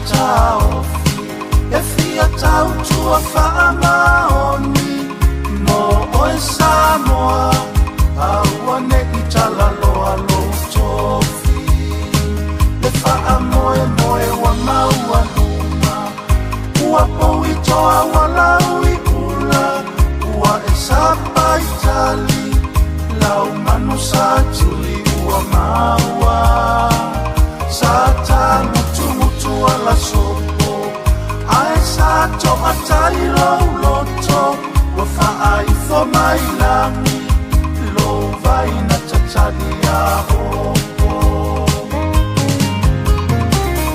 taofi e fia tautua faamaoni mo oe Samoa, aua ne i talaloa lou tofi. Le faamoemoe ua maualuga, ua pou i toa ua lau i ula, ua e sapa i tali, lau manu sa tuli ua maua. Sa tagutugutu ala sopo, ae sa toatai lou loto, ua faaifo mai lagi, lou vai na tatali a opo.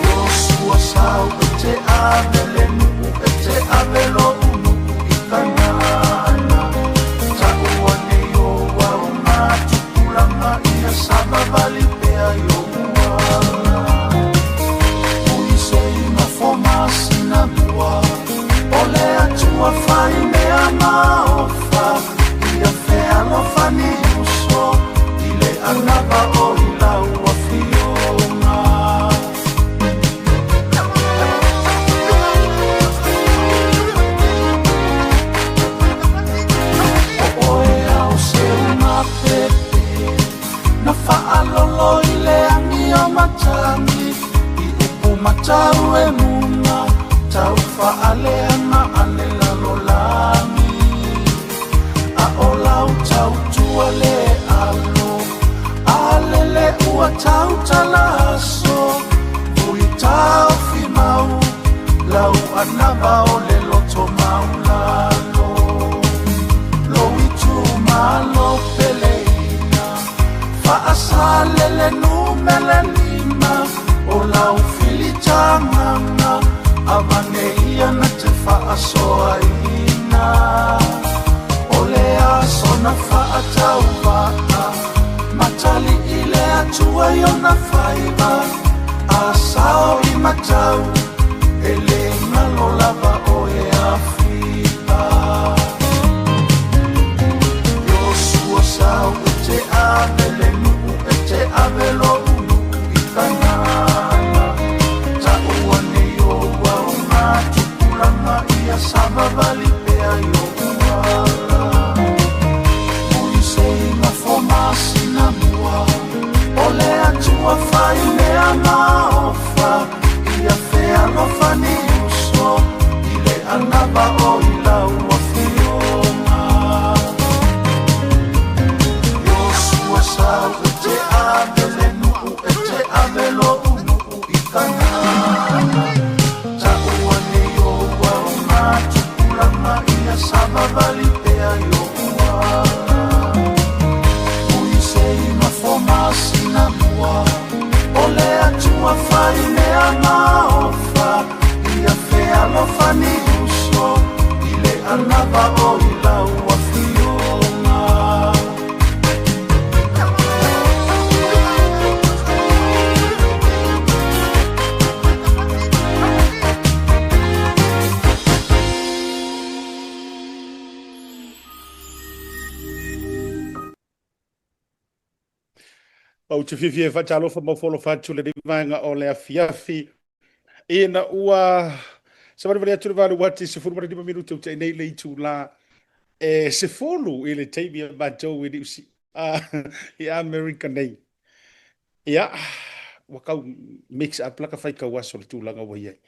Iosua sau e te ave le nuu e te ave lou nuu i Kanana. Taua nei o au matupulaga ia savavali pea i ou ala. Puiseina fo masina mua, o le Atua fai mea maofa, ia fealofani uso i le anava o i lau afioga. O oe ao se una pepe, na faalolo i le agi o matagi, i upu matau e muga, tau faaleaga a le lalolagi. A o lau tautua le alo, a lele ua tautala aso, vui taofi mau, lau anava o le loto maulalo. Lou itumalo peleina, faasalele numele lima, o lau filitagaga, avane ia na te faasoaina. O le aso na faatauvaa, matali i le Atua i ona faiva, a sao i matau, e le galo lava oe Afika. Iosua sau e te ave le nuu e te ave lou nuu i Kanana. Taua nei o au matupulaga ia savavali pea i ou ala. Puiseina fo masina mua, o le Atua fai mea maofa, ia fealofani uso i le anava o i lau afioga. Iosua sau e te ave le nuu e te ave lou nuu i Kanana. Taua nei o au matupulaga ia savavali pea i ou ala. Puiseina fo masina mua, o le Atua fai mea maofa, ia fealofani uso i le anava o i lau afioga. Ou te fiafia e faatalofa ma ofo atu lenei vaega o le afiafi ina ua savalivali atu le 8 ati 15 minute ua nei le itula e 10 i le taimi a matou i Niu i Amerika nei. Ia, ua kau mix up la ka fai kau aso le tulaga ua i ai.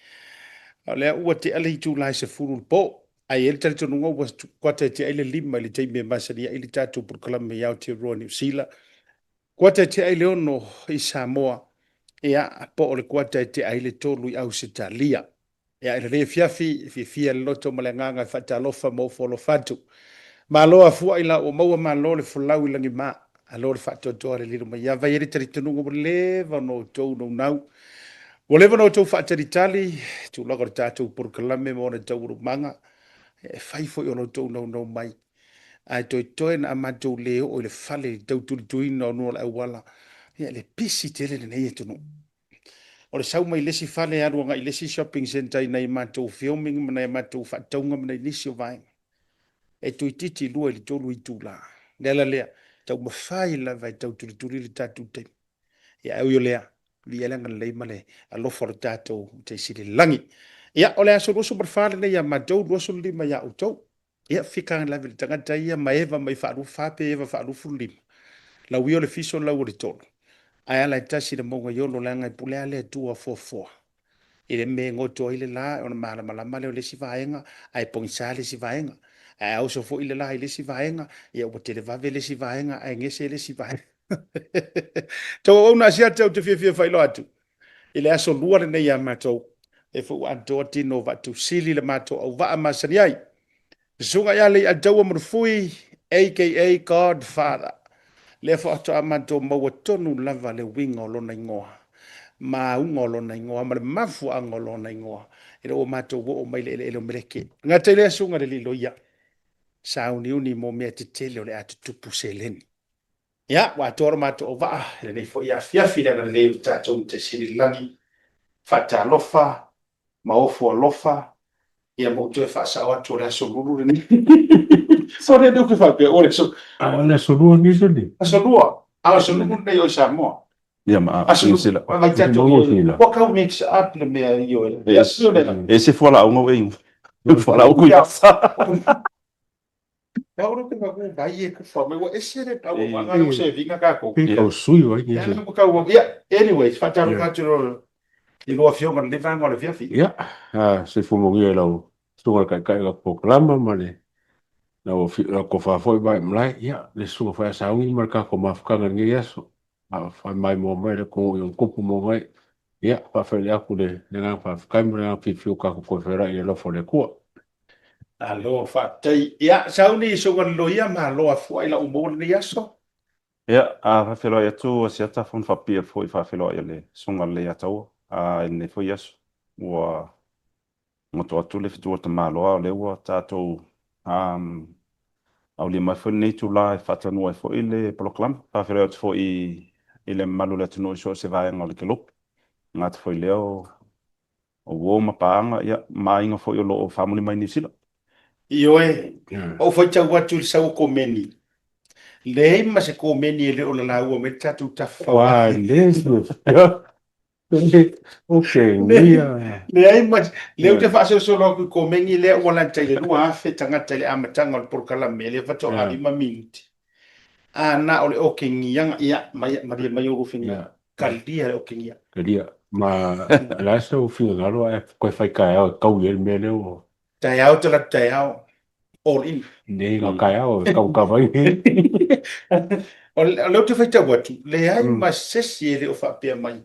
O lea ua tea le itula e 10 le po, ae i ai le talitonuga ua kuata e tea i le 5 i le taimi e masani ai le tatou polokalame i Aotearoa Niu Sila. Kuata e tea i le 6 i Samoa, ia, po o le kuata e tea i le 3 i Ausetalia. Ia, i lenei afiafi, e fiafia le loto ma le agaga e faatalofa ma ofo alofa atu. Malo afuai la ua maua malo le folau i lagima, alo le faatoatoa le lilo mai ava. E i ai le talitonuga ua leva ona outou naunau, ua leva ona outou faatalitali tulaga o le tatou polokalame ma ona taualumaga, e fai foi o lo outou naunau mai. Ae toetoe na a matou le oo i le fale i le tau tulituina o nua o le auala, ia le pisi tele lenei atunuu. O le sau mai le isi fale alu agai i le isi shopping centre i nai matou filming ma nai matou faatauga ma nai nisi o vaega. E toeitiiti 2 i le 3 itula. Le ala lea, taumafai lava e tau tulituli le tatou taimi. Ia, ae ui o lea, Viia le agalelei ma le alofa o le tatou Matai Sili i le lagi. Ia, o le aso 24 lenei ia matou, 25 ia outou. Ia, fika lave le tagata ia ma eva mai faaluafa pe eva faaluafulima. Lau ia o le fiso lau o le tolo. Ae ala e tasi le mauga i olo leaga e pule lava le Atua fuafua. I le mea e goto ai le la ona malamalama lea o le isi vaega, ae pogisa le isi vaega. Ae a oso foi le la i le isi vaega, ia ua televave le isi vaega ae gese le isi vaega. Tau auauna asiata ou te fiafia faailoa atu i le aso lua lenei ia matou, e foi ua atoa tino o Vaatausili le matou auvaa masani ai. Susuga ia Leiataua Mulufui, aka Godfather, lea faatoa matou maua tonu lava le uiga o lona igoa, ma auga o lona igoa, ma le mafuaaga o lona igoa, ina ua matou oo mai i le eleele o Meleke. Gata i lea susuga i le alii loia, sauniuni mo mea tetele o le a tutupu seleni. Ia, ua atoa lo matou auvaa i lenei foi afiafi i le agalelei o le tatou Matai Sili i le lagi. Faatalofa ma ofo alofa, ia ma ou toe faasao atu o le aso lulu lenei. Sorry, lea ou te faapea, o le aso... A o le aso lua lenei Soni? Aso lua. A o le aso lulu lenei o i Samoa. Ia ma Aso New Zealand. Vai tatou New Zealand. Ua kau mix up le mea i o. Yes. E se fualaau ngau e. Fualaau kui asa. Paolo te whaku vai e kufa mai ua ese le tau o ngā o se vinga kākou. Pe kau sui vai ni. Ia kau ia anyways whātaro ka tiro i loa fionga le vanga o le fiafi. Ia, se fumongia i lau susuga le taitai o lau polokalama ma le lau lau tofa foi mai malae. Ia, le susuga foi a Sauni ma le tatou mafutaga i lenei aso. A fai maimoa mai le atunuu i ona tupu ma ona ee. Ia, faafeiloai atu le agaga faafetai ma le agaga fiafia ua tatou toe feiloai i le alofa o le Atua. Malo faafetai. Ia, Sauni, susuga i le loia, malo afua i lau maua lenei aso. Ia, a faafeiloai atu Asiata Fono Faapipii foi faafeiloai a le Susuga Leiataua i lenei foi aso. Ua goto atu le fetu o Tamaloa o lea ua tatou aulia mai foi lenei itula e faatalanoa ai foi le polokalame. Faafeiloai atu foi i le mamalu o le atunuu i so o se vaega o le kelope, e le gata foi i lea o uo ma paaga, ia, ma aiga foi o lo o faamuli mai Niu Sila. Ioe, ua ou faitau atu i le sau o komeni, leai ma se komeni e le o lalaua mai le tatou tafa Ua le Leai ma lea ou te faasolosolo atu i komeni lea ua lata i le 2,000 tagata i le amataga o le polokalame lea faatoa 5 minute. A na o le okegiaga, ia, mai, malie mai ou finagalo. Kalia le okegia. Kalia. Ma o le a sou finagalo ae toe fai taeao e taui ai le mea lea ua... Taeao talaatu taeao, all in. Nei na taeao e tautau ai. O lea ou te faitau atu, leai ma se isi e le o faapea mai,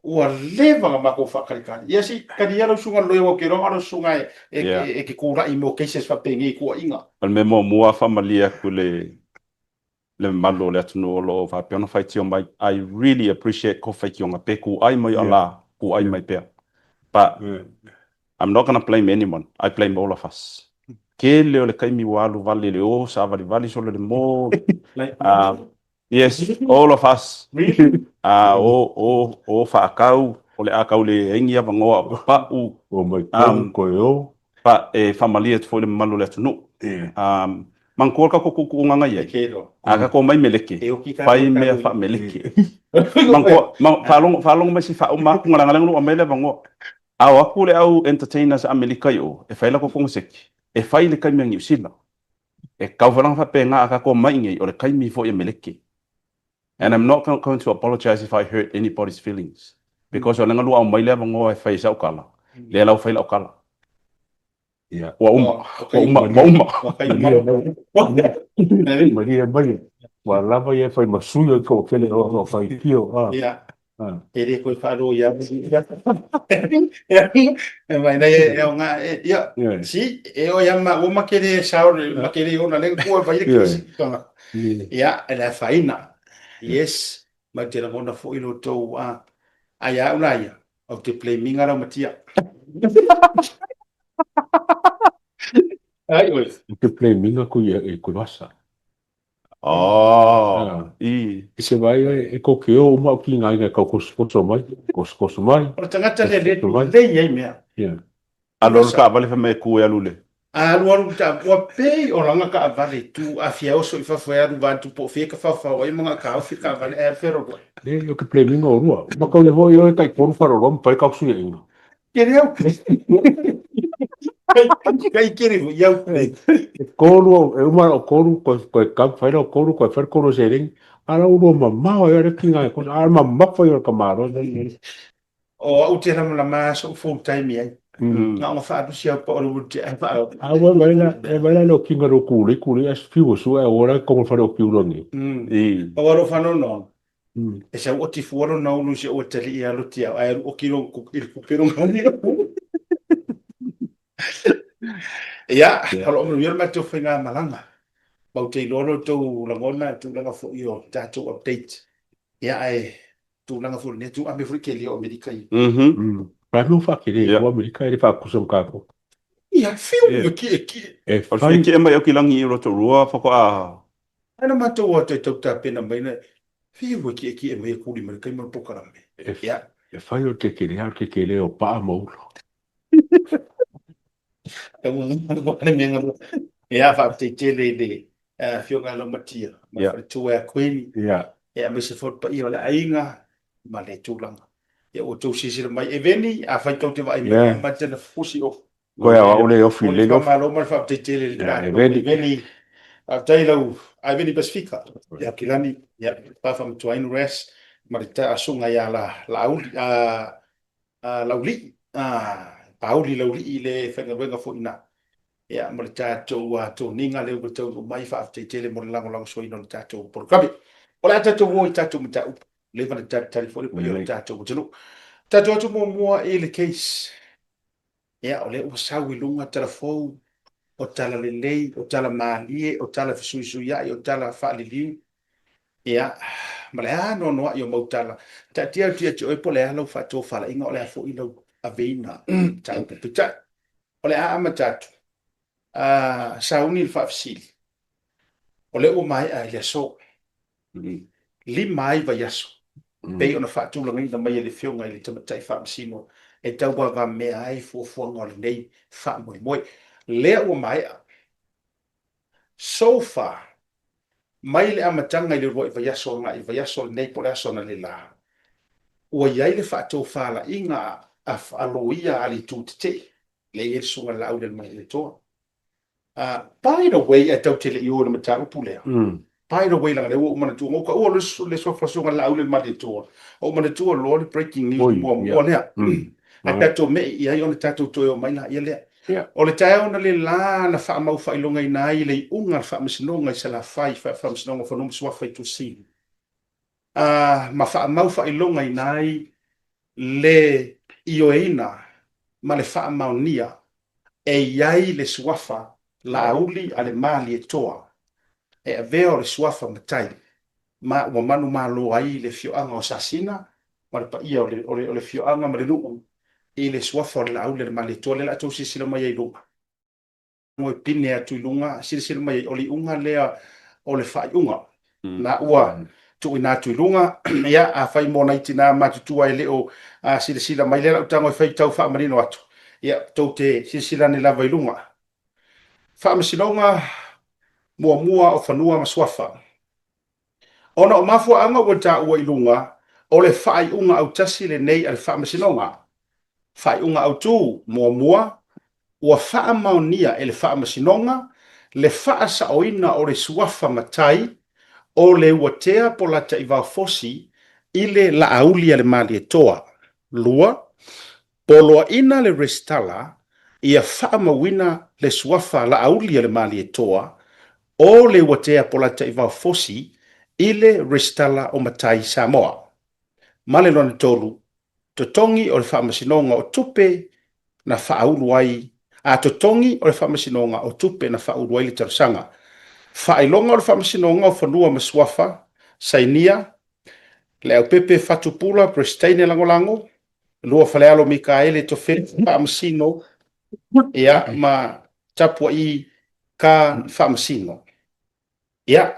ua leva ona matou faakalikali. Ia se i talia lau susuga i le loia, aua ou te iloa na o lau susuga e te tulai i mea o cases faapenei i tuuaiga. O le mea muamua faamalie atu i le le mamalu o le atunuu o lo o faapea ona faitio mai, I really appreciate ko faitioga pe kūʻai mai o la, kūʻai mai pea. But I'm not gonna blame anyone, I blame all of us. Tele o le taimi ua alu vale i le o, savalivali solo i le mall, yes, all of us, o, o, o faatau, o le a tau leai ni avanoa o pau, O mai tonu koe o. But e faamalie atu foi i le mamalu o le atunuu. Manatua le tatou tuutuuga na i ai. A tatou omai meleke, fai mea faameleke. Manatua, faalogo, faalogo mai se i faauma atu leaga lea na ou aumai le avanoa. A o atu le au entertainers Amelika i o e fai latou koneseti, e fai i le taimi a Niu Sila. E tatau foi la ona faapena a tatou omai i inei, o le taimi foi e meleke. And I'm not going to apologise if I hurt anybody's feelings because o lea na lua aumai le avanoa e fai ai sau tala, lea la ua fai lau tala. Ua uma, ua uma, ua uma. Malie mai, ua lava ia e fai ma sui o le toatele o lo o faitio. E le toe faaloia E mai nei e o ngā, ia, si, e o ia ma ua makere sao, makere ona le kua vai le kesi. Ia, e le afaina. Yes, ma te lagona foi lo tou a. Ai au la ia, ou te blaminga lau matia. Ai oi. Ou te blaminga kui e kui vasa. Oh, i. I se vai e ko ke o uma o ki ngā inga kau kosokoso mai, kosokoso mai. O le tagata lea le lei ai mea. Yeah. Alu alu taavale fai mai e tu e alu le. A alu alu ta ua pei o langa taavale i tu a fia oso i fafo e alu vaeatu po o fia e tafaofao ai ma na taofi taavale ae alu fealualuai. Leai, o ke blame ina olua. Makau le foi oe tai tolu faleoloa ma pai kau suiaina. Kere au. Kai kere foi iau. E kolu au, e uma o kolu, koe, koe kau, whai o kolu, koe whai kolu se ringi. Ara urua mamao e ora ki ngai kosa, ara mamafa i ora ka maro. O au te lamalama so'u full time i ai. Na ona faalusi au pa o le wheelchair ae faa. A ua vai la, e vai la le okinga ro kuli, kuli as fiu su e ora kongo whare o kiura ngi. Pau alo whanono. E sau oti fua lona ulu si o tali i alo tiao. Ae alu oki lo i le kupe lo ngani. Ia, o lo o manuia le matou faigamalaga. Ma ou te iloa lo outou lagona i tulaga foi o tatou update. Ia, ae tulaga foi lenei tu ame foi kelia o Amerika ia. Mhm. Pai mo whakere o Amerika e le whakusa mo kākou. Ia, whiu yeah. ki e ki. E whai. O ki e mai o ki langi i roto rua whako a. Ana mātou o te tau tāpena mai na, whiu e ki e ki e mai e kuri mai kai mau pokarame. E, yeah. e whai o te kere, o te kere o paa maula. Ia, faafetai tele i le Afioga ia Laumatia ma le faletua ia Kuini, ia aemaise foi le paia o le aiga ma le tulaga. Ia ua outou silasila mai. Eveni, afai tou te vaai mai, ma te na fusi ofi. Koe au au le ofi le ofi. Faamalo ma le faafetai tele i le tatou Eveni. Faafetai lau Eveni Pasifika, ia Kilani, ia Papa Matuainu Ras ma le susuga ia Laauli, Laulii, Pauli Laulii le faigaluega foi i ina. Ia, ma le tatou toniga lea ua taunuu mai, faafetai tele mo le lagolagosoaina o le tatou polokalame. O le a tatou o i tatou mataupu, leva ona talitali foi le paia o le tatou atunuu. Tatou atu muamua i le case. Ia, o lea ua sau i luga tala fou, o tala lelei, o tala malie, o tala fesuisuiai, o tala faaliliu. Ia, ma le anoanoai o mau tala. Taatia atu ia te oe po o le a lau faatofalaiga, o le a foi lau aveina mataupu. Peitai, o le a amata atu, sauni le faafesili, o lea ua maea i le aso, 5 ai vaiaso, pei ona faatulagaina mai e le Afioga i le Tamaitai Faamasino e tauavamea ai fuafuaga o lenei faamoemoe. Lea ua maea. So far, mai le amataga i le uluai vaiaso agai i vaiaso lenei po o le aso analeila, ua i ai le faatofalaiga a loia a le Itu Tetee, lea e i ai le Susuga i le Laaulialemalietoa. By the way, ae tatou te le i o i le mataupu lea, by the way, leaga o lea ua ou manatua, na ou taua le suafa o le Susuga i le Laaulialemalietoa, ou manatua loa le breaking news muamua lea. Ae tatou me'i i ai ona tatou toe o mai laia lea. O le taeao analeila na faamau faailogaina ai le iuga a le Faamasinoga i Salafai, Faamasinoga o Fanua ma Suafa i Tuasivi, ma faamau faailogaina ai le ioeina ma le faamaonia e i ai le suafa Laauli a le Malietoa e avea o le suafa matai ma ua manumalo ai le afioaga o Sasina ma le paia o le, o le, o le afioaga ma le nuu i le suafa o le Laauli a le Malietoa. Lea la outou silasila mai ai i luga. E pine atu i luga, silasila mai ai, o le iuga lea o le faaiuga. Na ua tuuina atu i luga, ia, afai mo nai tina matutua e le o silasila mai, lea la ou tago e fai tau faamanino atu, ia, tou te silasila ane lava i luga. Faamasinoga muamua o Fanua ma Suafa. Ona o mafuaaga ua taua i luga, o le faaiuga autasi lenei a le Faamasinoga. Faaiuga autu, muamua, ua faamaonia e le Faamasinoga le faasaoina o le suafa matai o Leuatea Polataivao Fosi i le Laauli a le Malietoa. 2, Poloaiina le resitala ia faamauina le suafa Laauli a le Malietoa o Leuatea Polataivao Fosi i le resitala o Matai Samoa. Ma le lona tolu, totogi o le Faamasinoga o tupe na faaulu ai a totogi o le Faamasinoga o tupe na faaulu ai le talosaga. Faailoga o le Faamasinoga o Fanua ma Suafa, sainia, Leaupepe Fatupula Peresitene Lagolago, Luafalealo Mikaele Tofeli Faamasino, ia, ma Tapua'i Ka Faamasino. Ia,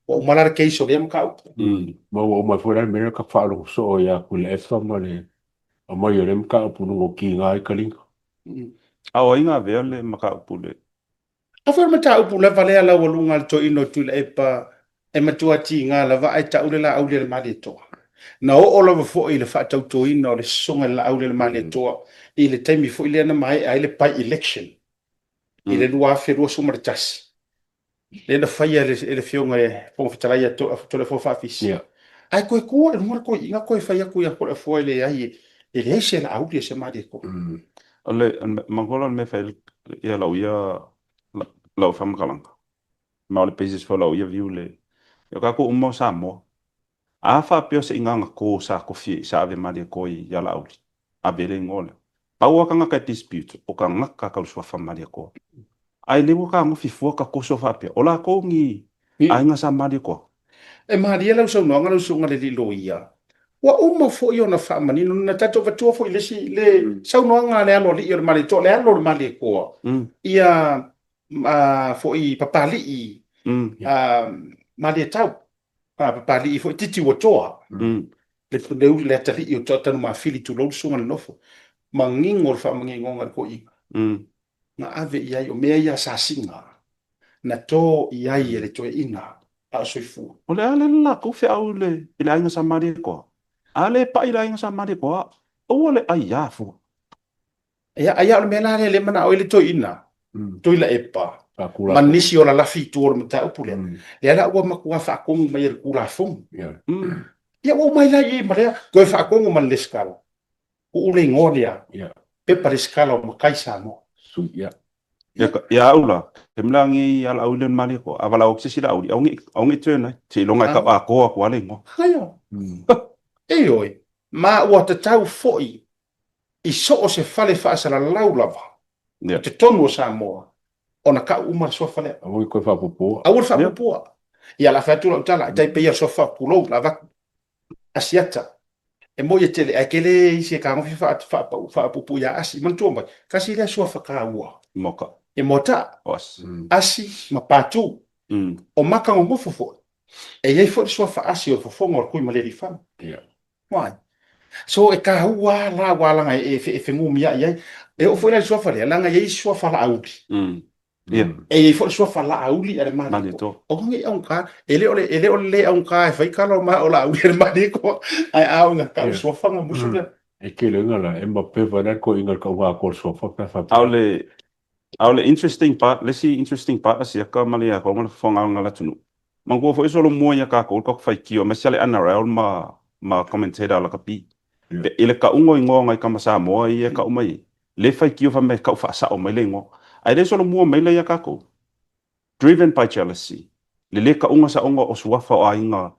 ua uma la le case o lea mataupu. Ma ua uma ai foi la le mea lea ka faalogo soo ia Tuilaepa ma le aumai o lea mataupu i luga o kiga ai kaliga. A o ai na avea le mataupu le. A foi o le mataupu lava lea laualuga a le toeaina o Tuilaepa e matua tiga lava ae tau le Laauli a le Malietoa. Na oo lava foi i le faatautoina o le Susuga i le Laauli a le Malietoa i le taimi foi lea na maea ai le by-election i le 2021. lea na faia e le Afioga i le Fofoga Fetalai ia Toleafoa Faafisi. Yeah. Ae toe tu i luga le toeaina toe fai atu ia Toleafoa e leai, e leai se Laauli a se Malietoa. O le manatua la o le mea e fai ia lau ia lau faamatalaga ma o le basis foi o lau ia view le o tatou uma o Samoa. A faapea o se igaga to sa tofi sa ave Malietoa ia Laauli, ave le igoa lea. Pau lava tagata e dispute, o tagata tau suafa Malietoa. Ae le ua tagofi fua ta toso faapea, o latou ni aiga sa Malietoa. E malie lau saunoaga lau susuga i le alii loia, ua uma foi ona faamanino, na tatou avatua foi le isi le saunoaga a le aloalii o le Malietoa, le alo o le Malietoa, ia foi Papalii Malietau. Papalii foi Titi ua toa, le puleu le atalii o Tanumafili tulou le susuga i le nofo, manino le faamaninoga i le toeaina, na ave i ai, o mea ia a Sasiga, na to i ai e le toeaina a o soifua. O le a lea le latou feau i le aiga sa Malietoa? A le pai i le aiga sa Malietoa, aua le aiā fua. Ia, ai o le mea la lea le manao ai le toeaina, Tuilaepa, ma nisi o lalafi i tua o le mataupu lea, lea la ua matua faatonu mai e le Tulafono. Ia ua uma ai la i i ma lea, toe faatonu ma le resitala, tuu le igoa lea, pepa resitala o matai Samoa. Ia au la, ke mea la ngi ala au le Malietoa, a valaau atu se isi Laauli, aua ne i turn ai, seiloga e tau atoa atu lava le igoa. Aia. Ioe, ma ua tatau foi i so o se fale faasalalau lava i totonu o Samoa ona tau uma le suafa lea. Aua le toe faapuupua. Aua le faapuupua. Ia, o le a fai atu lau tala, e tai pei o le suafa tulou, o le a avatu. Asiata. E moni e tele, ae tele isi e fetagofi faapuupuu ia Asi. Manatua mai, tasi lea suafa taua. Moka. E Moata, Asi ma Patu. O Makanonofo foi, e i ai foi le suafa Asi o le fofoga o le Tuimalealiifano. Why? So e taua lava la aua leaga e fenumiai ai. E oo foi la i le suafa lea, leaga e i ai suafa Laauli. E i ai foi le suafa Laauli a le Malietoa. Aua ne i augata, e le o le, e le o le le augata e fai tala o ma o Laauli a le Malietoa, ae a oo ina tau suafa ona musu lea. E tele ina la, e mapepa la le toeaina i le tauga atoa o le suafa pe a faapea. A o le, a o le interesting part, le isi interesting part a siaka ma le ia ma le fofoga o le atunuu, Manatua foi e solomua ia tatou le tatou faitio aemaise a le NRL ma ma commentator a lakapi. I le tauga o igoa o nai tama Samoa ia e tau mai ai, le faitio fai mai e tau faasao mai le igoa. Ae le solomua mai la ia tatou. Driven by jealousy, le le tauga saoga o suafa o aiga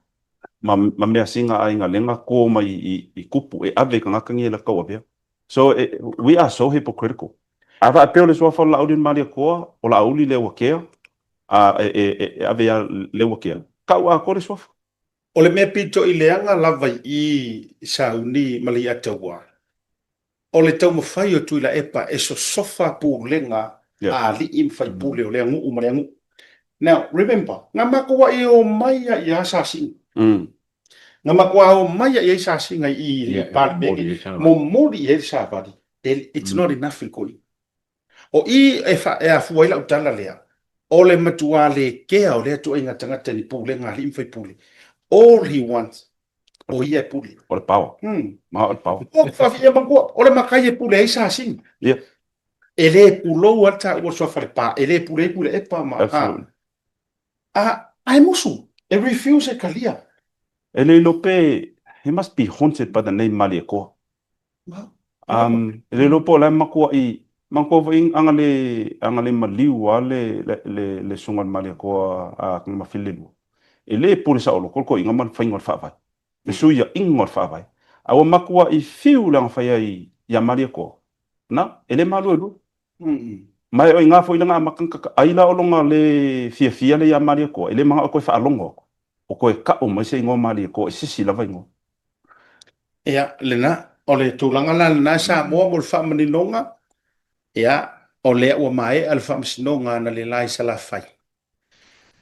ma ma measina a aiga lea na to mai i i tupu e ave i tagata nei e latou tauavea. So we are so hypocritical. A faapea o le suafa o Laauli le Malietoa, o Laauli Leuatea, a e ave ia Leuatea, tau atoa le suafa. O le mea pito i leaga lava i i Sauni ma Leiataua, o le taumafai o Tuilaepa e sosofa pulega a alii ma faipule o lea nuu ma lea nuu. Now, remember, na matuai omai lava i a Sasiga. Na matua omai lava i ai Sasiga i i le Palemene, momoli i ai le savali. It's not enough i le toeaina. O i e, fa, e afua ai lau tala lea, o le matua le kea o lea ituaiga tagata i ni pulega a alii ma faipule. All he wants, o ia e pule. O le power. Ma o le power. O, faafia matua, o le matai e pule ai Sasiga. Yeah. E le pulou lava le taua o le suafa Lepa, e le pule ai Tuilaepa ma... Absolutely. A, a e musu, e refuse e talia. E le iloa pe, he must be haunted by the name Malietoa. Um, e le iloa po o le a matuai, manatua foi a na le, a na le maliu lava le, le, le, le susuga i le Malietoa a Mafilelua, e le pule saoloto le toeaina ma le faiga o le faavae, le suiaiga o le faavae. A ua matuai fiu le agafai ai ia Malietoa, na, e le maluelue. Ma e o i ina foi lana amata ona ai la o lona le fiafia lea ia Malietoa, e le manao e toe faalogo atu, o toe tau mai se igoa Malietoa i se isi lava igoa. Ia, lena, o le tulaga la lena Samoa mo le faamaninoga, ia, o lea ua maea le faamasinoga analeila i Salafai,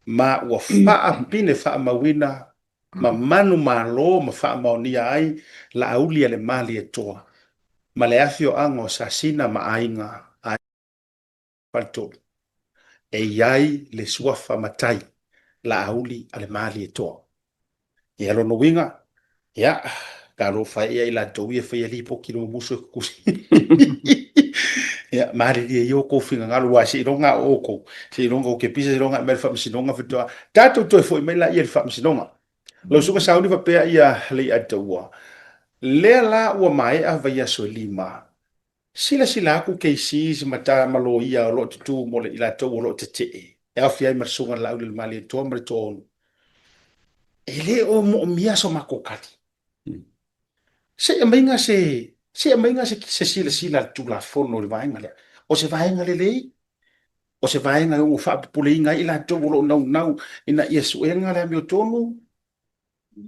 ma ua faapine faamauina ma manumalo ma faamaonia ai Laauli a le Malietoa ma le afioaga o Sasina ma Aiga. Faletolu, e i ai le suafa matai Laauli a le Malietoa. Ia lona uiga, ia, talofa e ia i latou ia e faia lipoti i le mumusu e tutusi. Ia, malilie ia outou finagalo, aua seiloga a o outou, seiloga ou te pisa, seiloga e aumai le faamasinoga faatoa. Tatou toe foi mai laia i le faamasinoga. Lau Susuga Sauni faapea ia Leiataua, lea la ua maea vaiaso e lima, Silasila atu KCs ma ta ma loia o lo o tutū mo le i latou o lo o tetee, e aofia ai ma le Susuga i le Laaulialemalietoa ma le Toaono. E le o moomia so matou tali. Se i aumaiga se, se i aumaiga se, se silasila a le Tulafono i le vaega lea. O se vaega lelei, o se vaega e ono faapopoleina ai i latou o lo o naunau ina ia suega le amiotonu,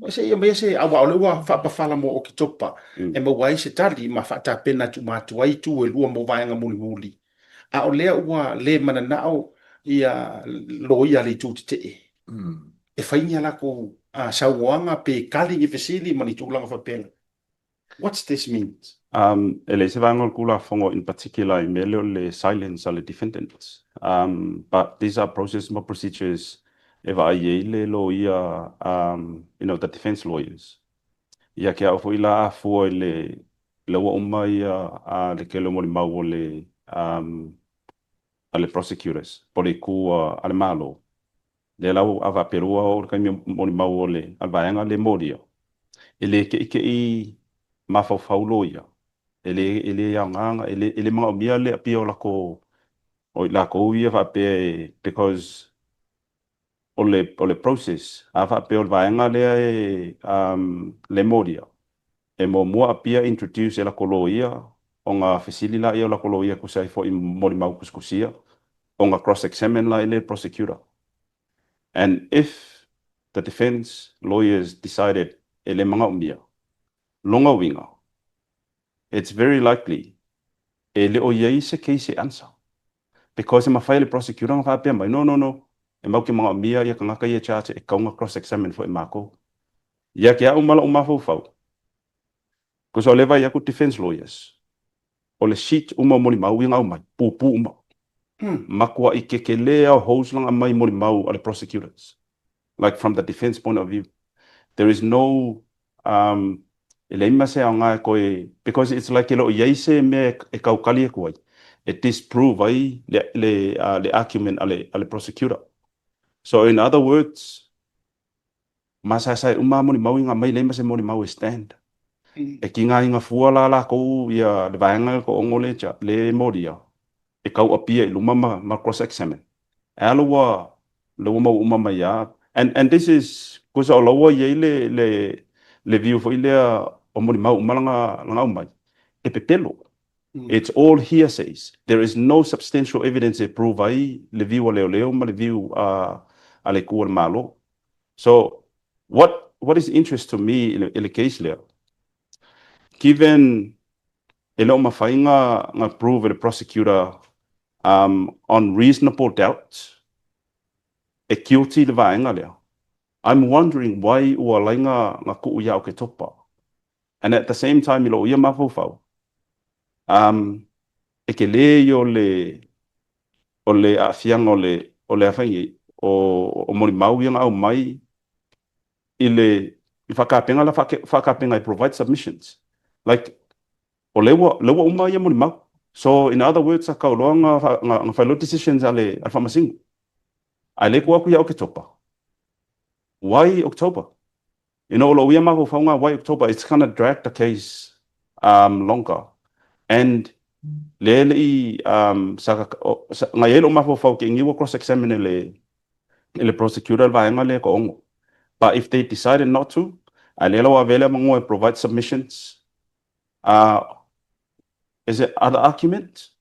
Se i aumaia se, aua o lea ua faapafala mo Oketopa e maua ai se tali ma faatapena uma atu ai itu e lua mo vaega mulimuli, a o lea ua le mananao ia loia a le itu tetee e fai ni a latou saunoaga pe tali ni fesili ma ni tulaga faapena. What's this means? E leai se vaega o le Tulafono in particular i mea lea o le silence a le defendants. But these are process ma procedures e vaai ai le loia, you know, the defence lawyers. Ia te au foi la a fua i le, lea ua uma ia le tele o molimau o le, a le prosecutors po o le itu a le Malo. Lea la ua faapelua oo le taimi o molimau o le vaega lea molia, e le keʻikeʻi mafaufau loia, e le e le aoga e le e le manaomia le appear o latou o i latou ia faapea e because o le o le process a faapea o le vaega lea e le molia, e muamua appear introduce e latou loia ona fesili laia o latou loia e tusa ai foi ma molimau tusitusia ona cross examine la i le prosecutor and if the defence lawyers decided e le manaomia lona uiga it's very likely e le o i ai se case e answer because e mafai e le prosecutor ona faapea mai no no no e matou te manaomia ia tagata ia e charge e tatau ona cross examine foi e matou. Ia te au ma lou mafaufau, tusa o lea e vaai atu defence lawyers, o le sheet uma o molimau ia na aumai, pupu uma. Matuai kekele lava o holes la na aumai i molimau a le prosecutors. Like from the defence point of view. There is no um, e leai ma se aoga e toe, because it's like e le o i ai se mea e tautali atu ai, e disprove ai le, le, le argument a le, a le prosecutor. So in other words, Masaesae uma a molimau i nga mai leai ma se molimau e stand. E kiga fua la lakou ia le vaega le toongo le le molia e tau appear i luma ma ma cross examine. E a la ua la ua maua uma mai a and and this is kosa o la ua i ai le le le view foi lea o molimau uma lana lana aumai e pepelo. It's all hearsays. There is no substantial evidence e prove ai le view a leoleo ma le view a a le itu a le Malo. So what what is interest to me i le, i le case lea, given e le o mafai na, na prove e le prosecutor on reasonable doubt e guilty le vaega lea, I'm wondering why ua alai na, na tuu ia Oketopa. And at the same time i lou ia mafaufau, e tele ia o le, o le aafiaga o le o le a fai o o molimau ia na aumai i le i faatapena la faatapena e provide submissions like o lea ua lea ua uma ia molimau. So in other words a tau loa na na fai loa decisions a le a le faamasino ae le tuu atu ia Oketopa. Why October? You know, o lou ia mafaufauga, why October? It's gonna drag the case longer. And lea e le i, sa, na i ai lou mafaufau ke igi ua cross-examine e le, e le prosecutor le vaega lea e toaono. But if they decided not to, a lea la ua avea le avanoa e provide submissions, is it other arguments?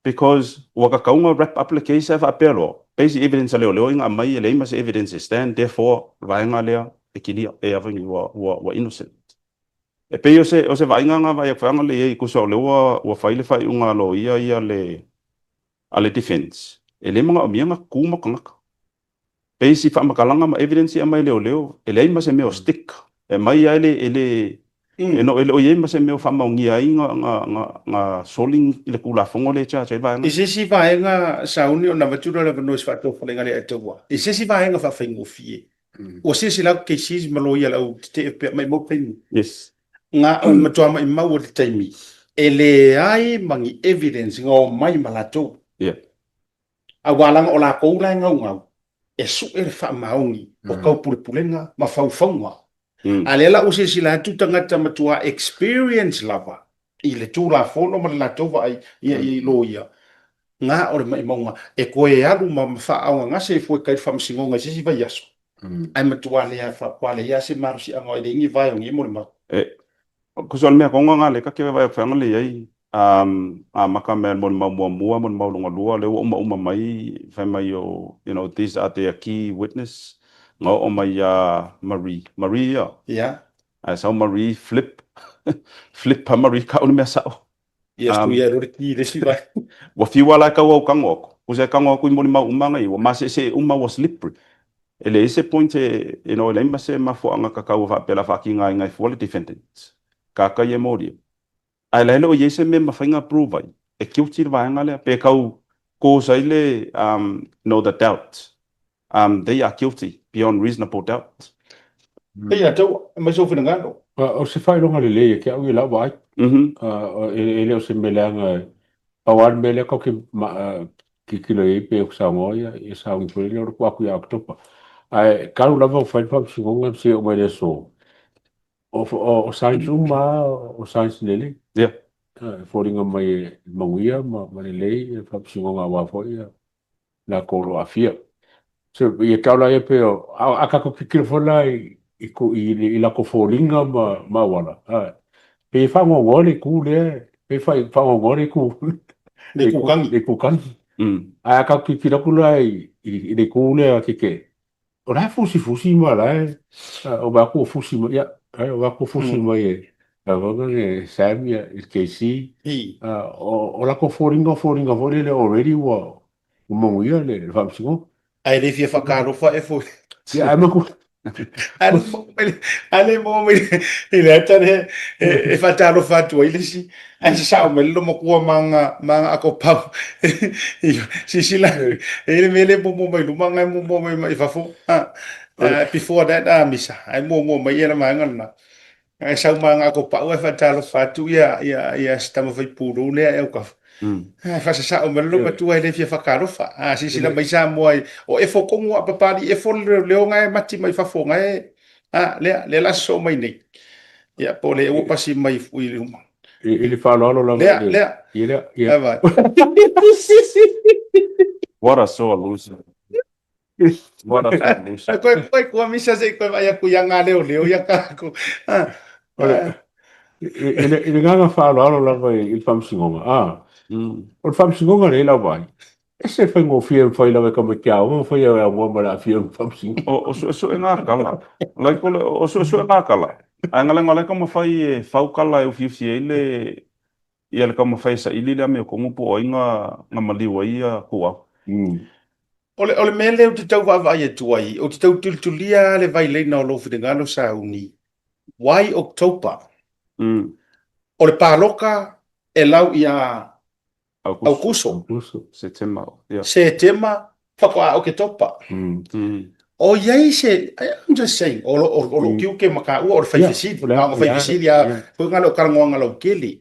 Because ua tatau ona wrap up le case ae faapea loa, basic evidence a leoleo i na aumai e leai ma se evidence e stand, therefore o le vaega lea e kilia, e ua, ua, ua innocent. E pei o se, o se vaaiga na vaai atu ai le i ai, tusa o lea ua, ua fai le faaiuga a loia ia le, a le defence, e le manaomia na tu ma tagata. Pei si faamatalaga ma evidence ia e aumai e leoleo, e leai ma se mea o stick. E aumai lava e le, e le, E no, e le o i ai ma se mea o faamaonia ai ga, ga, ga, ga soli i le Tulafono lea e charge ai le vaega. I se isi vaega, sauni ona avatu lea o le avanoa i se faatofalaiga le Aitaua, i se isi vaega faafaigofie, ua silasila atu KCs ma loia a le au tetee pea, maimau taimi. Yes. Ga, o le matua maimau o le taimi, e leai ma ni evidence na omai ma latou. Yeah. Aua leaga o latou la e gaugau e sue le faamaoni o taupulepulega ma faufauga. A lea la ua silasila atu tagata matua experience lava i le Tulafono ma le latou vaai i loia, na o le maimauga e toe alu ma faaaaogagase ifo e tai le faamasinoga i se isi vaiaso, ae matua le leai lava se malosiaga e leai ni vae o nei molimau. Cause o le mea tonu lena lea ta te vaai atu ai le i ai amata mai le molimau muamua, molimau lona lua, lea ua umauma mai fai mai o you know these are their key witness na oo mai ia Marie, Marie ia? Ia. Ae sau Marie flip, flip a Marie kau le mea sao. Ia um, ia le ki le isi vai. Ua fiu ala e kau au kago aku. Kusa e kago aku i molimau uma ngai, ua maseese uma ua slippery. E leai se point e, you know, e leai ma se mafuaaga kakau e faapea o le a faatigaina ai fua le defendant. Kaka ia e molia. Ae la e le o i ai se mea e mafai ona prove ai, e guilty le vaega lea, pe tau cause ai le, um, you know, the doubt. Um, they are guilty beyond reasonable doubt. Pei a tau, aumai sou finagalo. O se faailoga lelei e ke au i lau vaai. E le o se mea leaga e pau lava le mea lea tatou te tilotilo i ai pei o saunoa ia, ia sauni foi lea o le tuu atu ia Oketopa. Ae talu lava ona fai le faamasinoga seia oo mai i le aso, o signs uma lava o signs lelei. E foliga mai e manuia ma lelei le faamasinoga aua foi ia latou o lo o aafia. So, ia tau la ia pei o, a, a tatou tilotilo foi la i, i, i, i latou foliga ma, ma auala, a, pei e faanoanoa le itu lea, pei e faanoanoa le itu, le itu kagi. Le itu kagi. Ae a tatou tilotilo atu la i, i, i le itu lea tetee, o la e fusifusi ma la e, o vaai atu ua fusi mai, ia, o vaai atu ua fusi mai e, e Sam ia, i le KC, o, o latou foliga o foliga foi lele already ua, ua manuia le faamasinoga. Ae le fia faatalofa e foi. Ia, ae maku. Ae le maua mai i le ata lea e faatalofa atu ai le isi, ae sasao mai le loomatua ma ana ato pau. Silasila, e i ai le mea lea e muamua mai luma, na e muamua mai i fafo. Before that, Misa, ae muamua mai le vaega lena. Ae sau ma ana ato pau ae faatalofa atu ia si tama faipulou lea e autafa. Ae faasasao mai le loomatua e le fia faatalofa. A silasila mai Samoa, o efo tonu a Papalii efo le leoleo na e mati mai fafo na e, a, lea, lea la sosoo mai nei. Ia, po o lea ua pasi mai i luma. I le faaaloalo lava. Lea, lea. Ia lea, ia. Vai. What a sore loser. What a sore loser. Koe, koe, kua misa se i koe vaai atu ia ngā leoleo ia kākou. I le agaga faaaloalo lava i le faamasinoga, a, o le faamasinoga lea i lau vaai, ese le faigofie e mafai lava e tamaiti aoga ona fai e aunoa ma le aafia o le faamasinoga. O suesuega a kala, like o le, o suesuega a kala, ae galega o la e taumafai e fau kala e ufiufi ai le, ia le taumafai e saili le amiotonu po o ai na, na maliu ai ia Tuau. O le mea lea ou te tau vaavaai atu ai, ou te tau tulitulia lava le vailaina o lou finagalo sauni, why October? O le paloka e lau ia Aukuso. Setema, ia. Setema, faatoa Oketopa. O i ai se, I'm just saying, o lou tiute ma taua o le fai fesili, a o fai fesili a, foi lena o talanoaga lautele.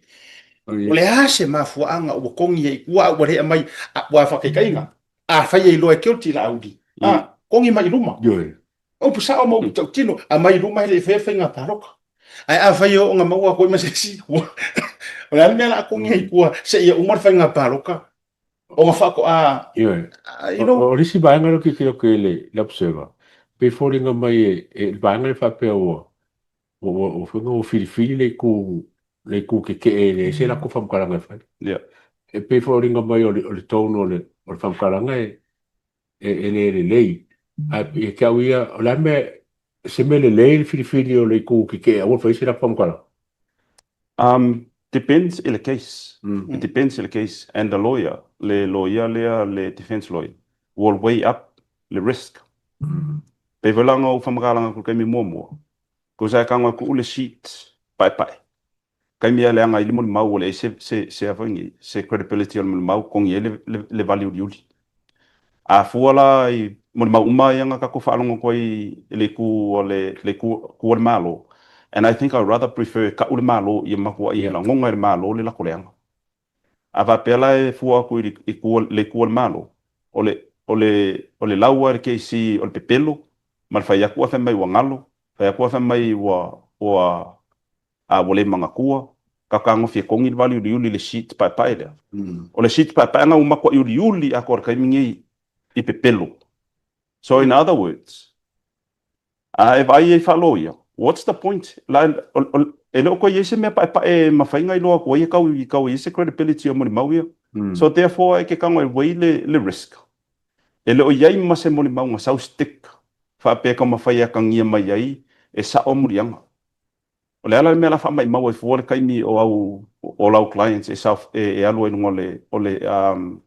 O le a se mafuaaga ua togi ai i tua a ua le aumai, aua faataitaiga, afai e iloa e guilty Laauli, a, togi mai i luma. Upu sao ma upu tautino, aumai i luma e le i faia le faiga palota. Ae afai e oo ina maua atu ai ma se isi, ua, o le a le mea o le a togi ai i tua seia uma le faiga palota ona faatoa, Ioe. You know. O le isi vaega lea ou te tilotilo atu i ai i le Observer, pei e foliga mai e le vaega lea faapea ua, ua, ua, ua filifili le itu, le itu tetee e leai se latou faamatalaga e fai. E pei e foliga mai o le tone o le faamatalaga e, e le lelei. Ae ia te au ia, o le a le mea, se mea lelei le filifili o le itu tetee aua le fai se latou faamatalaga? Depends i le case. It depends i le case and the lawyer, le loia lea, le defence lawyer will weigh up le risk. Pei foi la ona ou faamatalaga atu i le taimi muamua, cause a e tago e tuu le sheet. paepae, taimi lava e leaga ai le molimau ua leai se, se, se a foi nei, se credibility o le molimau, totogi ai le, le, le vali uliuli. A fua la i molimau uma ia na tatou faalogo atu ai i le itu a le, le itu, itu a le Malo, and I think I rather prefer e tau le Malo ia matuai lagona e le Malo le latou leaga. A faapea la e fua atu i le itu, le itu a le Malo, o le, o le, o le lau lava i le KC o le pepelo ma le fai atu ae fai mai ua galo, fai atu ae fai mai ua, ua, a ua le manatua, tatou fetagofi e togi le vali uliuli i le sheet paepae lea. O le sheet paepae lena ua matuai uliuli atoa i le taimi nei i pepelo. So in other words, a e vaai i ai faa-lawyer, what's the point? La, e le o toe i ai se mea paepae e mafai ona iloa atu ai e tau, tau i ai se credibility o molimau ia. So therefore e te tago e weigh le, le risk. E le o i ai ma se molimau na sau stick faapea e taumafai e atagia mai ai e sao muliaga. O le a la le mea la faamaimau ai fua le taimi o au o lau clients e self e alu ai luga o le o le um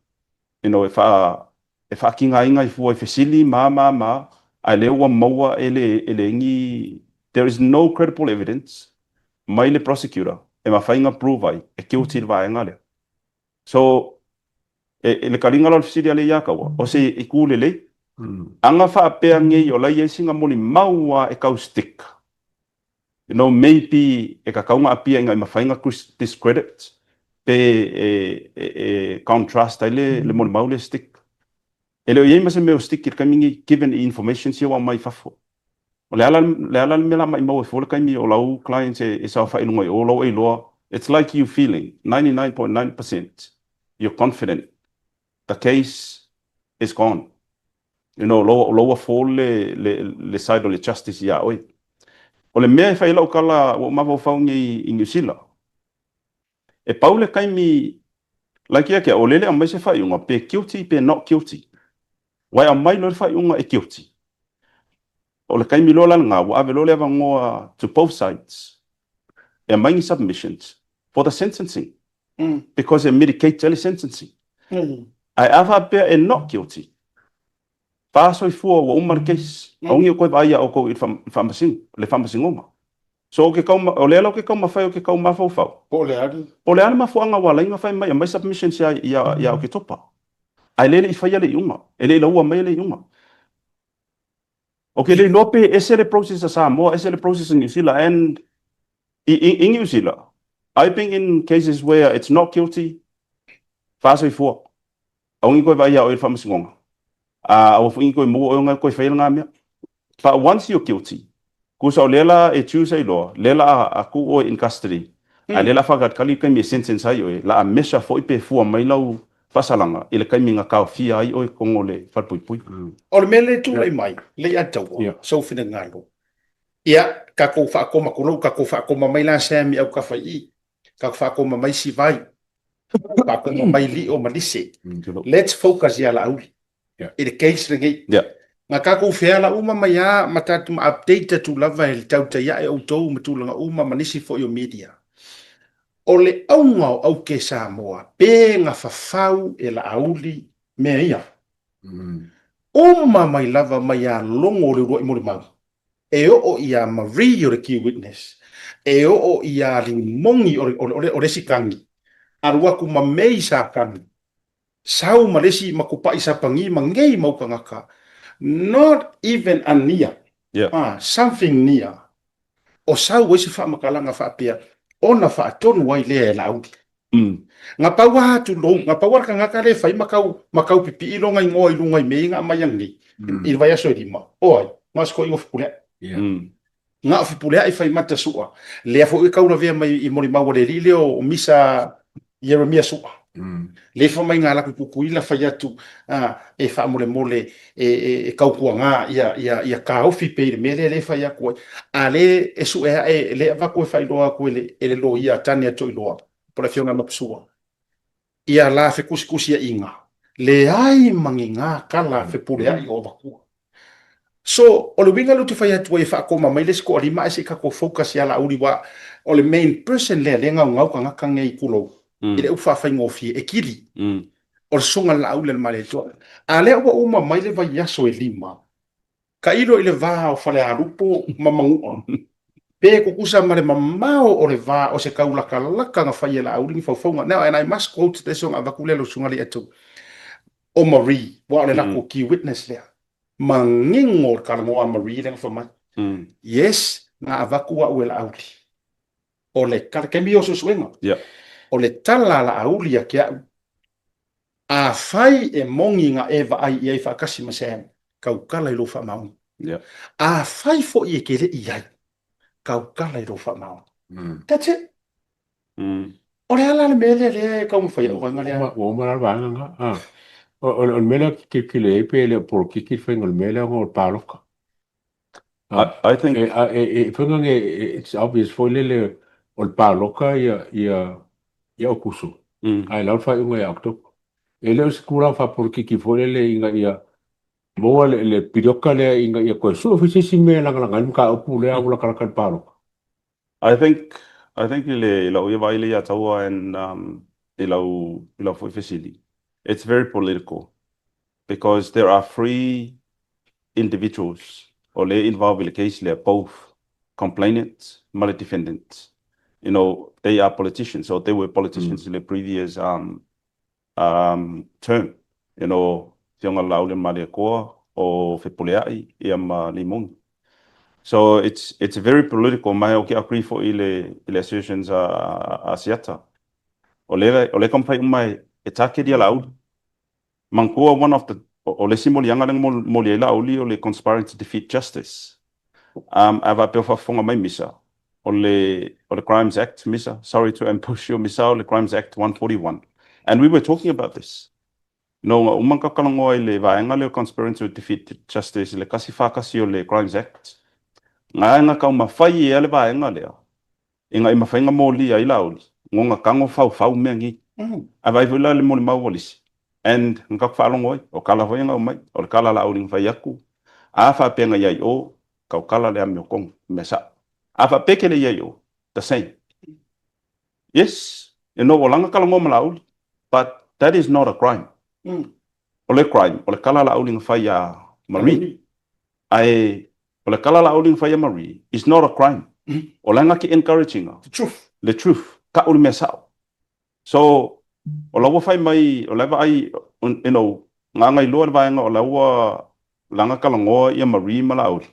you know e faa e faatigaina ai fua i fesili ma ma ma ae lea ua maua e le e leai ni there is no credible evidence mai le prosecutor e mafai ona prove ai e guilty le vaega lea. So e e le taliga la o le fesili a lea ia Kaua o se itu lelei aga faapea nei o la e i ai sina molimau lava e tau stick You know, maybe e tatau ona appear ina ia mafai ona discredit pe e contrast ai le molimau lea e stick. E le o i ai ma se mea o stick i le taimi lenei given i informations ia ua aumai i fafo. O le a la le a la le mea o le a maimau ai fua le taimi o lau clients e saofai i luga i o, la ua e iloa, it's like you feeling 99.9% you're confident the case is gone. You know, o la ua fall le, le, le side o le justice iā oe. O le mea e fai ai lau tala, ua ou mafaufau nei i Niu Sila, e pau le taimi, like ia te au, o lea e le aumai se faaiuga pe guilty pe not guilty. Ua e aumai loa le faaiuga e guilty, o le taimi loa la lena, ua ave loa le avanoa to both sides e aumai ni submissions for the sentencing. Because e mitigate ai le sentencing. Ae a faapea e not guilty, faasoifua ua uma le case, aua ne i toe vaai ia outou i le faamasinoga. So o ke kau, o lea la ou te taumafai ou te tau mafaufau. Po o le a le. Po o le a le mafuaaga ua ala ai ona fai mai aumai submissions ia ia Oketopa. Ae lea e le i faia le iuga, e le i laua maia le iuga. Ou te le iloa pe ese le process a Samoa, ese le process a Niu Sila and i Niu Sila, I've been in cases where it's not guilty, faasoifua, aua ne i toe vaai ia oe i le faamasinoga, aua foi ne i toe maua oe ona toe faia lena mea. But once you're guilty, tusa o lea la e choose ai loa, lea la a tuu oe in custody, a lea la a faatalitali le taimi e sentence ai oe, la a measure foi pe fua mai lau faasalaga i le taimi na taofia ai oe i totonu o le falepuipui. O le mea lea e tulai mai, Leiataua, sou finagalo, Ia, tatou faakoma, tulou, tatou faakoma mai la Sam i autafa i i, tatou faakoma mai Sivai, faakoma mai Lio ma Lise. Let's focus ia Laauli i le case lenei. Na tatou feala uma mai lava ma tatou ma update atu lava e le tautai ae outou ma tulaga uma ma nisi foi o media. O le auga o Aukē Samoa pe na fafau e Laauli mea ia. Uma mai lava mai ia Logo o le uluai molimau e oo iā Marie o le key witness, e oo iā Limoni o le, o le, o le isi kani, alu atu ma May sa kani, sau ma le isi ma Kupaʻi Sapagi ma nei mau tagata, not even a near, ah, something near, o sau ai se faamatalaga faapea ona faatonu ai lea e Laauli. Na pau lava tulou, na pau lava le tagata lea e fai ma tau, ma tau pipii lona igoa i luga i mea ia na aumai ananei, i le vaiaso e lima. O ai? Na o si toeaina o Fepuleai. Na o Fepuleai fai mata sua. Lea foi e tau lavea mai i molimau a le alii lea o Misa Ieremia Sua. Lea fai mai na alu atu i Tutuila fai atu e faamolemole e tautuaga ia taofi pea i le mea lea lea e fai atu ai. A lea e sue ae, lea e avatu e faailoa atu e le loia a Tane Toiloa, po o le Afioga ia Mapusua, ia la fetusitusiaiga, leai ma ni gā tala fepuleai o avatua. So, o le uiga lea ou te fai atu ai e faakoma mai le isi toalima ae se i tatou focus ia Laauli aua o le main person lea lea e gaugau tagata nei tulou i le upu faafaigofie e kili. O le Susuga i le Laauli a le Malietoa. A lea ua uma mai le vaiaso e lima, tailo i le va o Falealupo ma Manua. Pe tutusa ma le mamao o le va o se taulatalata na fai e Laauli ni faufauga. Now, and I must quote this ona avatu lea lau susuga Leiatou, o Marie, aua o le latou key witness lea. Manino le talanoa a Marie lea na fai mai. Yes, na avatu au e Laauli. O le tala, taimi o suesuega. O le tala a Laauli ia te au, Afai e moni na e vaai i ai faatasi ma Sam, tautala i lou faamaoni. Afai foi e te le i ai, tautala i lou faamaoni. That's it. O le a la le mea lea lea e taumafai ai vaega lea? Ua uma la le vaega lena. Ah. O le mea lea ou te tilotilo i ai pe le o polokiki le faiga o le mea lea ona o le palota. I think E faiga nei, it's obvious foi lele o le palota ia ia ia Aokuso, ae lau le faaiuga ia October. E le o se tulaga faapolokiki foi lele ina ia maua le le piliota lea ina ia toe sue foi se isi mea e lagalaga ai le mataupu lea ua latalata i le palota. I think I think i le i lau ia vaai lea ia Taua and i lau i lau foi fesili, it's very political because there are free individuals o lea e involve i le case lea, both complainants ma le defendants. You know, they are politicians or they were politicians in the previous term, you know, Afioga Laauli Malietoa o Fepuleai ia ma Limoni. So it's it's very political ma ou te agree foi i le i le assertions a a Siata. O lea o lea e taumafai uma e target ia Laauli. Manatua one of the o le isi moliaga lea na moli ai Laauli o le conspiring to defeat justice. A faapea o faafofoga mai Misa, o le o le Crimes Act Misa, sorry to ambush you Misa, o le Crimes Act 141 and we were talking about this. Ina ua uma ona talanoa i le vaega lea o conspiring to defeat justice i le 141 o le Crimes Act, na na taumafai ea le vaega lea ina ia mafai ona molia ai Laauli, no na tago faufau mea nei. Ae vaai foi la i le molimau a Lisi, and na tatou faalogo ai, o tala foi na aumai, o le tala a Laauli na fai atu, a faapea na i ai i o, tautala le amiotonu, mea sao. A faapea e te le i ai i o, the same. Yes, you know, o la na talanoa ma Laauli, but that is not a crime. O le crime, o le tala a Laauli na fai ia Marie. Ae o le tala a Laauli na fai ia Marie is not a crime. O la na te encourage ina. The truth. Le truth. Kau le mea sao. So, o la ua fai mai, o la e vaai, you know, na na iloa le vaega o la ua la na talanoa ia Marie ma Laauli.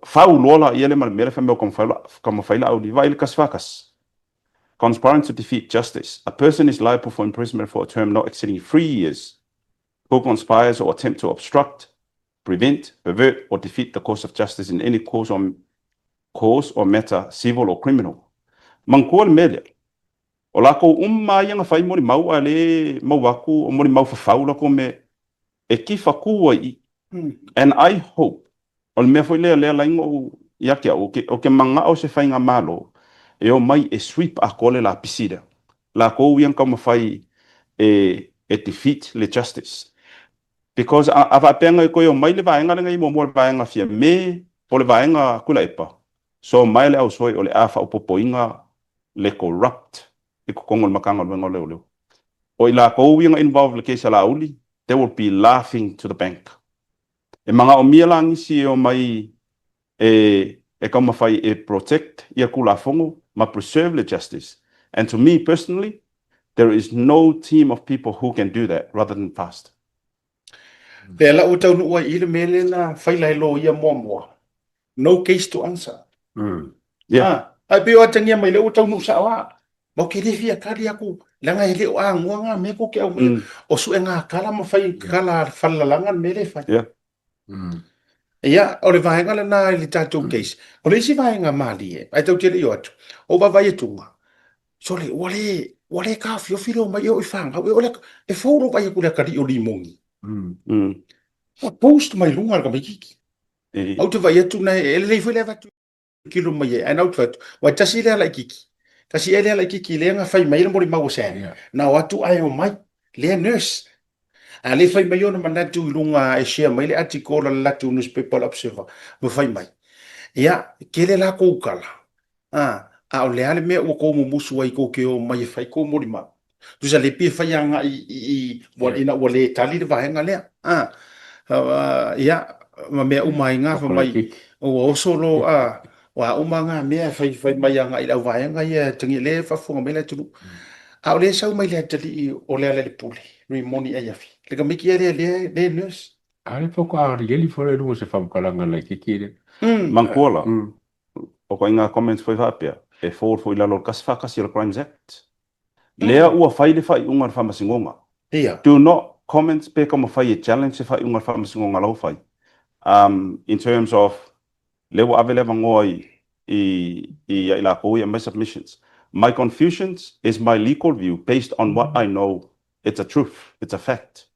Fau loa laia lea ma le mea lea fai mai o taumafai Laauli, vaai le 141. Conspiring to defeat justice. A person is liable for imprisonment for a term not exceeding 3 years who conspires or attempt to obstruct, prevent, pervert or defeat the course of justice in any cause or, cause or matter, civil or criminal. Manatua le mea lea, o lakou uma lava ia na fai molimau a le maua atu o molimau fafau latou mea e kifa tu ai i i. And I hope, o le mea foi lea lea laina ou ia te au, ou te manao se faigamalo e omai e sweep atoa le lapisi lea. Latou ia na taumafai e e defeat le justice. Because a a faapea na toe omai le vaega lenei muamua le vaega Fiame po o le vaega Tuilaepa, so mai le ausoe o le a faaopoopoina le corrupt i totonu o le Matagaluega o Leoleo. O i latou ia na involve i le case a Laauli, they will be laughing to the bank. E manaomia la nisi e omai e e taumafai e protect ia Tulafono ma preserve le justice and to me personally, there is no team of people who can do that rather than fast. Lea la ua taunuu ai i le mea lea na faila e loia muamua. No case to answer. Yeah. Ah, ae pei o atagia mai lea ua taunuu sao lava. Ma ou te le fia tali atu, leaga e le o agoa ngā mea kou te aumaia. O suega kala ma fai kala falelalaga le mea lea e fai. Yeah. Ia, o le vaega lena i le tatou case. O le isi vaega malie, ae tou te le i o atu, o vaavaai atuga, sole, ua le, ua le taofiofi le omai e oo i fanau, e oo i le, e fou lou vaai atu i le atalii o Limoni. Ua post mai luga le tamaititi. Ou te vaai atu, na e lelei foi le avatu kilo mai ai, ae na ou te fai atu, ua tasi lea laitiiti, tasi ea lea laitiiti lea na fai mai ai le molimau a Sam, na o atu ae omai, lea nurse. A le fai mai ona manatu i luga e share mai le article a le latou newspaper le Observer, ma fai mai, ia, tele lakou tala, a, a o le a le mea ua tou mumusu ai tou te omai e fai tou molimau. Tusa le pei e fai agai i, i, ua, ina ua le tali le vaega lea. A, ia, ma mea uma ai ngā, fai mai, ua oso lo, a, O a uma na mea e fai, fai mai agai i le auvaega ia e atagia lea e faafofoga mai le atunuu. A o lea e sau mai le atalii o Lealailepule, Rimoni Aiafi, le tamaiti lea lea lea nurse. A lea faatoa aliali foi i luga o se faamatalaga laitiiti lea. Manatua la, o ituaiga comments foi faapea, e fall foi i lalo o le 141 o le Crimes Act. Lea ua fai le faaiuga a le Faamasinoga. Do not comment pe taumafai e challenge se faaiuga a le Faamasinoga la ua fai in terms of lea ua ave le avanoa i ia i latou ia e aumai submissions. My confusions is my legal view based on what I know it's a truth, it's a fact.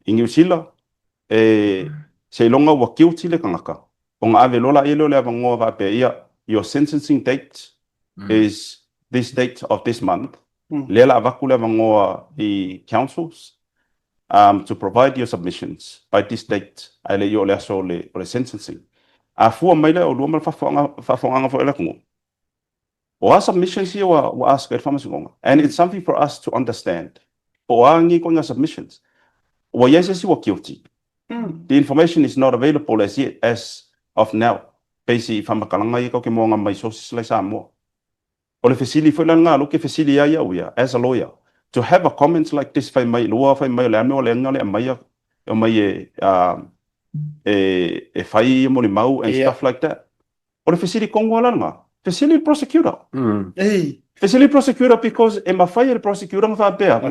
I Niu Sila, e seiloga ua guilty le tagata ona ave loa laia lea o le avanoa faapea, ia, your sentencing date is this date of this month, lea la avatu le avanoa i councils to provide your submissions by this date, ae le i oo i le aso o le sentencing. A fua mai lea o oulua ma le faafofogaaga foi a le atunuu, o a submissions ia ua ask ai le Faamasinoga? And it's something for us to understand po o a ni ituaiga submissions. Ua i ai se isi ua guilty? The information is not available as yet, as of now, pei si faamatalaga ia tatou te moaga mai sources la i Samoa. O le fesili foi la lena lea ou te fesili ai au ia, as a lawyer, to have a comment like this fai mai, lua fai mai o le a le mea ua leai le aumaia e omai e fai ia molimau and stuff like that. O le fesili tonu lava la lena, fesili le prosecutor. Fesili le prosecutor because e mafai e le prosecutor ona faapea,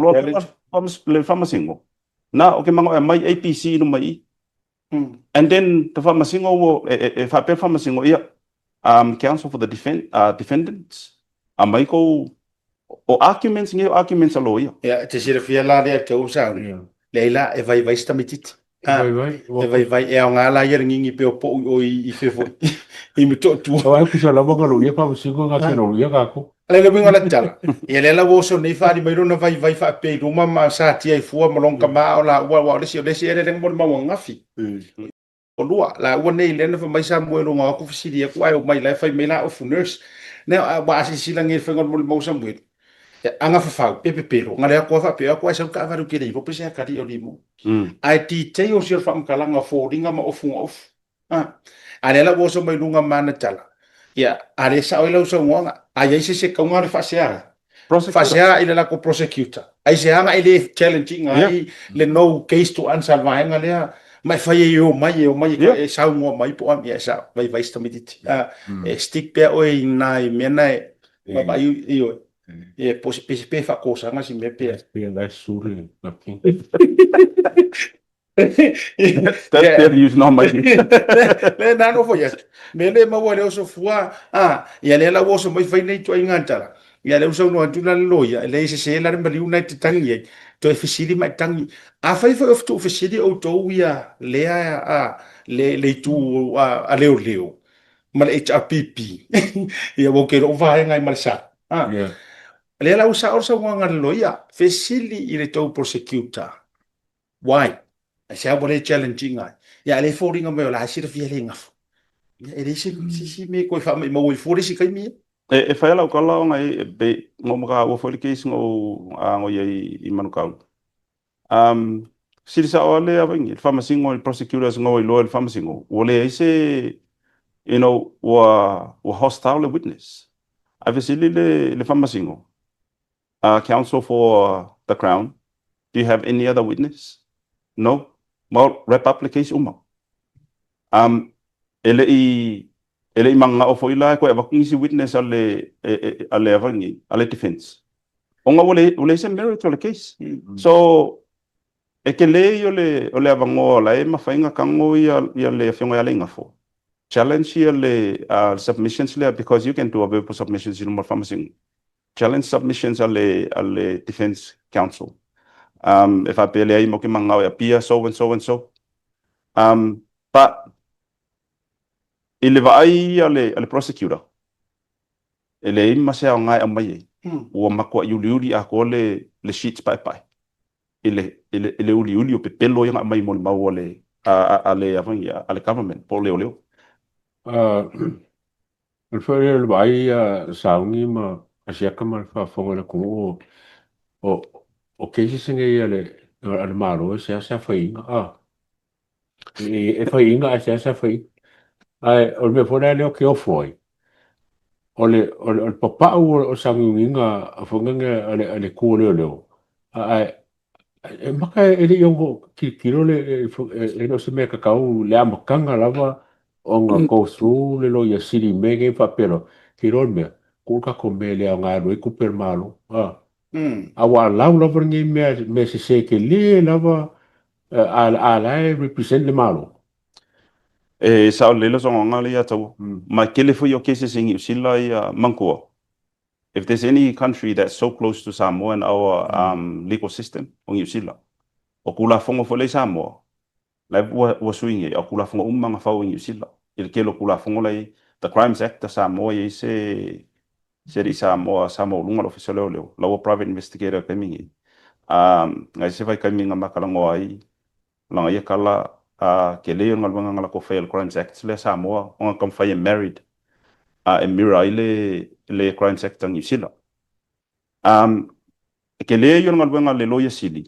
le faamasino, na ou te manao e aumai ABC i luma i i. And then the faamasino ua, e faapea le faamasino, ia, counsel for the defendants, aumai tou, o arguments nei o arguments a loia. Ia, e te silafia la lea te ou sauni. Leai la, e vaivai si tamaitiiti. E vaivai. E vaivai, e aoga la ia le gigi pea o pou i o i fea foi, i Motootua. Aua e tusa lava na lou ia faamasino na te lou ia tatou. Le le uiga o le tala, ia lea la ua oso nei faaali mai lona vaivai faapea i luma ma satia i fua ma lona tama a o laua, aua o le isi, o le isi eleele na molimau ananafi. O lua, laua nei lea na fai mai Samuelu na o atu fesili atu ae omai la e fai mai la ofu nurse. Now, aua a silasila nei i le faiga o le molimau a Samuelu, agafafau pe pepelo, na le atu lava faapea, o atu ae sau le taavale ou te le iloa pe se atalii o limo. Ae details ia o le faamatalaga o foliga ma ofu na ofu. A lea la ua oso mai luga ma ana tala, ia, a le sao ai lau saunoaga, a i ai se isi e tatau ona faasea ai. Faasea i le latou prosecutor. Aisea na e le challenge ina ai le no case to answer le vaega lea, ma e fai ai e omai, e omai e saunoa mai po o a, ia e sao, vaivai si tamaitiiti. E stick pea oe i nai mea na e vaavaai i oe. Ia, po o se pe faatosaga si mea pe. That's fair use not my Le na nofo ia. Me le maua le oso fua. Ah, ia le la oso mai fai nei ituaiga tala. Ia le uso no atu la le loia, le se se la le maliu na te tangi ai. Toe fesili mai tangi. Afai foi o tuufesili outou ia lea a le le itu a leoleo ma le HRPP. Ia ua ke lou vaega ai ma le sa. Ah. Lea la ua sao le saunoaga a le loia, fesili i le tou prosecutor. Why? Aisea ua le challenge ina ai? Ia, a le foliga mai o la e silafia e le gafa. Ia, e leai se isi mea e toe faamaumau ai fua le isi taimi ia. E fai lava lau tala ona e pei na ou mataua foi le case na ou ago i ai i Manukau. Fesili sao lava le avaini, le faamasino i le prosecutors na o iloa i le faamasino, ua leai se, you know, ua hostile le witness. Ae fesili le faamasino, Counsel for the Crown, do you have any other witness? No? Well, wrap up le case uma. E le i, e le i mananao foi la e toe avatu nisi witness a le, a le avani, a le defence. Ona ua le, ua leai se merit o le case. So, e tele ia o le, o le avanoa la e mafai ona tago ia, ia le Afioga ia Leigafo. Challenge ia le submissions lea because you can do a verbal submissions i luma o le Faamasinoga. Challenge submissions a le a le Defence Counsel e faapea leai matou te mananao e appear so and so and so. But i le vaai a le a le prosecutor, e leai ma se aoga e aumai ai. Ua matuai uliuli atoa le le sheets paepae i le i le i le uliuli o pepelo ia na aumai molimau a le a le a le government po o leoleo. O le foi lea o le vaai a Sauni ma Asiata ma le faafofoga a le atunuu o, o cases nei a le, a le Malo e seasea faiina, a. E, e faiina ae seasea faiina. Ae o le mea foi lea ou te ofo ai, O le, o le, o le papau o, o sagiugiga foi lea a le, a le tu o leoleo, ae e maka e le i ono tilotilo le, e le o se mea tatau le amataga lava ona go through le loia sili i mea nei faapea loa, te iloa le mea, tuu le tatou mea e le aoga e alu ai tupe a le Malo. A, a ua allow lava lenei mea, mea sese tele lava, a, a la e represent le Malo. E sao lelei lau saunoaga lea ia Taua. Ma e tele foi o cases i Niu Sila ia manatua, if there's any country that's so close to Samoa and our legal system, o Niu Sila. O Tulafono foi lea i Samoa, la e ua sui nei, a o Tulafono uma na fau e Niu Sila i le tele o Tulafono la e i ai. The Crimes Act a Samoa e i ai se se alii Samoa sa maualuga le Ofisa o Leoleo, la ua private investigator i le taimi nei. Na i ai se vaitaimi na ma talanoa ai Langa ia kala a tele o le galuega na latou faia i le Crimes Act lea Samoa ona taumafai e married a e mirror ai le le Crimes Act a Niu Sila. Um e tele ia o le galuega a le Loia Sili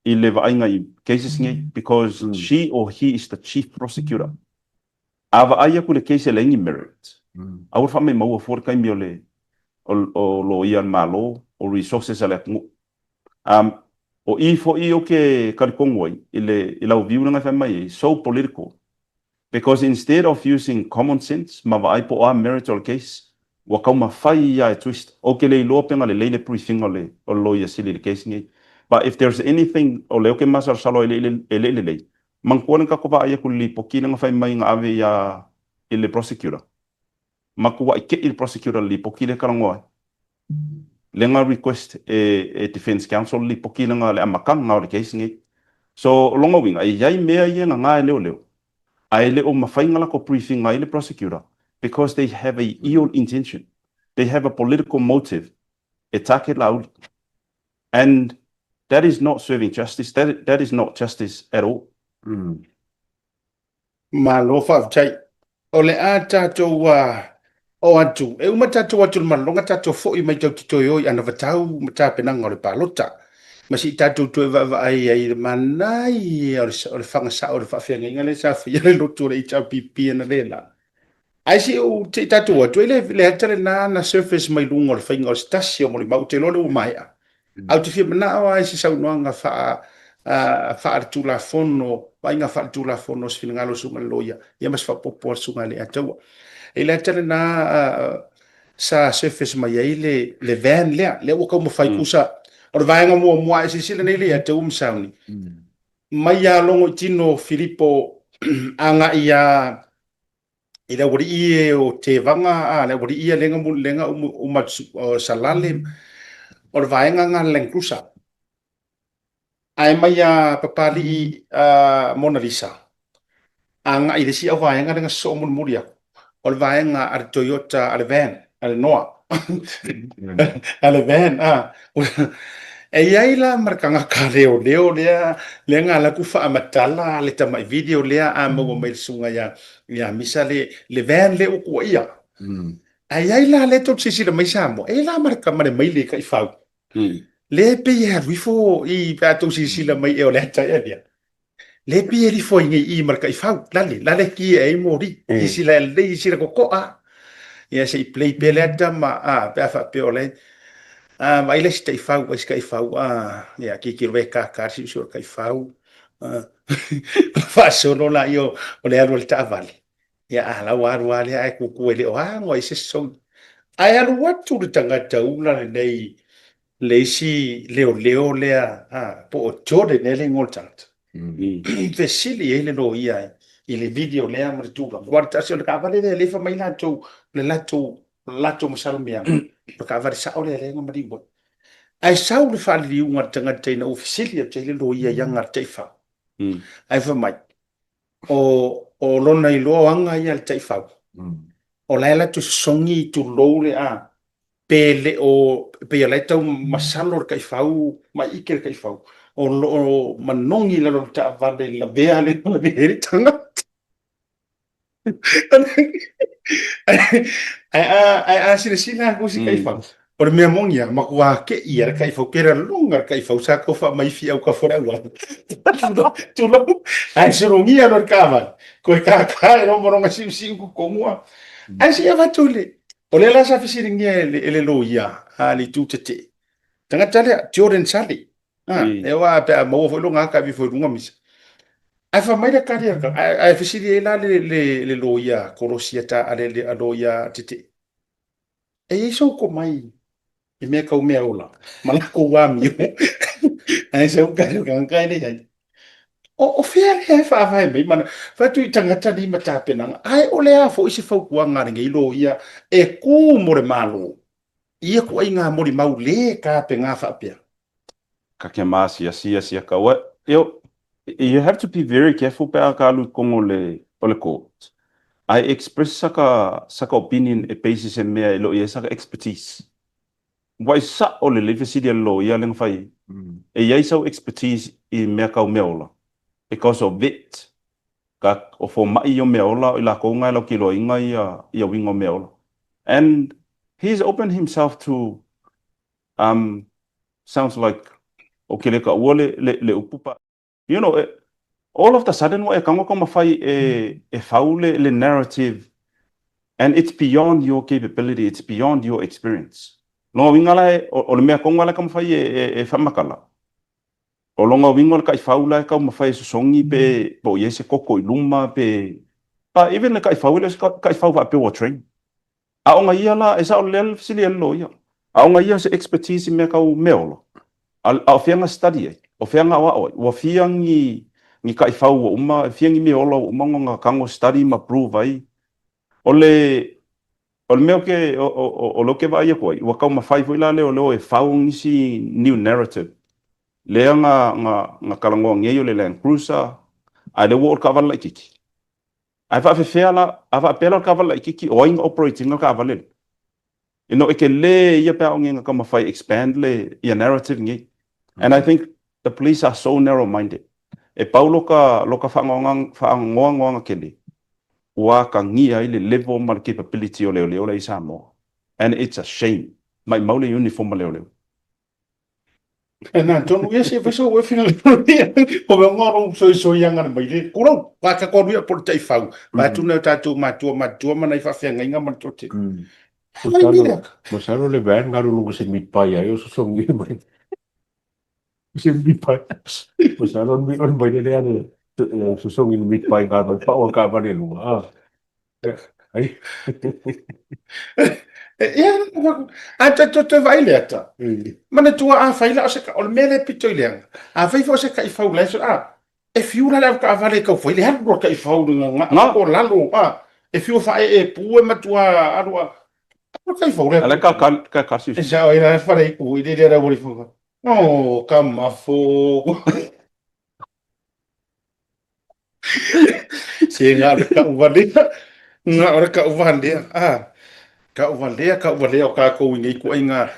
i le vaaiga i cases nei because she or he is the chief prosecutor. A vaai atu i le case e leai ni merit, aua le faamaimaua fua le taimi o le o loia a le Malo, o resources a le atunuu. Um, o i foi ou te talitonu ai i le i lau view lena e fai mai ai, so political. Because instead of using common sense ma vaai po o a merits o le case, ua taumafai ia e twist. Ou te le iloa pe na lelei le briefing o le o le Loia Sili i le case lenei. But if there's anything o lea ou te masalosalo ai e le i lelei, manatua le tatou vaai atu i le lipoti lea na fai mai na ave ia i le prosecutor. Matuai tei le prosecutor i le lipoti lea e talanoa ai. Lea na request e e defence counsel le lipoti lea na le amataga o le case lenei. So o lona uiga e i ai mea ia e nana e leoleo ae le o mafai ona latou brief ina ai le prosecutor because they have a ill intention. They have a political motive e target Laauli and that is not serving justice, that that is not justice at all. Malo faafetai. O le a tatou o atu, e uma tatou atu i le malologa tatou foi mai tatou te toe o i anavatau ma tapenaga o le palota. Ma se i tatou toe vaavaai ai i le manaia o le faga sao o le faafeagaiga lea sa faia le lotu o le HRPP analeila. Ae se i ou se i tatou o atu ai le le ata lena na surface mai luga o le faiga o se tasi o molimau, ou te iloa lea ua maea. Ae ou te fia manao lava i se saunoaga faa faaletulafono, vaaiga faaletulafono o se finagalo o le susuga i le loia, ia ma se faaopoopo a le susuga i le Ataua. I le ata lena sa surface mai ai le, le van lea, lea ua taumafai tusa, o le vaega muamua a e silasila nei le Ataua ma Sauni, mai ia Logoitino Filipo agai ia i le aualii e o Tevaga, a, le aualii ia lea na, lea na uma atu o Salale, o le vaega lena a le Land Cruiser. Ae mai ia Papalii Mona Lisa, agai i le isi auvaega lea na sosoo mulimuli atu, o le vaega a le Toyota, a le van, a le Noah. A le van, a. E i ai la ma le tagata leoleo lea, lea na alu atu faamatala le tamai video lea a maua mai le susuga ia, ia Misa le, le van lea ua tuuaia. Ae i ai la lea tou te silasila mai Samoa, e i ai la ma le, ma le maile taifau. Lea e pei e alu ifo i, pe a tou silasila mai ea o le ata ea lea. Lea e pei e lifo ai nei i ma le taifau, lale, lale e ki ai moli. Silasila e lelei, silasila totoa. Ia se i play pea le ata ma, a, pe a faapea o le, a, vaai le isi taifau, vaai isi taifau, a, ia, tilotilo e kaka le siusiu o le taifau. A, faasolo laia o le alu a le taavale. Ia, a la ua alu lava lea ae tutu e le o ago ai se sogi. Ae alu atu le tagata ula lenei, le isi leoleo lea, a, po o Jordan ea le igoa o le tagata. Fesili ai le loia i le video lea ma le tulaga. Aua o le tasi o le taavale lea lea e fai mai latou, le latou, le latou masalomiaga, o le taavale sao lea lea na maliu ai. Ae sau le faaliliuga a le tagata ina ua fesili atu ai le loia i aga a le taifau. Ae fai mai, o, o lona iloa o aga ia a le taifau, o la e latou sosogi tulou le a, pe le o, pei o la e tau masalo le taifau ma ike le taifau, o lo o manogi i lalo o le taavale lavea le lavea ai le tagata. Ae a, ae a silasila atu si taifau, o le mea moni lava, matua te'i lava le taifau, pe laloga le taifau sa tau faamaifi autafa o le auala. Tulou, ae sologia loa le taavale, toe tata e loma lona siusiu totonu lava. Ae se i avatu i le... O lea la sa fesiligia e le, e le loia a le itu tetee. Tagata lea, Jordan Sale. Ah, e aua pe a maua foi lona ata e foi luga misa. Ae fai mai le tali a ae fesili ai la le, le, le loia kolosi a ta a le, le a loia tetee. E i ai sou tomai i mea tau meaola ma latou amio. Ae sau tali o le tagata e leai. O, o fea lea e faavae mai mana fai atu i tagata nei ma tapenaga. Ae o le a foi se fautuaga a lenei loia e tu mo le Malo i ia ituaiga molimau le tapena faapea? Ka ke maasiasi ka ua eo you have to be very careful pe a ka alu i totonu o le o le court ae express saka saka opinion e base i se mea e le o i ai saka expertise. Ua e sa'o lelei fesili a le loia lea na fai ai. E i ai sau expertise i mea tau meaola because o vet ka o fomai ia o meaola o i lakou na e laukiloaina ia ia uiga o meaola and he's opened himself to um sounds like o ke le taua le le le upu but you know all of the sudden ua e tago taumafai e e fau le le narrative and it's beyond your capability it's beyond your experience. Lona uiga la o le mea tonu lava la e taumafai e e e faamatala, o lona uiga o le taifau la e taumafai e sosogi pe po o i ai se koko i luma pe but even le taifau e le o se taifau faapea ua train. A o na ia la, e sao lelei lava le fesili a le loia, a o na ia o se expertise i mea tau meaola, a, a o fea na study ai? O fea na aoao ai? Ua fia ni, ni taifau ua uma, e fia ni meaola ua uma ona na tago study ma prove ai? O le, o le mea ou te, o, o, o lea ou te vaai atu ai, ua taumafai foi la leoleo e fau nisi new narrative, lea na, na, na talanoa nei o le Land Cruiser, a lea ua oo i le taavale laitiiti. Ae faafefea la, a faapea la o le taavale laitiiti, o ai na operate ina le taavale lea? You know, e tele ia pe a oo nei ina taumafai e expand le, ia narrative nei. And I think the police are so narrow minded. E pau loka, loka faanoanoaga tele, ua atagia ai le level ma le capability o leoleo la i Samoa. And it's a shame. Maimau le uniform a leoleo. E nā tonu ia se fai sou e finagalo ia. O mea ngā rou soisoianga na mai le kurau. Wā ka koru ia pori tai whau. Wā tu nei o tātou mātua mātua mana i whawhiangainga mana tō te. Masalo, masalo le van ngaru lunga se meat pie ai o sosongi mai. Se meat pie. Masalo on on mai le ane sosongi meat pie ngaru pa o ka vale lunga. Ah. Ai. Ia, a toe toe toe vaai le ata. Manatua a fai la o se o le mea lea pito i leaga. A fai foi o se taifau la e a e fiu la le au taavale e tau fai le alu a taifau le gaga'a o lalo a e fiu e faaeepu e matua alu a alu taifau le Ala ka ka ka ka E sao ai la fale i ku i le le rawali fo. Oh, ka mafo. Se ngā o le kau valea, ngā o le kau valea, ah, kau valea, kau valea o kākou i nei kuaiga.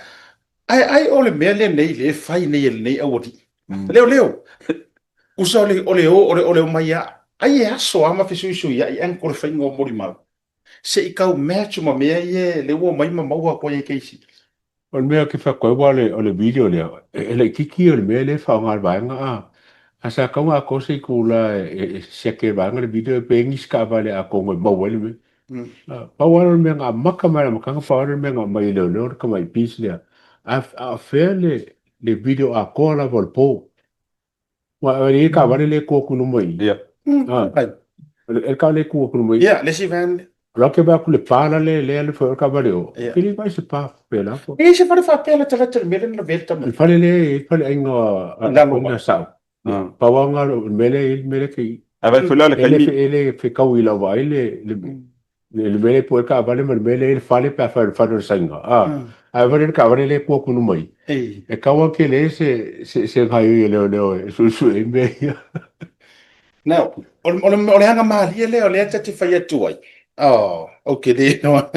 Ai, ai o le mea lea nei le fai nei e lenei aualii. Leo, leo, usa o le, o le o, o le, o le omai a, ai e aso a ma fesuisuiai ae ko le faiga o molimau. Se i kau match ma mea ia le ua omai ma maua atu ai e keisi. O le mea ke whai koe wa le, o le video lea, e laitiiti o le mea lea e whaonga le vaega a. A sa kaunga a kose i kula e, e siake le vaega le video e pe ngisi ka vale a kongo e maua ai le mea. Pau lava o le mea nga maka mai le amataga, pau lava o le mea nga aumai e leoleo le tamai piece lea. A, a o fea le, le video atoa lava o le po. Ua e i ai taavale lea e tu atu i luma i i. Ia. Ah. O le taavale e tu atu i luma i i. Ia, le isi van. O la ke vaai atu le pa la le lea le foi o le taavale o. Ia. Ke le vaai se pa faapea la. E i ai se fale faapea latalata i le mea lea na lavea le tama. Le fale lea e i ai le faleaiga a Lalo mai. Sao. Pau lava lena o le mea lea e i ai le mea lea ke i. Ae vaai foi la le taimi. E le fetau i lau vaai le le mea lea e pue ai le taavale ma le mea lea e i ai le fale pe afai o le fale o le Saina, a. Ae vaai le taavale lea e tu atu i luma i i, e tau lava tele ai se, se, se gaoioi a leoleo e suesue ai mea ia. Now, o le, o le, o le aga malie lea o lea ta te fai atu ai. Oh, ou te le iloa.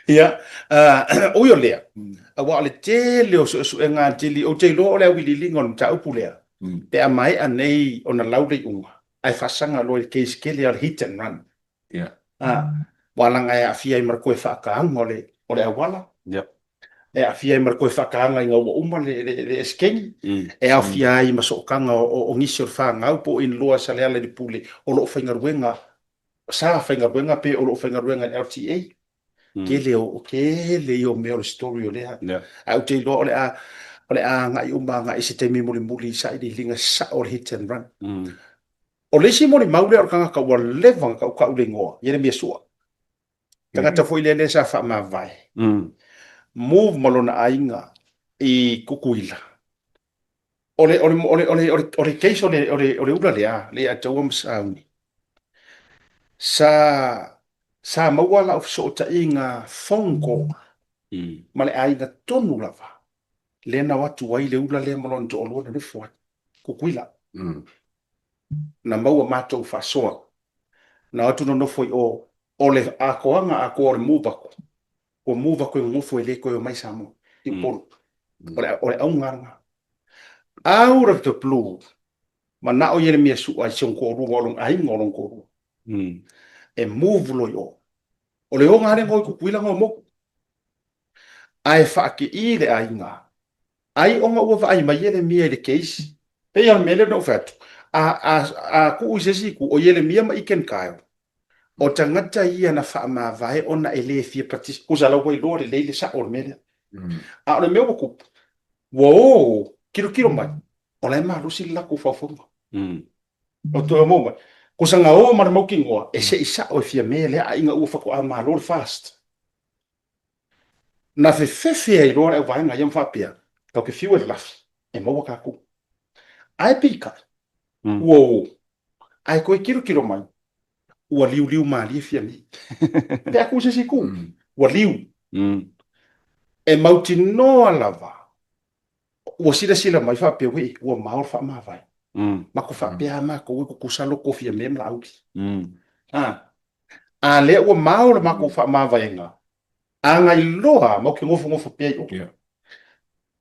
Ia, uh, ui o lea, aua o le tele o suesuega a Tili, ou te iloa o le auiliiliga o le mataupu lea, pe a maea nei ona lau le iuga, ae faasaga loa i le case tele o le hit and run. Ia. A, ua laga e aafia ai ma le toe faataga o le, o le auala. Ia. E aafia ai ma le toe faataga ina ua uma le, le, le esekeni. E aofia ai ma sootaga o, o, o nisi o le fanau po o inloa Saleala i le Pule o lo o faigaluega, sa faigaluega pe o lo o faigaluega i le LTA. Tele o tele ia o mea o le story o lea. Ae ou te iloa o le a o le a agai uma agai i se taimi mulimuli i sailiiliga sao o le hit and run. O le isi molimau lea o le tagata ua leva ona tautau le igoa, Ieremia Sua. Tagata foi lea lea sa faamavae. Move ma lona aiga i Tutuila. O le, o le, o le, o le, o le, o le case o le, o le, o le ula lea, le ia te au ma Sauni. Sa, sa maua lau fesootaiga phone call ma le aiga tonu lava lea na o atu ai le ula lea ma lona toalua na nofo ai, Tutuila. Na maua matou faasoa. Na o atu nonofo i o, o le atoaga atoa o le move atu. Ua move atu e nonofo e le toe omai i Samoa, i Upolu. O le, o le auga lena. Out of the blue, manao Ieremia Sua i si ona toalua o lona aiga o lona toalua. E move loa i o. O le oga lea na o i Tutuila na o motu. Ae faakii le aiga, ai ona ua vaai mai Ieremia i le case. Pei lava o le mea lea na ou fai atu, a, a, a tuu i se isi itu, o Ieremia ma Iken Kyle, o tagata ia na faamavae ona e le fia participate, tusa la ua iloa lelei le sao o le mea lea. A o le mea ua tupu, ua o tilotilo mai, o la e malosi le latou faufauga. O toe maua mai. Tusa na o ma le mautinoa, e se i sao e Fiame lea aiga ua faatoa malo le fast. Na fefefe ai loa le auvaega ia ma faapea, tatou te fiu e lalafi, e maua tatou. Ae peitai, ua o, ae toe tilotilo mai, ua liuliu malie Fiame. Pe a tuu i se isi itu, ua liu. E mautinoa lava, ua silasila mai faapea, uei, ua mao le faamavae. Matou faapea lava matou e tutusa loto o Fiame ma Laauli. A lea ua mao le matou faamavaega, a na iloa matou te nofonofo pea i o.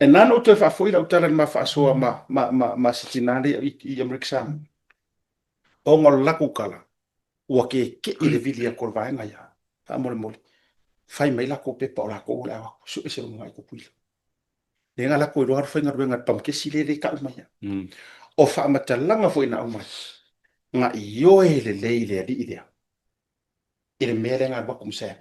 E na ona ou toe faafoi lau tala i le ma faasoa ma, ma, ma, ma si tina lea i, i Amerika Samoa. Ona o le latou tala, ua keke'i le vili atu o le vaega ia. Faamolemole, fai mai latou pepa o latou o le a o atu, sue se lumanai Tutuila. Lea na latou iloa alu faigaluega i le pamukesi lea e tau mai. O faamatalaga foi na aumai, na ioe lelei le alii lea i le mea lea na alu atu ma Sam,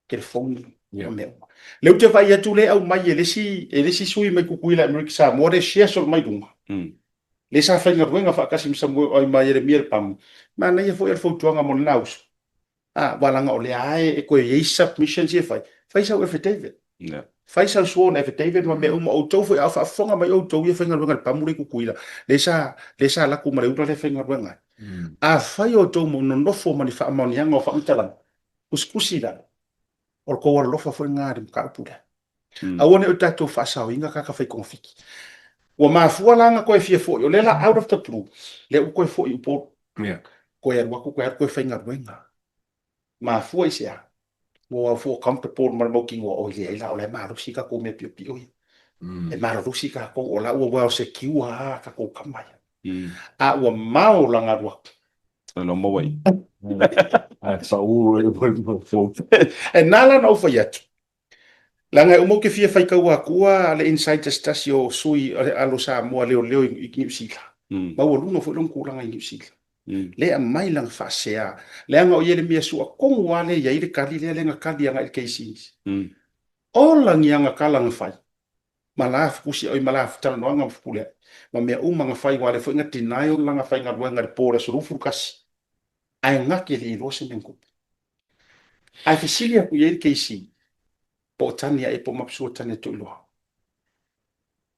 telefoni ma mea uma. Lea ou te vaai atu lea e aumai e le isi, e le isi sui mai Tutuila Amerika Samoa lea e share mai luga. Lea sa faigaluega faatasi ma Samoa ai ma Ieremia Lepama. Manaia foi le fautuaga mo lena uso. A, aua leaga o lea lava e toe i ai submissions ia e fai, fai sau affidavit. Yeah. Fai sau sworn affidavit ma mea uma. Outou foi, a o faafofoga mai outou ia faigaluega i le pamu lea i Tutuila, lea sa, lea sa alu atu ma le ula lea e faigaluega ai. Afai outou nonofo ma ni faamaoniaga o faamatalaga, tusitusi i lalo, o le tou alolofa foi lena i le mataupu lea. Aua ne i o tatou faasaoina tagata fai togafiti. Ua mafua la ona toe fia foi, o lea la out of the blue, lea ua toe foi i Upolu. Yeah. Toe alu atu, toe alu, toe faigaluega. Mafua i se a? Ua fua comfortable ma le mautinoa, oi leai la, o la e malosi tatou mea piopio ia. E malolosi tatou, o la ua well secure lava tatou tama ia. A ua mao lana alu atu. Lo maua i. Ae pau e E na la na ou fai atu, Leaga e uma ou te fia faitau atua le insight a se tasi o sui o le alo Samoa leoleo i Niu Sila. Maualuga foi lona tulaga i Niu Sila. Lea e aumai lana faasea, leaga o Ieremia Sua tonu lava lea e i ai le tali lea, lea na tali agai i le Casings. Ola ni ana tala na fai, ma la fetusiai ma la talanoaga ma fepuleai, ma mea uma na fai, aua o lea foi na denial lana faigaluega i le po o le aso 21, ae na te le iloa se mea na tupu. Ae fesili atu i ai le KC, po o Tania ea po o Mapusua Tania Tuiloa.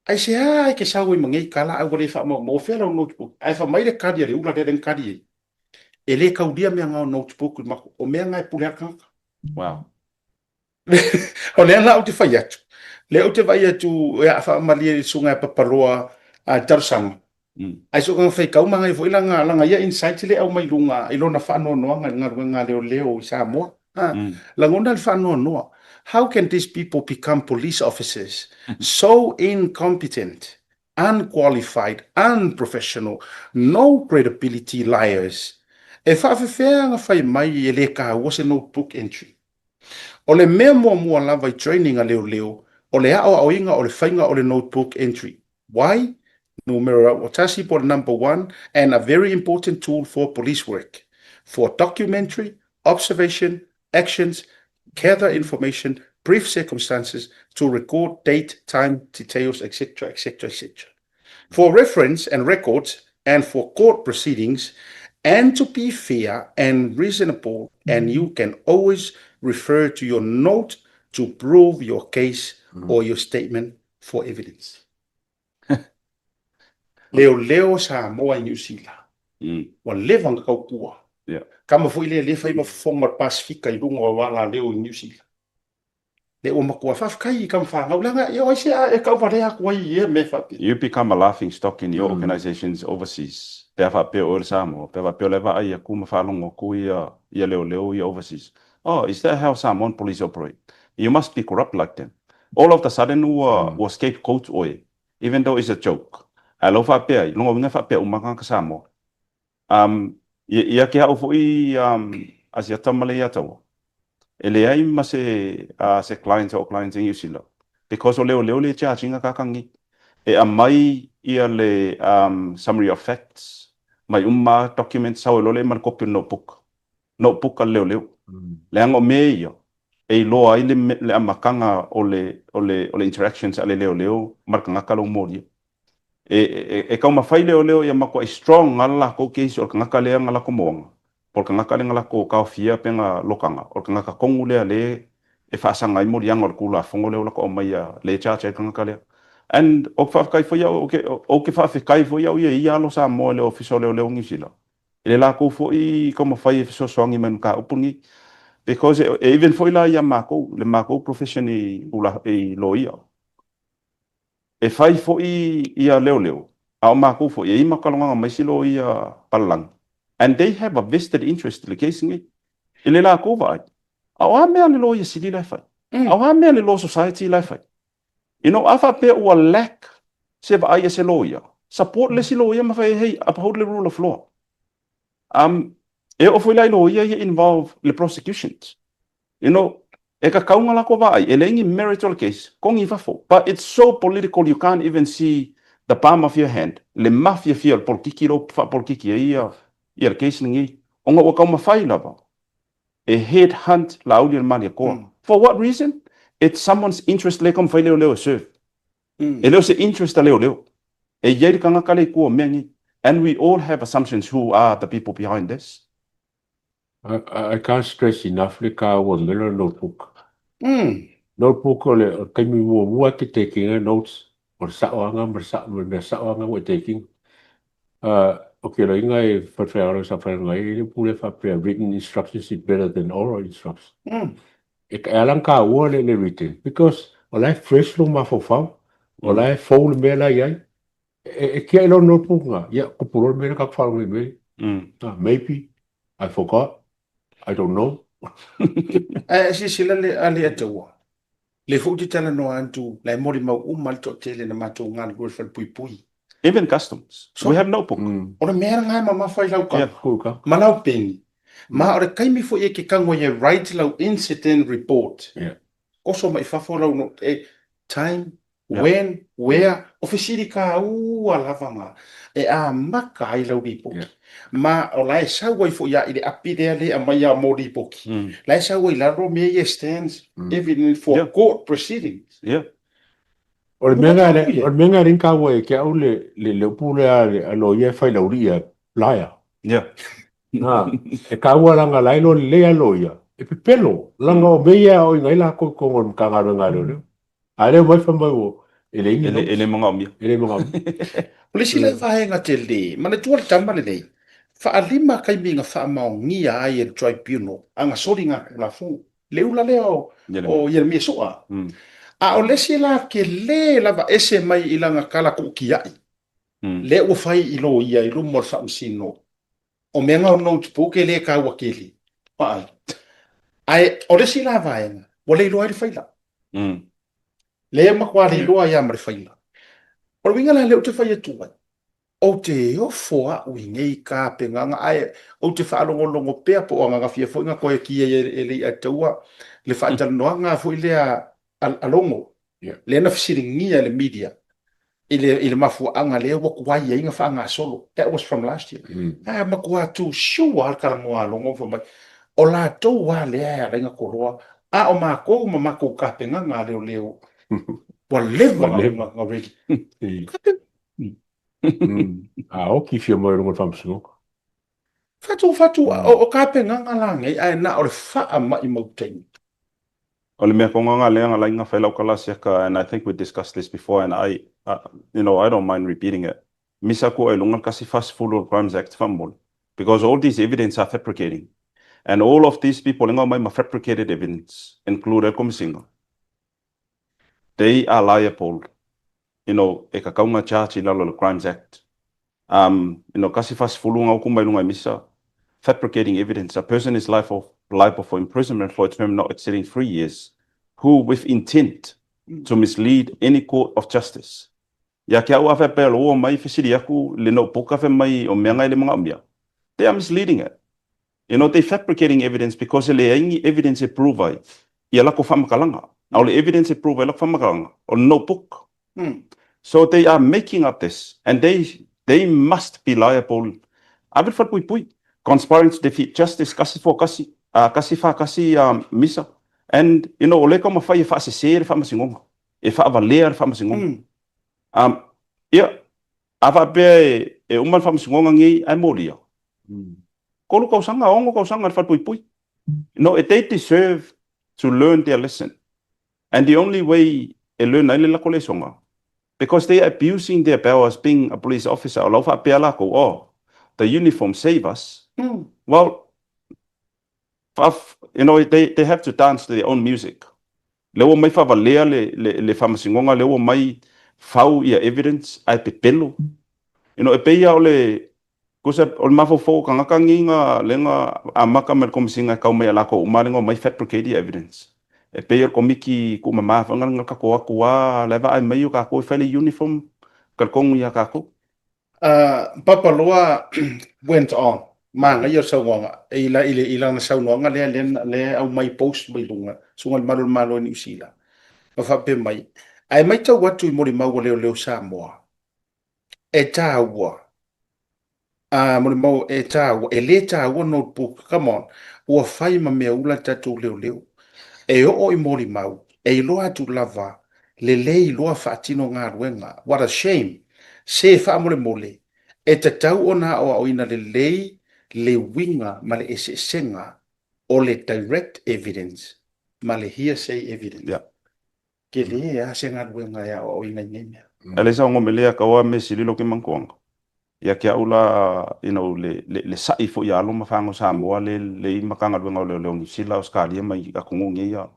Aisea e te sau ai ma nei tala ae ua le faamaumauina fea lau notebook? Ae fai mai le tali a le ula lea na tali ai, e le taulia mea na o notebook i le matou, o mea na e pule lava le tagata. Wow. O lea la ou te fai atu, lea ou te vaai atu e a faamalie i le susuga ia Papaloa a le talosaga. Ae so o faitau manaia foi lana, lana ia insight lea e aumai luga i lona faanoanoaga i le galuega a leoleo i Samoa. Lagona le faanoanoa. How can these people become police officers so incompetent, unqualified, unprofessional, no credibility, liars? E faafefea ona fai mai e le taua se notebook entry? O le mea muamua lava i training a leoleo, o le aoaoina o le faiga o le notebook entry. Why? Numera tasi po o le number one and a very important tool for police work, for documentary, observation, actions, gather information, brief circumstances, to record date, time, details, etc., etc., etc. For reference and records and for court proceedings, and to be fair and reasonable, and you can always refer to your note to prove your case or your statement for evidence. Leoleo Samoa i Niu Sila. Ua leva ona tautua. Kama foi lea le fai ma fofoga o le Pasefika i luga o alaleo i Niu Sila. Le ua matua faafetai i tama fanau leaga e o ai se a e tauvalea atu ai i ia mea faapea. You become a laughing stock in your organisations overseas pe a faapea oe o le Samoa, pe a faapea o la e vaai atu ma faalogo atu ia ia leoleo ia overseas. Oh, is that how Samoan police operate? You must be corrupt like them. All of the sudden ua ua scapegoat oe even though it's a joke. Ae lau faapea ai, lona uiga e faapea uma tagata Samoa. Um, ia ke au foi um, Asiata ma le Iataua, e leai ma se, uh, se client o client i New Zealand, because o leoleo le charge ina kakagi. E aumai ia le um, summary of facts, mai uma documents, sau e loa le ma le copy o le notebook. Notebook a le leoleo. Leaga o mea ia, e iloa ai le, le amataga o le, o le, o le interactions a le leoleo ma le tagata lou molia. E, e, e taumafai leoleo ia matuai strong lava le latou case o le tagata lea na latou moana, po o le tagata lea na latou taofia pe na lokaga, o le tagata tonu lea lea e faasaga ai moliaga o le Tulafono lea ua latou aumaia lea e charge ai le tagata lea. And ou te faafetai foi au, ou te, ou te faafetai foi au ia i ia alo Samoa i le Ofisa o Leoleo o Niu Sila, i le latou foi taumafai e fesoasoani mai i le mataupu lenei. Because e even foi la ia matou, le matou profession i, i loia, E fai foi ia leoleo, a o makou foi, e i ai makalogaga ma isi loia palalagi, and they have a vested interest i le case lenei, i le lakou vaai, a o a mea a le loia sili la e fai? A o a mea a le Law Society la e fai? You know, a faapea ua lack se vaai a se loia, support le isi loia ma fai ai, hey, uphold le rule of law. Um, e oo foi la i loia ia involve le prosecutions. You know, e kakau nga lako vaai, e leai ni merit o le case, kogi i fafo. But it's so political you can't even see the palm of your hand, le mafiafia o le polokiki lea ua faapolokiki ai ia, ia le case lenei. Ona ua taumafai lava e head hunt Laauli o le Malietoa. For what reason? It's someone's interest lea e taumafai leoleo e serve. E le o se interest a leoleo. E i ai le tagata lea i tua o mea nei. And we all have assumptions who are the people behind this. I can't stress enough le kāua mea lea o le notebook. Notebook o le taimi muamua e te taking ai notes, o le saoaga ma le sao ma le mea saoaga ua e taking. O ke loiga e whaiwhaiaro sa whainga ai, e le pule faapea written instructions is better than oral instructions. E ala na kāua le le written because o la e fresh lou mafaufau, o la e fou le mea la i ai. E kiaʻi loa notebook nga, ia, kupu loa le mea lea ka faalogo i mea. Ah, maybe, I forgot, I don't know. Ae silasila le a le Ataua, le foi ou te talanoa atu, la e molimau uma le toatele na matou galulue i le falepuipui. Even customs, we have notebook. O le mea lena e mamafa i lau kau, ma lau peni. Ma o le taimi foi e ke kau ai e write lau incident report, oso mai fafo lau note, e time, When, where, o fesili kāua lava ngā e amata ai lau lipoti. Ma o la e sau ai foi ia i le api lea le aumaia mo lipoti. La e sau ai lalo mea ia stands evident for court proceedings. O le mea lena o le mea lena e le kāua ia te au le le upu lea a le loia e fai laulii ia, liar. Na, e kāua leaga la e iloa lelei a loia, e pepelo, leaga o mea ia e aoaoina ai latou i totonu o le Matagaluega a Leoleo. A lea mai fai mai ua e leai ni notes. E le manaomia. E le manaomia. O le isi la vaega tele, manatua le tama lenei, faalima taimi na faamaonia ai e le tribunal ana soligatulafono, le ula lea o Ieremia Soa. A o le isi la tele lava ese mai i lana tala tuutiai, lea ua fai i loia i luma o le faamasino, o mea na o notebook e le taua tele. Vaai. Ae o le isi la vaega, ua le iloa ai le faila. Lea e matua le iloa ai lava ma le faila. O le uiga la lea ou te fai atu ai, ou te ofo au i nei tapenaga, ae ou te faalogologo pea po o ananafia foi na toe ki ai e Lei'ataua le faatalanoaga foi lea a Logo, lea na fesiligia e le media i le, i le mafuaaga lea ua tuai ai na faagasolo. That was from last year. Ae matua too sure lava le talanoa a Logo fai mai, o latou lava lea e ala ai na toloa A o makou ma makou kapegaga a leoleo, ua leva ona ready. A oki fia mai luga o le faamasinoga. Fatu, fatu, o kapegaga la nei, ae na o le faamaimau taimi. O le mea kogaga lea na laina fai lau tala siaka, and I think we discussed this before, and I, you know, I don't mind repeating it. Misa ku ai lunga kasi 40 o le Crimes Act faamolemole. Because all these evidence are fabricating. And all of these people lenga mai ma fabricated evidence, include le Komisinga. They are liable, you know, e kakaunga charge i lalo le Crimes Act. You know, kasi 40 nga uku mai lunga i misa, fabricating evidence. A person is liable, liable for imprisonment for a term not exceeding 3 years, who with intent to mislead any court of justice. Ia ke au afe pe lo mai fesili aku le notebook afe mai o mea ngai le mga mea. They are misleading it. They fabricating evidence because e leai ni evidence e prove ai ia lako faamatalaga. A o le evidence e prove ai lako faamatalaga o le notebook. So they are making up this and they must be liable. Ave le falepuipui. Conspiring to defeat justice, kasi fo kasi, kasi fa kasi misa. And o le taumafai e faasese le faamasinoga. E faavalea le faamasinoga. Ia, a faapea e uma le faamasinoga nei ae molia. 3 tausaga, 6 tausaga le falepuipui. No, they deserve to learn their lesson. And the only way e learn ai le lako lesoga, because they are abusing their powers being a police officer. O lau faapea lakou, oh, the uniform save us. Well, they have to dance to their own music. Le ua mai faavalea le faamasinoga, le ua mai fau ia evidence, ae pepelo. E pei o le, kusa, o le mafaufau o tagata nei na le na amata mai le komisiga e tau mai a lakou uma le na omai fabricate ia evidence. E pei o le komiti tuumama foi na tatou atu a le vaai mai o tatou e fai le uniform talitonu ia tatou. Papaloa went on, manaia o le saunoaga, i la, i, le, i lana saunoaga lea, lea, lea au mai post mai luga, suga le malu o le Malo i Niu Sila. Ma faapea mai, ae matau atu i molimau a leoleo Samoa, e tāua, a molimau e tāua, e le tāua notebook, come on, ua fai ma mea ula tatou leoleo. E oo i molimau, e iloa atu lava, le le iloa faatino galuega. What a shame! Se faamolemole, e tatau ona aoaoina lelei le uiga ma le eseesega o le direct evidence ma le hearsay evidence. Ke le a se galuega e aoaoina i nei mea. E le sa ngome lea ka me sililo ke mangkuanga. Ia ke au la, le sa'i foi ia alo ma whango Samoa le i makanga luenga o le Niu Sila, Australia mai atunuu nei ia.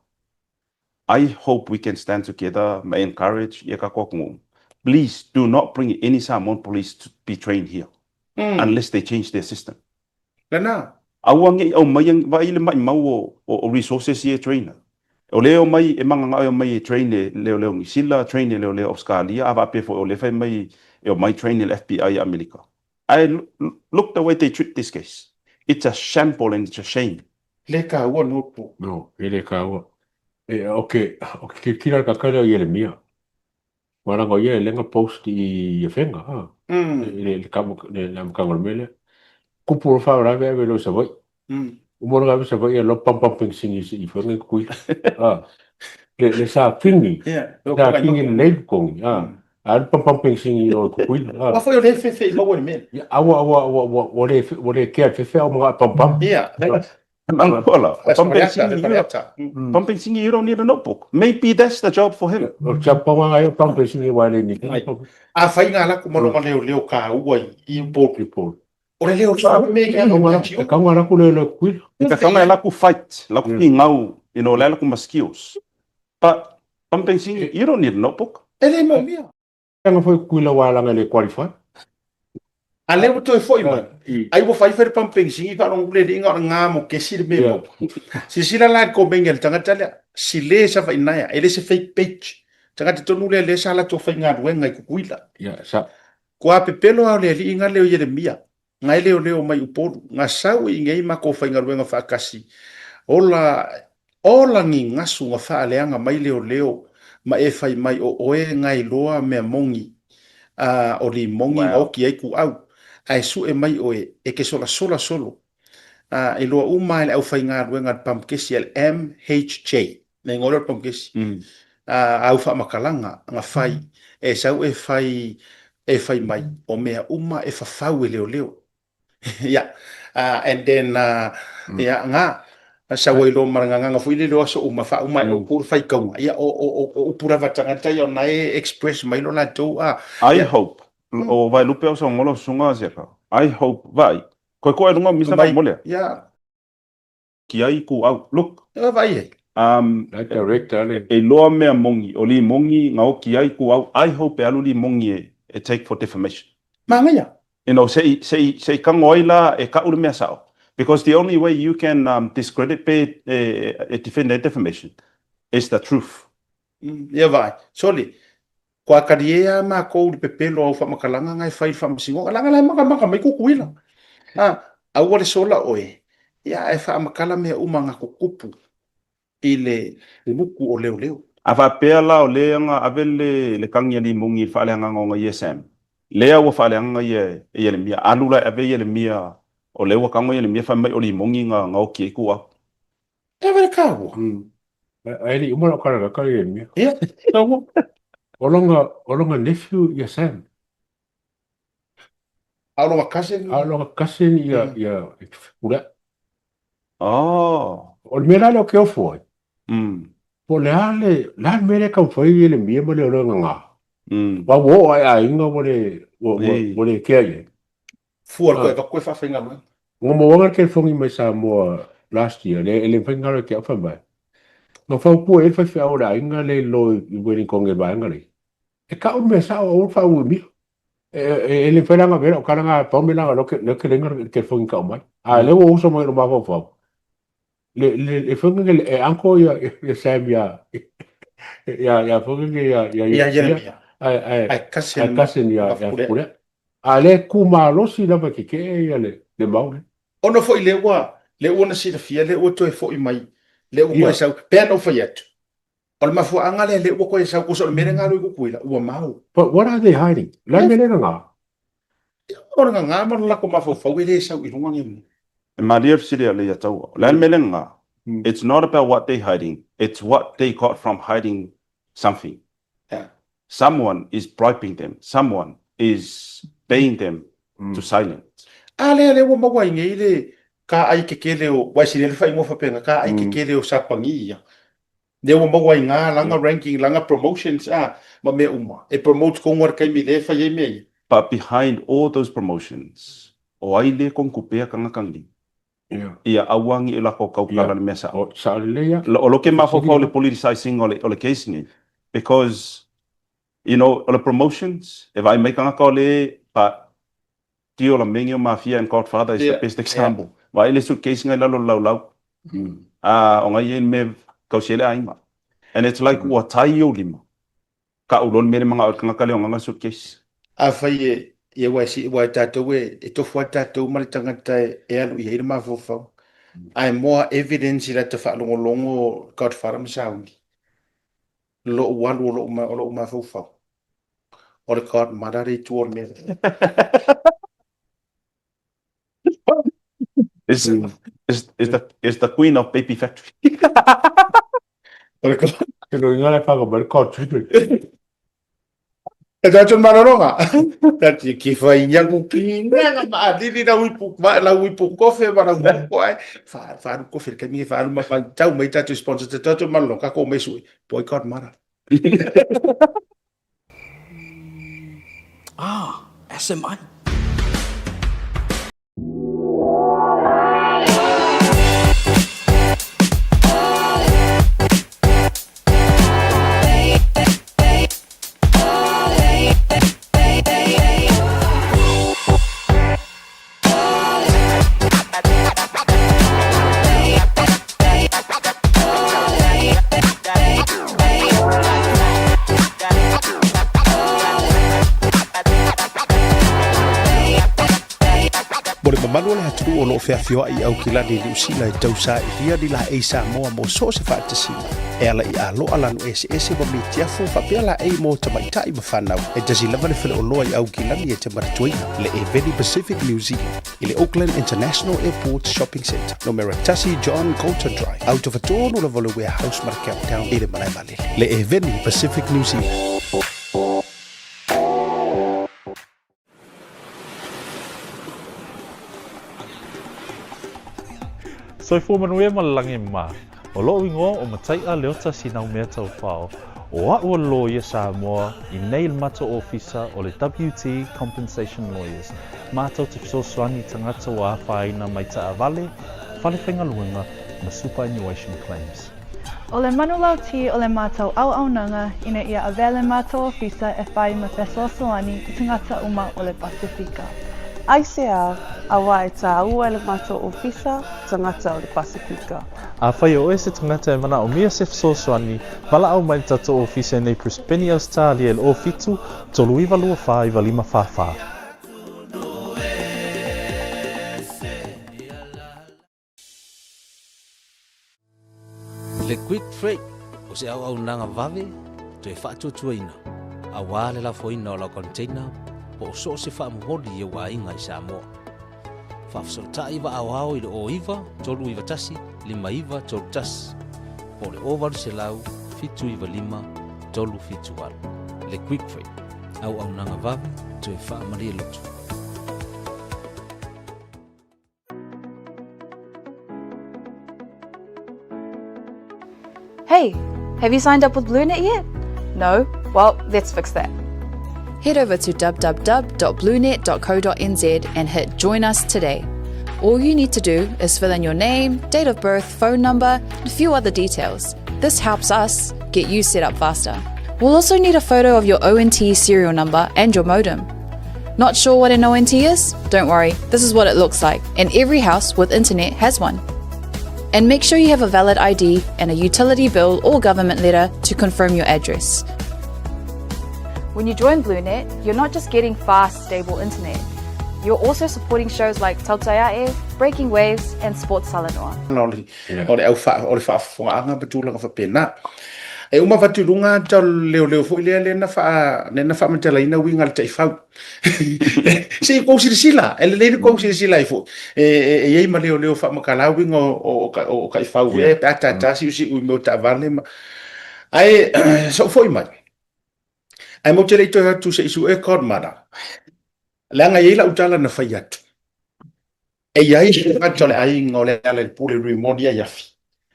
I hope we can stand together ma encourage ia ka atunuu. Please do not bring any Samoan police to be trained here unless they change their system. Lena. Aua nge au mai vai le mai mau o resources ia e trainer. O le o mai e manga o mai e train e leo leo Niu Sila, train e leo leo Australia, a vaapea foi o le fai mai e o mai train e le FBI Amerika. I look the way they treat this case. It's a shamble and it's a shame. Le kāua notebook. No, e le kāua. E, o ke, o ke kira ka kare o Ieremia. Waranga ia e lenga post i e whenga, ha. Le ka le le makanga le mele. Kupu o wha rave ave lo Savai'i. Uma lo ave Savai'i lo pam pam ping singi i whenga i kui. Ha. Le sa kingi. Sa kingi le kongi. Ha. A le pam pam ping singi o Kukuila. Ha. Wa foi o le fefe i maua i mele. Awa awa awa awa o le o le kea fefe au mga pam pam. Yeah. Pumping singi, you don't need a notebook. Maybe that's the job for him. O kia pawa ai o pumping singi wa le ni. A whai ngā laku malonga leo leo ka ua i Upolu. Upolu. O le leo leo me ke ano. E kaunga laku leo leo Kukuila. E kaunga laku fight, laku pingau, le laku ma skills. But pumping singi, you don't need a notebook. E le maumia. Anga foi Kukuila wa langa le qualify. A lea ua toe foi mai. Ai ua fai fai le pumping singi faalogo le alii na o le gā mo kesi le mea mo. Silasila la i le komeni a le tagata lea, sile sa fainaea, e le se fake page. Tagata tonu lea lea sa latou faigaluega i Kukuila. Kua pepelo lava o le alii nga lea o Ieremia, nga e leoleo mai Upolu, nga sau i ngei makou faigaluega faakasi, ola ola ni gasu nga faaleaga mai leoleo ma e fai mai o oe nga iloa mea mogi a o limogi nga oki ai kuau, ae sue mai oe e ke solasola solo. A iloa uma e le aufaigaluega a le Pamukesi a le MHJ, le igoa lea o le Pamukesi, a au faamatalaga na fai, e sau e fai, e fai mai, o mea uma e fafau e leoleo. Ia, and then, ia, na, sau ai loa ma le gagana foi lele o aso uma, faauma ai upu le faitauga, ia, o upu lava a tagata ia o na e express mai lo latou, a. I hope, o Vaelupe o Sagola o Susuga Zeka, I hope, vaai, Koe koe lunga misa na mole. Yeah. Ki ai ku au. Look. Ia vai e. La director le. E loa mea mongi, o li mongi nga o ki ai ku au. I hope e alu li mongi e, e take for defamation. Mangaia. You know, se i, se i, se i kango ai la e ka ulu mea sao. Because the only way you can discredit pe e, e defend a defamation is the truth. Ia vai. Sorry. Kua kalie a makou i le pepelo au faamatalaga nga e fai i le faamasinoga, leaga la e makamaka mai Kukuila. A, aua le sola oe, ia ae faamatala mea uma nga tutupu i le luku o leoleo. A faapea la o lea na ave le le kagi a Limugi i le faaleagaga o nga Iesam, lea ua faaleagaga ia e Ielemia, alu la e ave Ielemia, o lea ua tago Ielemia fai mai o Limugi na na oki ai ku au. E wale kāua. Ai li uma lau kara kara ia mea. Ia, taua. O longa, o longa nephew ia Sam. A o longa cousin. A o longa cousin ia, ia, ura. Oh. O le mea la lea o ke ofo ai. Po le a le, le a le mea lea taumafai i le mea ma le o le ngā. Wa ua oo ai aiga ua le, ua, ua, ua le kea i ai. Fua le koe avatu koe faafaigaluega. Nga mauaga le telefoni mai Samoa last year, le e le mafai ona galo ia te au fai mai. Na fautua i ai le faifeau o le aiga lea i lalo i Wellington i le vaega lea. E kau le mea sao aua le faauimia. E, e, e le mafai la ona avea lau tala na pau mea la lea ke lenga le telefoni kau mai. A lea ua uso mai i lou mafaufau. Le le le foi le e uncle ia ia Sam ia ia ia foi le ia ia ia Jeremia. Ai ai ai cousin ai cousin ia ia Furea. A le ku malosi lava ke ke ia le le mau le. Ona foi le ua le ua na silafia le ua toe foi mai le ua koe sau pea na ou fai atu. O le mafuaaga lea le ua koe sau kosa o le mea le galo i Kukuila ua mau. But what are they hiding? La me le ngā. O le ngā ma le lako mafaufau e le sau i luga nge. E malie le fesili a Leiataua. O le a le mea le ngā? It's not about what they hiding, it's what they got from hiding something. Someone is bribing them, someone is paying them to silent. A lea lea ua maua ai nei le ka ai kekele o, ua e sili ai le faaigoa faapena, ka ai kekele o Sapagi ia. Lea ua maua ai ngā langa ranking, langa promotions a, ma mea uma. E promote kongu a le taimi lea e fai ai mea ia. But behind all those promotions, o ai le kongkupea kangakangli? Ia aua ngi lako kaukala le mea sao. Sao lelei ia. O lo ke mafaufau le politicizing o le, o le case nei. Because, you know, o le promotions, e vaai mai kangaka o le, but Tio la Mengeo Mafia and Godfather is the best example. Vaai le suitcase ngai lalo le laulau. Ah, o ngai e me kausi ele aiga. And it's like ua tai ou lima. Ka u lon mele manga o kanga kale o nganga suitcase. Afai e, ia ua e si, ua e tatou e, e tofu ai tatou ma le tagata e, e alu i ai le mafaufau. Ae moa evidence i lata faalogologo Godfather ma Sauni. Lou alu o lou, o lou mafaufau. O le Godmother le itu o le mea. Is, is, is, the, is the queen of baby factory. O le God. Ke no inga le whaka mai ka tutu. E tātou malologa. Tati ki whai nyangu ki nanga ma alili lau ipu, ma lau ipu kofe ma lau moko ai. Wha, wha alu kofe, kami e wha alu ma wha tau mai tātou sponsor te tātou malologa, ka ko mai sui. Boycott mara. Ah, SMI. mamalu o le atunuu o lo o feafioai i Aukilani i Niu Sila e tausailia ni laei Samoa mo so o se faatasiga e ala i aloa lanu eseese ma mitiafu faapea laei mo tamaitai ma fanau. E tasi lava le faleoloa i Aukilani e te manatuaina, le Eveni Pacific New Zealand i le Auckland International Airport Shopping Centre, numera 1 John Coulter Drive, autofatonu lava o le Warehouse ma le Countdown i le malae vaalele. Le Eveni Pacific New Zealand. Soifua manuia ma le lagi mā. O lo'u igoa o Matai'a Leota Sinaumea Taufao, o a'u o le loia Samoa i nei le matou ofisa o le WT Compensation Lawyers, matou te fesoasoani i tagata ua afaina mai taavale, fale faigaluega ma superannuation claims. O le manulauti o le matou auaunaga ina ia avea le matou ofisa e fai ma fesoasoani i tagata uma o le Pasefika. Aisea, auā e tāua e le matou ofisa tagata o le Pasefika. Afai o oe se tagata e manaomia se fesoasoani, valaau mai le tatou ofisa i nei Brisbane, Ausetalia i le 07 39 24 95 44. Le Quick Freight o se auaunaga vave toe faatuatuaina aua le lafoina o lau container po o so o se faamomoli i ou aiga i Samoa. Faafesootai vaaoao i le 09 391 5931 po o le 0800 795 378. Le Quick Freight, auaunaga vave toe faamalie loto. Hey, have you signed up with BlueNet yet? No? Well, let's fix that. Head over to www.bluenet.co.nz and hit Join Us Today. All you need to do is fill in your name, date of birth, phone number, and a few other details. This helps us get you set up faster. We'll also need a photo of your ONT serial number and your modem. Not sure what an ONT is? Don't worry, this is what it looks like, and every house with internet has one. And make sure you have a valid ID and a utility bill or government letter to confirm your address. When you join BlueNet, you're not just getting fast, stable internet. You're also supporting shows like Tautaiae, Breaking Waves, and Sports Salanoa. O le au o le faafofogaaga ma tulaga faapena. E uma avatu i luga ata o le leoleo foi lea lea na faa lea na faamatalaina uiga le taifau. Se i kou silasila, e lelei le kou silasila ai foi. E, e, e i ai ma leoleo faamatala uiga o, o, o, o taifau yeah. e pe a tātā siusiu i mea o taavale ma... Ae so'u foi mai. Ae matou te le i toe atu se i sue Godmother. Leaga e i ai lau tala na fai atu. E i ai le tagata o le aiga o Lealailepule Rimoni Aiafi,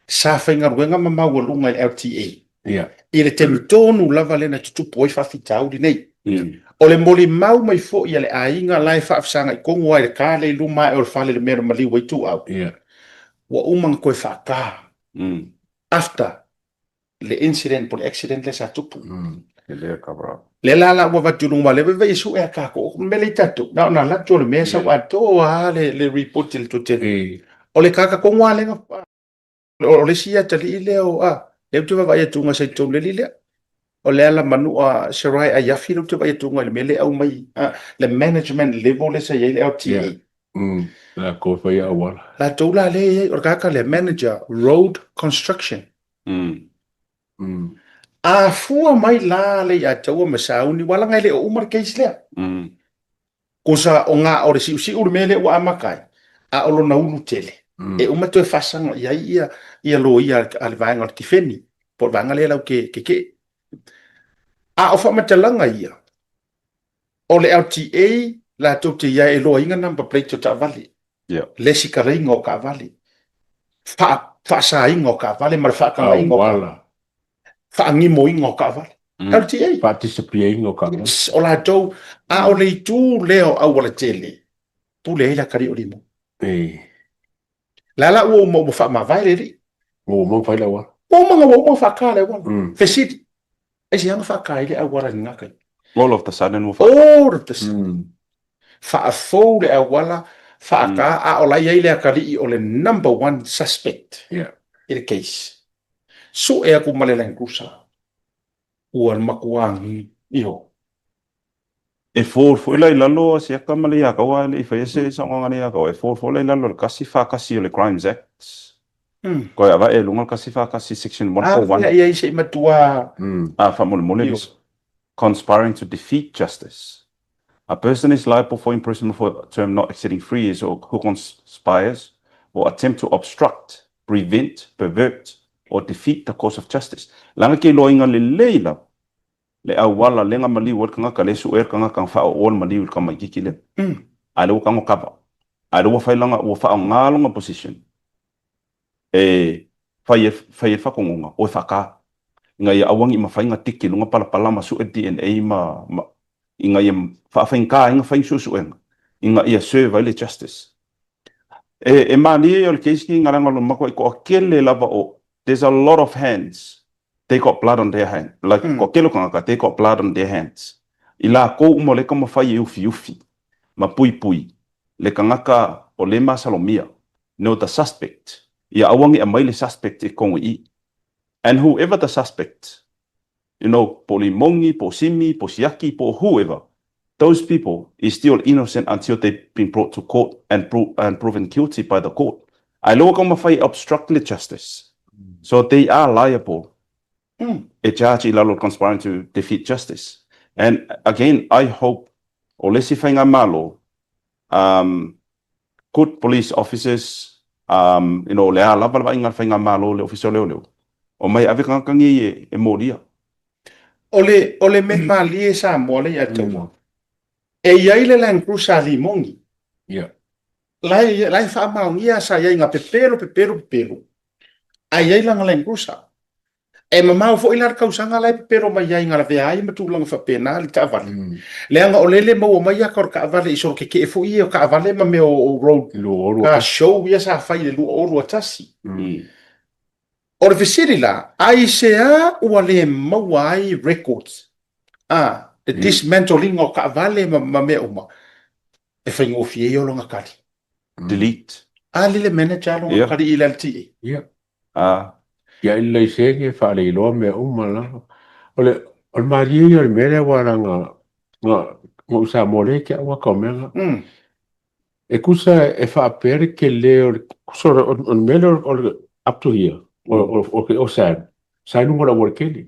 sa faigaluega ma maualuga i le LTA i le taimi tonu lava lea na tutupu ai faafitauli nei. O le molimau mai foi a le aiga la e faafesagai tonu lava i le ka lea i luma ae o le fale i le mea na maliu ai Tuuau, ua uma ona toe faata after le incident po le accident lea sa tupu. E le cover up. Lea la la ua avatu i luga, lea vaivai e sue a tatou, o le mea lea i tatou, na ona alu atu o le mea sau atoa lava le, le report i le toatele. O le tagata tonu lava lea, o le isi atalii lea o, a, lea ou te vaavaai atu sa i totonu o le alii lea. O le ala Manua Sarai Aiafi lea ou te vaai atu i le mea lea e aumai, a, le management level lea sa i ai le LTA. Yeah. Latou e faia auala. Latou la lea e i ai, o le tagata lea, manager, road construction. A fua mai la Leiataua ma Sauni, ua laga e le o uma le case lea. Kosa o ngā o le siusiu le mea lea ua amata ai, a o lona ulu tele. E uma toe faasaga i ai ia, ia loia a le vaega o le tifeni, po o le vaega lea lau ke keke'e. A o faamatalaga ia, o le LTA latou te i ai e loaina number plate o taavale. Yeah. Lesitalaina o taavale, faa, faasaina o taavale ma le faatagaina o Auala. faagimoina o taavale. LTA. Faatisapiaina o taavale. Yes, o latou, a o le itu lea o aualatele, pule ai le atalii o Limoni. Ei. La la ua uma ua faamavae le alii. Ua uma ona fai le auala. Ua uma ona ua uma ona faata le auala. Fesili, Aisea na faata ai le auala i lena taimi? All of the sudden ua faata. All of the sudden. Faafou le auala, faata, a o la e i ai le atalii o le number one suspect i le case. Sue atu ma le Land Cruiser, ua matua iho. E fall foi la i lalo a Siaka ma le Iakaua e le i faia se saunoaga a le Iakaua, e fall foi la i lalo o le 141 o le Crimes Act. Koe avae i luga le 141 section 141. A fea i ai se i matua. A faamolemole le conspiring to defeat justice. A person is liable for imprisonment for a term not exceeding 3 years or who conspires or attempt to obstruct, prevent, pervert or defeat the course of justice. Leaga ke iloaina lelei lava le auala lega maliu ai le tagata, le sue ai le tagata na faaooa le maliu i le tamaitiiti lea. A lea ua tago kava. A lea ua fai lana, ua faaaoga lona position e fai ai, fai ai le faatonuga, o e faata ina ia aua ne i mafai ona tiki i luga palapala ma sue le DNA ma, ma, ina ia faafaigata ai ona fai ni suesuega ina ia serve ai le justice. E, e malie ia o le case lenei leaga o le matuai toatele lava o, there's a lot of hands they got blood on their hand like toatele o tagata they got blood on their hands i latou uma o lea e taumafai e ufiufi ma puipui le tagata o lea e masalomia no the suspect ia aua ne i aumai le suspect i totonu i i and whoever the suspect you know po o Limoni po o Simi po o Siaki po o whoever those people is still innocent until they been brought to court and and proven guilty by the court. Ae lea ua taumafai e obstruct le justice. So they are liable e charge i lalo o conspiring to defeat justice. And again, I hope o le isi faigamalo um, good police officers, um, you know, o le a lava le vaaiga a le faigamalo le Ofisa o Leoleo, omai e ave tagata nei e, e molia. O le, o le mea malie i Samoa lea ia te au, e i ai le Land Cruiser a Limoni. Yeah. La e, la e faamaonia sa i ai nga pepelo, pepelo, pepelo. A i ai lana Land Cruiser. E mamao foi la le tausaga la e pepelo mai ai nga lavea ai ma tulaga faapena le taavale. Leaga o lele maua mai aka o le taavale i solo keke'e foi ia o taavale ma mea o road car show ia sa fai i le 2021. O le fesili la, aisea ua le maua ai records a le dismantling o taavale ma, ma mea uma e faigofie ai o lona tali. Delete. A lele manager lona Ia. tali i le LTA. Ia. A. Ia i le laisene faaleiloa mea uma lava. O le, o le malie ia o le mea lea aua leaga na, na ou Samoa lea te au ata o mea na. E tusa e faapea le tele o le, tusa o le, o le mea lea o le up to here, o, o, o, o Sam, sa i luga o le aualatele.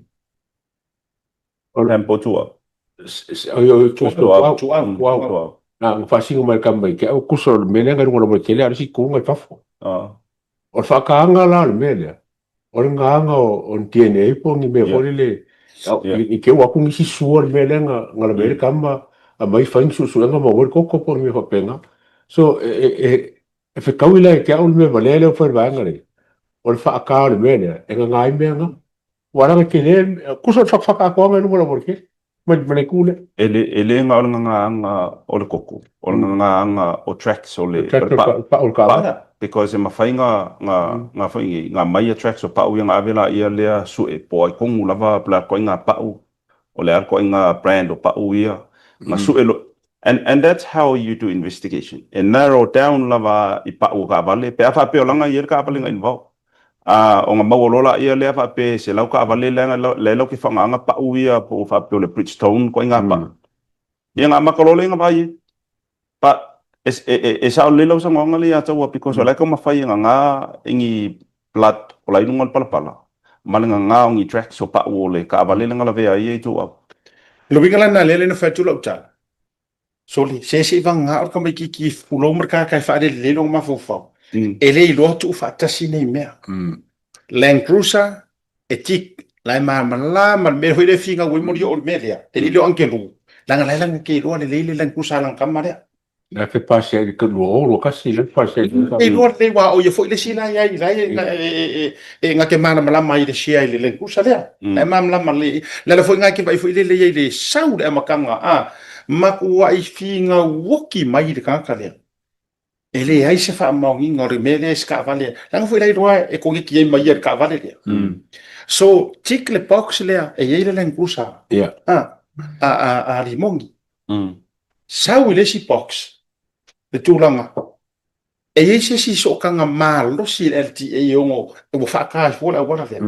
O le, Sam po o Tuau? Oi, oi, Tuau, Tuau. Tuau, Tuau. Tuau. Na, na faasino mai le tama i te au, tusa o le mea lea na i luga o le aualatele, a o le isi itu na i fafo. O le faataga la o le mea lea, o le gagaga o ni DNA po o ni mea foi lele, i te i ua atu nisi sua le mea lea na na lavea ai le tama, aumai fai ni suesuega ma ua le toto po o ni mea faapena. So, e e fetaui la ia te au le mea valea lea ua fai e le vaega lea, o le faata o le mea lea, e gaga ai mea na. Ua leaga tele, tusa o le fatafata atoaga i luga o le aualatele. Mai ma le itu lea. E le, e le na o le gagaaga o le koko, o le gagaaga o tracks o le, o le pau. Pau o le taavale. Because e mafai na, na, na foi nei, na aumai ia tracks o pau ia na ave laia lea sue po o ai tonu lava po o le a le ituaiga pau, o le a le ituaiga brand o pau ia, na sue loa. And, and that's how you do investigation. E narrow down lava i pau o taavale, pe a faapea o lana e i ai le taavale na involve. Ā, ona maua loa laia lea faapea e 100 taavale lea la e latou te faaaogaina pau ia po o faapea o le Bridgestone ituaiga pau. Ia ona amata loa lea ona vaai ai. But e, e, e sao lelei lau saunoaga lea ia Taua because o la e taumafai e gaga i ni blood o la e i luga o le palapala ma le gaga o ni tracks o pau o le taavale lea na lavea ai ia i tou au. O le uiga la lena lea na fai atu lau tala, Sole, se se i vagana o le tamaitiiti e pulou ma le tagata e faalelelei lona mafaufau, e le iloa tuufaatasi nei mea. Land Cruiser, e tick, la e malamalama le mea foi lea e finau ai moli o le mea lea, e le i o Angelu, leaga la e laga te iloa lelei le Land Cruiser a lana tama lea. La e pasi ai le 2021, la e pasi ai le E iloa lelei, aua o ia foi le isi la e i ai, la e, e, e na te malamalama ai i le share i le Land Cruiser lea. La e malamalama lelei. Le ala foi na e te vaai foi lele i ai le sau le amataga, a, matuai finauoki mai le tagata lea. E leai se faamaoniga o le mea lea i se taavale, leaga foi la iloa e koneti ai ma ia i le taavale lea. So, tick le box lea e i ai le Land Cruiser a, a, a, a Limoni. Sau i le isi box le tulaga e i ai se isi sootaga malosi i le LTA e ono ua faata ai fua le auala lea.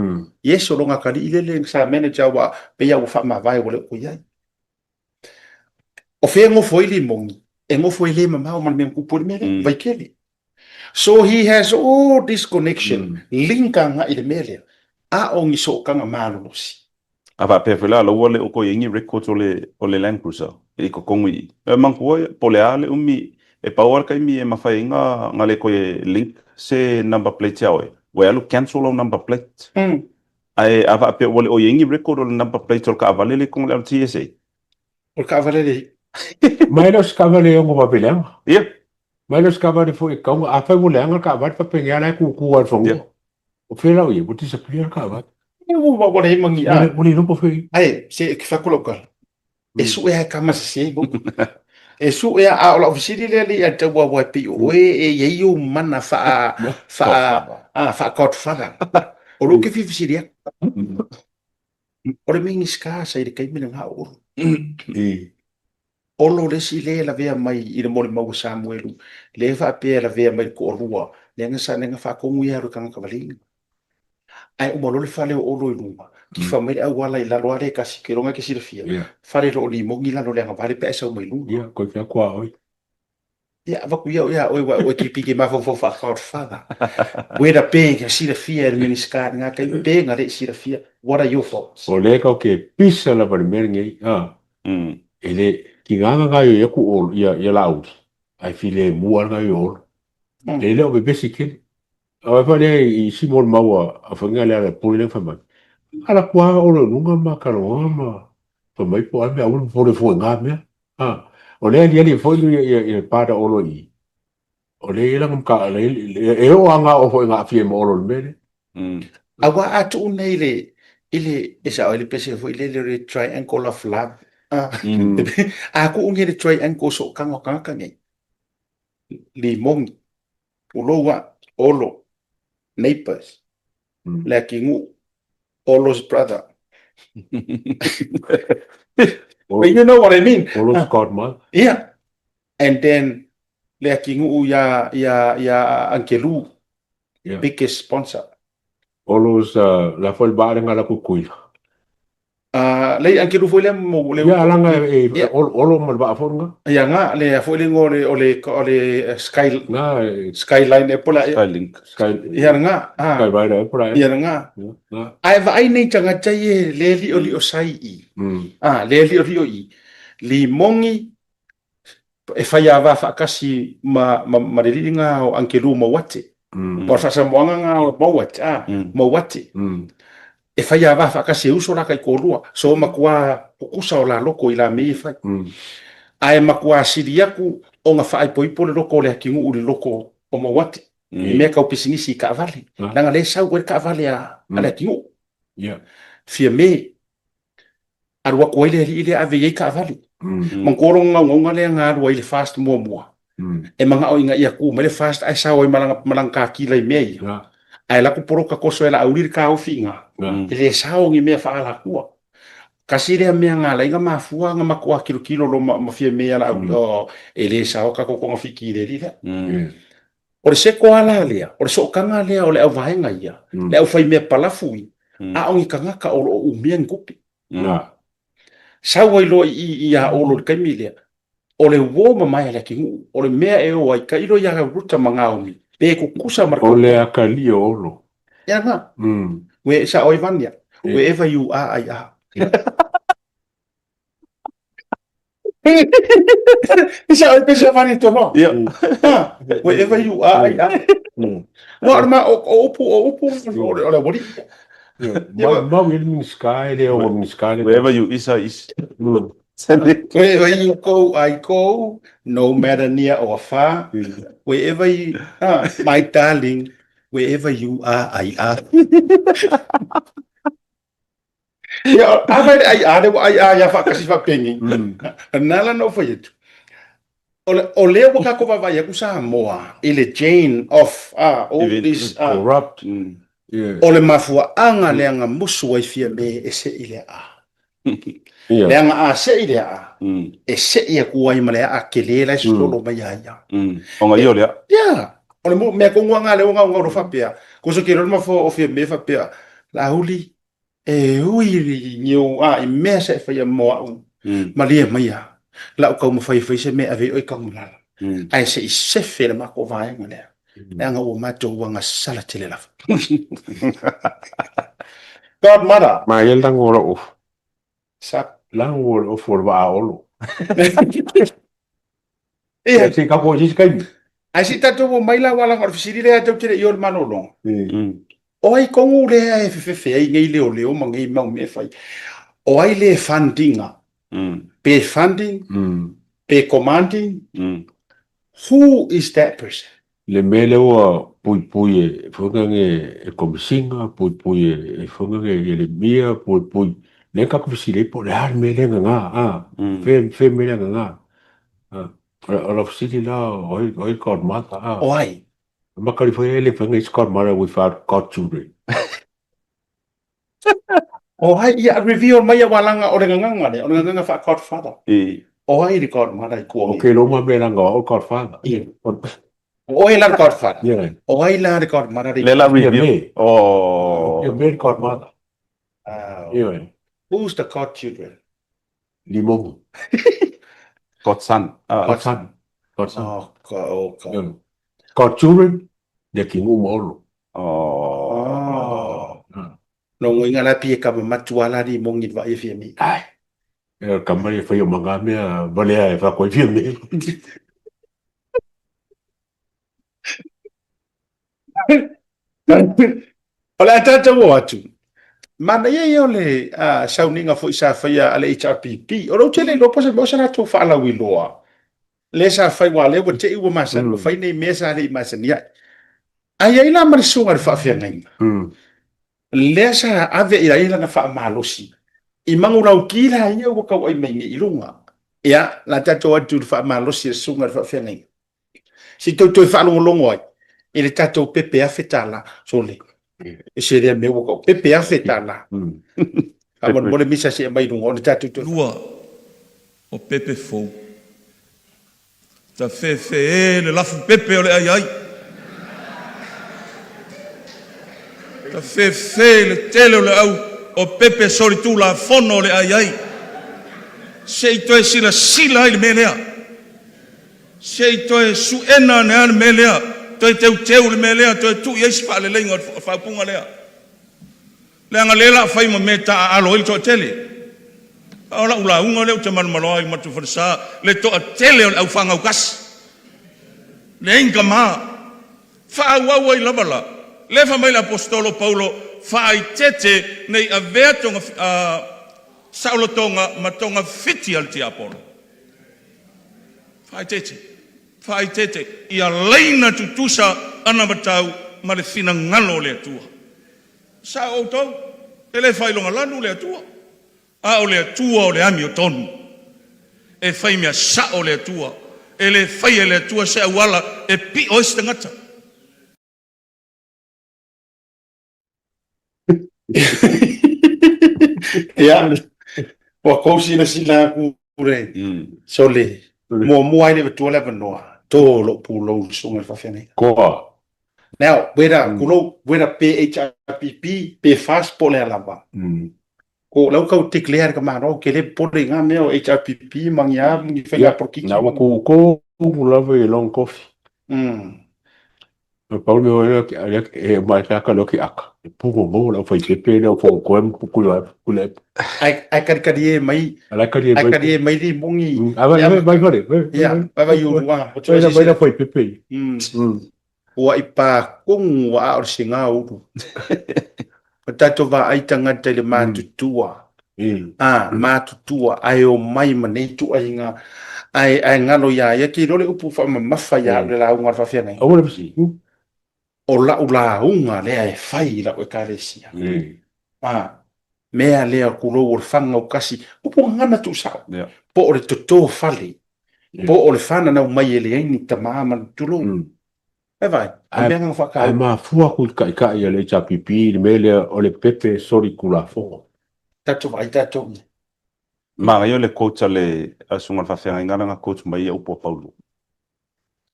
Yes, o lona atalii lele sa manager ua pei lava ua faamavae ua le o toe i ai. O fea e gofo ai Limogi? E gofo e le mamao ma le mea na tupu ai le mea lea, Vaitele. So he has all this connection, link agai i le mea lea, a o ni sootaga malolosi. A faapea foi la, la ua le o toe i ai ni records o le, o le Land Cruiser i totonu i i. E manatua po o le a le umi, e pau lava le taimi e mafai ai na, na le toe link se number plate ia oe, ua e alu cancel lau number plate. Ae a faapea ua le o i ai ni record o le number plate o le taavale lea i totonu o le LTSA, O le taavale le. Ma e le o se taavale e ono vave leaga. Ia. Ma e le o se taavale foi e tatau ona, afai ua leaga le taavale, faapena la e tutu lava i le fanua. O fea la o i ai, ua disappear le taavale. Ua ua leai ma ni a. Ua le iloa po o fea o i ai. Ae, se e fai atu lau tala. E sue lava e tama sese mo. E sue lava, a o lau fesili lea alii ia te au aua e pei o oe e i ai ou mana faa, faa, a, faa godfather. O lea ou te fia fesili atu. O le Minisita sa i le taimi lena o Olo. Olo le isi lea e lavea mai i le molimau a Samuelu, lea e faapea e lavea mai le toalua, lea na sa lea na faatonu ia alu i tagata valeina. Ae uma loa le fale o Olo i luga, tifa mai le auala i lalo lava lea e tasi, keiloga e te silafia, fale lo o limoni i lalo o le agavale pe a e sau mai luga. Ia, koe fea kua oi. Ia, avatu ia ia oe, ua oe kipiki mafaufau faa-Godfather. Wera pe ka silafia e le Minisita i lena taimi, pe na le i silafia. What are your thoughts? O lea kau ke pisa lava le mea lenei, a, e le, tiga na gaio aku o ia, ia Laauli, ae filemu lava le gaio o Olo. E le o vevesi tele. A fai lea i isi molimau a faiga lea a le pule lea na fai mai, ala atu lava Olo i luga ma talanoa ma fai mai po o a mea, aua le popole fua i na mea. A, o lea e aliali ai foi le pa da Olo i i. O lea e i ai lana mata, e oo lava na oo foi na aafia ai ma Olo i le mea lea. Aua a tuu nei i le, i le, e sao ai le pese foi lele o le triangle of love. A tuu nei i le triangle sootaga o tagata nei, limoni, pulou a, Olo, neighbours, Leakinuu, Olo's brother. But you know what I mean. Olo's godmother. Yeah. And then Leakinuu ia, ia, ia Angelu, yeah. biggest sponsor. Olo's, uh, la foi le vaa la kukuila. A lei Angelu foi lea mo le Ia langa e e Olo ma le vaa foi nga. Ia nga le foi le ngo le o le o le sky nga skyline e pola Skylink. Sky Ia nga a Skyrider e pola. Ia nga. Nga. Ai vaai nei tagata ia le liolio sai i. A le liolio i. Limongi e fai ava faatasi ma, ma, ma le alii nga o Angelu Mauate. Mm. Po o le faasamoaga nga o Mauate, a, mm. Mauate. Mm. E fai ava faatasi e uso la taitoalua. So matua kukusa o la loko i la mea e fai. Mm. Ae matua sili atu ona faaipoipo le loko o le atinuu i le loko o Mauate. Mm. I mea tau pisinisi i taavale. Mm. Leaga lea e sau ai le taavale a, mm. a le atinuu. Yeah. Fiame, alu atu ai le alii lea ave i ai taavale. Manatua lona naunauga lea na alu ai i le fast muamua. E manao ina ia tu mai le fast ae sao ai ma lana, ma lana kakila i mea ia. Ae alu atu poloka toso e Laauli le taofi i ina. E le sao ni mea faaalatua. Tasi lea mea na ala ai ona mafua ona matua tilotilo loa ma, ma Fiame ia Laauli, oh, e le sao tatou togafiti i le alii lea. O le seko ala lea, o le sootaga lea o le auvaega ia, le aufaimea palafu ia, a o ni tagata o lo o umia ni tupe. Sau ai loa i i iā Olo i le taimi lea, o le uō mamae a le atunuu, o le mea e o ai, tailo iā Ruta ma Naomi, pe tutusa ma le O le akalii o Olo. Ia na. Where, sa oe Vania, wherever you are, I are. Isa oi pese wani to no. Ia. Ha, wherever you are, I am. Wa o ma o o upu o upu o le o le wari. Mau mau i le Minisita e le o Minisita le. Wherever you is, I is. Wherever you go, I go. No matter near or far. Wherever you ah, my darling, wherever you are, I are. Ia, a fai le ai a, le ua ai a ia faatasi faapenei. Na ala ona ou fai atu, o le, o lea ua tatou vaavaai atu Samoa i le chain of ah, all this ah, Corrupt. o le mafuaaga lea na musu ai Fiame e sei le aa. Leaga a sei le aa, e sei atu ai ma le aa tele la e sosolo mai ia ia. Ona ia o le aa. Ia, o le mea tonu lava lena lea ua gaugau loa faapea, koso ke loa le mafoa o Fiame faapea, Laauli, E ui i niu a i mea sa e faia mo a'u, malie maia. Lau taumafai e fai se mea e ave ai oe i Tanumalala, ae se i sefe le matou vaega lea, leaga ua matou agasala tele lava. Godmother. Manaia le lago o lou ofu. Sa. Lago o le ofu o le vaa Olo. Ia. Se i tatou i se isi taimi. Ae se i tatou omai la aua leaga o le fesili lea tatou te le i o i le malologa. O ai tonu lea e fefefe ai nei leoleo ma nei mau mea e fai? O ai le fund ina? Pe funding, pe commanding? Who is that person? Le mea lea ua puipui e foi e Komesina, puipui e foi e Ieremia, puipui, lea tatou fesili ai po o le a le mea lea gagā, a, fea, fea le mea lea gagā. O lau fesili la, o ai, o ai le godmother, a? O ai? Makali foi e le fai ngai godmother without god children. O ai, ia reveal mai aua leaga o le gagana lea, o le gagana faa-godfather. O ai le godmother i tua nei? Ok, loma me langa o au godfather. Ia. O oe la le godfather? Ia. O ai la le godmother i. Lea la reveal. Oh. Ia me le godmother. Ia. Who's the godchildren? Limogi. Godson. Godson. Godson. Oh, God. Oh, God. Godchildren, Leatinuu ma Olo. Oh. No ngoinga la pie ka matua la Limogi le vaai e fia mi. Ai. E ka mai e whai o manga mea valea e whakoi fia me. O le a tatou o atu. Manaia ia o le sauniga foi sa faia a le HRPP. O lou tele iloa po o se mea o se latou faalauiloa lea sa fai, aua o lea ua te i ua masani, ua fai nei mea sa le i masani ai. Ae i ai la ma le susuga i le faafeagaiga, lea sa ave i ai lana faamalosi i manulauki la ia ua tauai mai nei i luga. Ia, la tatou atu i le faamalosi a le susuga i le faafeagaiga. Se i tou toe faalogologo ai i le tatou pepe $1000. Sole, e se lea mea ua tau pepe $1000. Faamolemole misa se i aumai i luga ona tatou toe. Lua o pepe fou. Tafefe e le lafu pepe o le aiai. Tafefe le tele o le au o pepe solitulafono o le aiai. Se i toe silasila ai le mea lea. Se i toe suena ane lava le mea lea, toe teuteu le mea lea, toe tuu i ai se faaleleiga o le faaupuga lea. Leaga lea o le a fai ma mea e taaalo ai le toatele. A o lau lauga lea ou te malomaloa ai i Matua-falesa, le toatele o le aufagaugasi. Leai ni tama. Faaauau ai lava la. Lea fai mai le Aposetolo o Paulo, Faaeteete ne i avea toga, saolotoga ma togafiti a le tiapolo. Faaeteete, faaeteete, ia laina tutusa anavatau ma le finagalo o le Atua. Sao outou, e le faailogalanu le Atua, a o le Atua o le amiotonu. E fai mea sao le Atua, e le faia e le Atua se auala e pio ai se tagata. Ia, ua tou silasila atu le sole, muamua ai le avatua le avanoa, to lou pulou i le susuga i le faafeagaiga. Koa. Now, whether, tulou, whether pe HRPP, pe FAST po o le a lava, ko lau kau declare ka Malo, ke le popole i ngā mea o HRPP ma ni a, ni whainga polokiki. Na ua koukou lava i long coffee. Na pau le mea o lea, e mai ka ka loki aka. E pugo mo la fai pepe le fo ko em ku yo ku le. Ai ai kari kari e mai. Ala kari e mai. Ai kari e mai li mongi. Ava ava mai fare. Ya, vai vai uru a. Vai vai la fai pepe. Ua i pa kongu a o se ngā uru. O tatou vaai tangata i le matutua. A, matutua, ae omai ma nei tuaiga, ae, ae galo iā ia, ke iloa le upu faamamafa iā au le lauga a le faafeagaiga. Aua le fesili. O lau lauga lea e fai i lau ekalesia. A, mea lea kulou o le fagaukasi, upu gagana tuusao, po o le toto fale, po o le fananau mai e leai ni tama ma ni tulou. E vaai, o mea ngana whakahau. Ae mafua aku i le taitai a le HRPP i le mea lea o le pepe solitulafono. Tatou vaai tatou ia. Manaia le quote a le Susuga i le Faafeagaiga lea na quote mai ai upu a Paulo.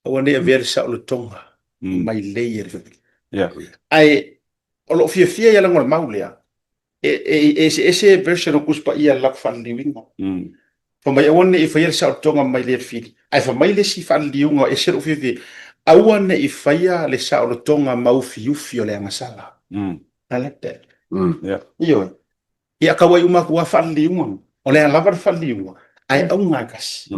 Aua ne i avea le saolotoga mai lei e le Biblia. Yeah. Ae o lou fiafia ia leaga o le mau lea, e eseese version o Tusi Paia i le latou faaliliuina. Fai mai aua ne i faia le saolotoga mai le fili. Ae fai mai le isi faaliliuga e ese lou fiafia, aua ne i faia le saolotoga maufiufi o le agasala. I like that. Yeah. Ioe. Ia tau ai uma atu lava faaliliuga. O le a lava le faaliliuga, ae auga e tasi.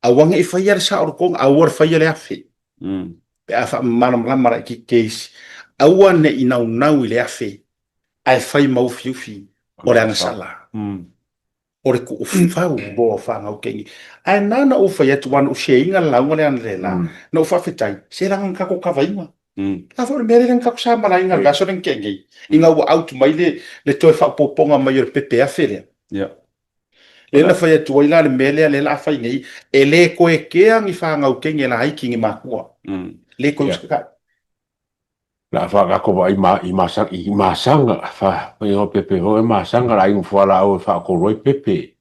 Aua ne i faia le saolotoga, aua le faia le afe. Pe a faamalamalama laitiiti teisi, aua ne i naunau i le afe, ae fai maufiufi o le agasala. O le tuufau loa o fanau kei. Ae na ona ou fai atu, aua na ou share ina le lauga lea analeila, na ou faafetai, se leaga na tatou kavaina. A foi o le mea lea na tatou samalaina i le vaiaso lea na tea nei, ina ua out mai le toe faaopoopoga mai o le pepe afe lea. Lea na fai atu ai la le mea lea, lea o le a fai nei, e le toe kea ni fanau teine laiti ni matua. Le toe usitai. La a faakako vaai ma i masaga i masaga fa i o pepe ho e masaga la i fualaau e faakolo ai pepe.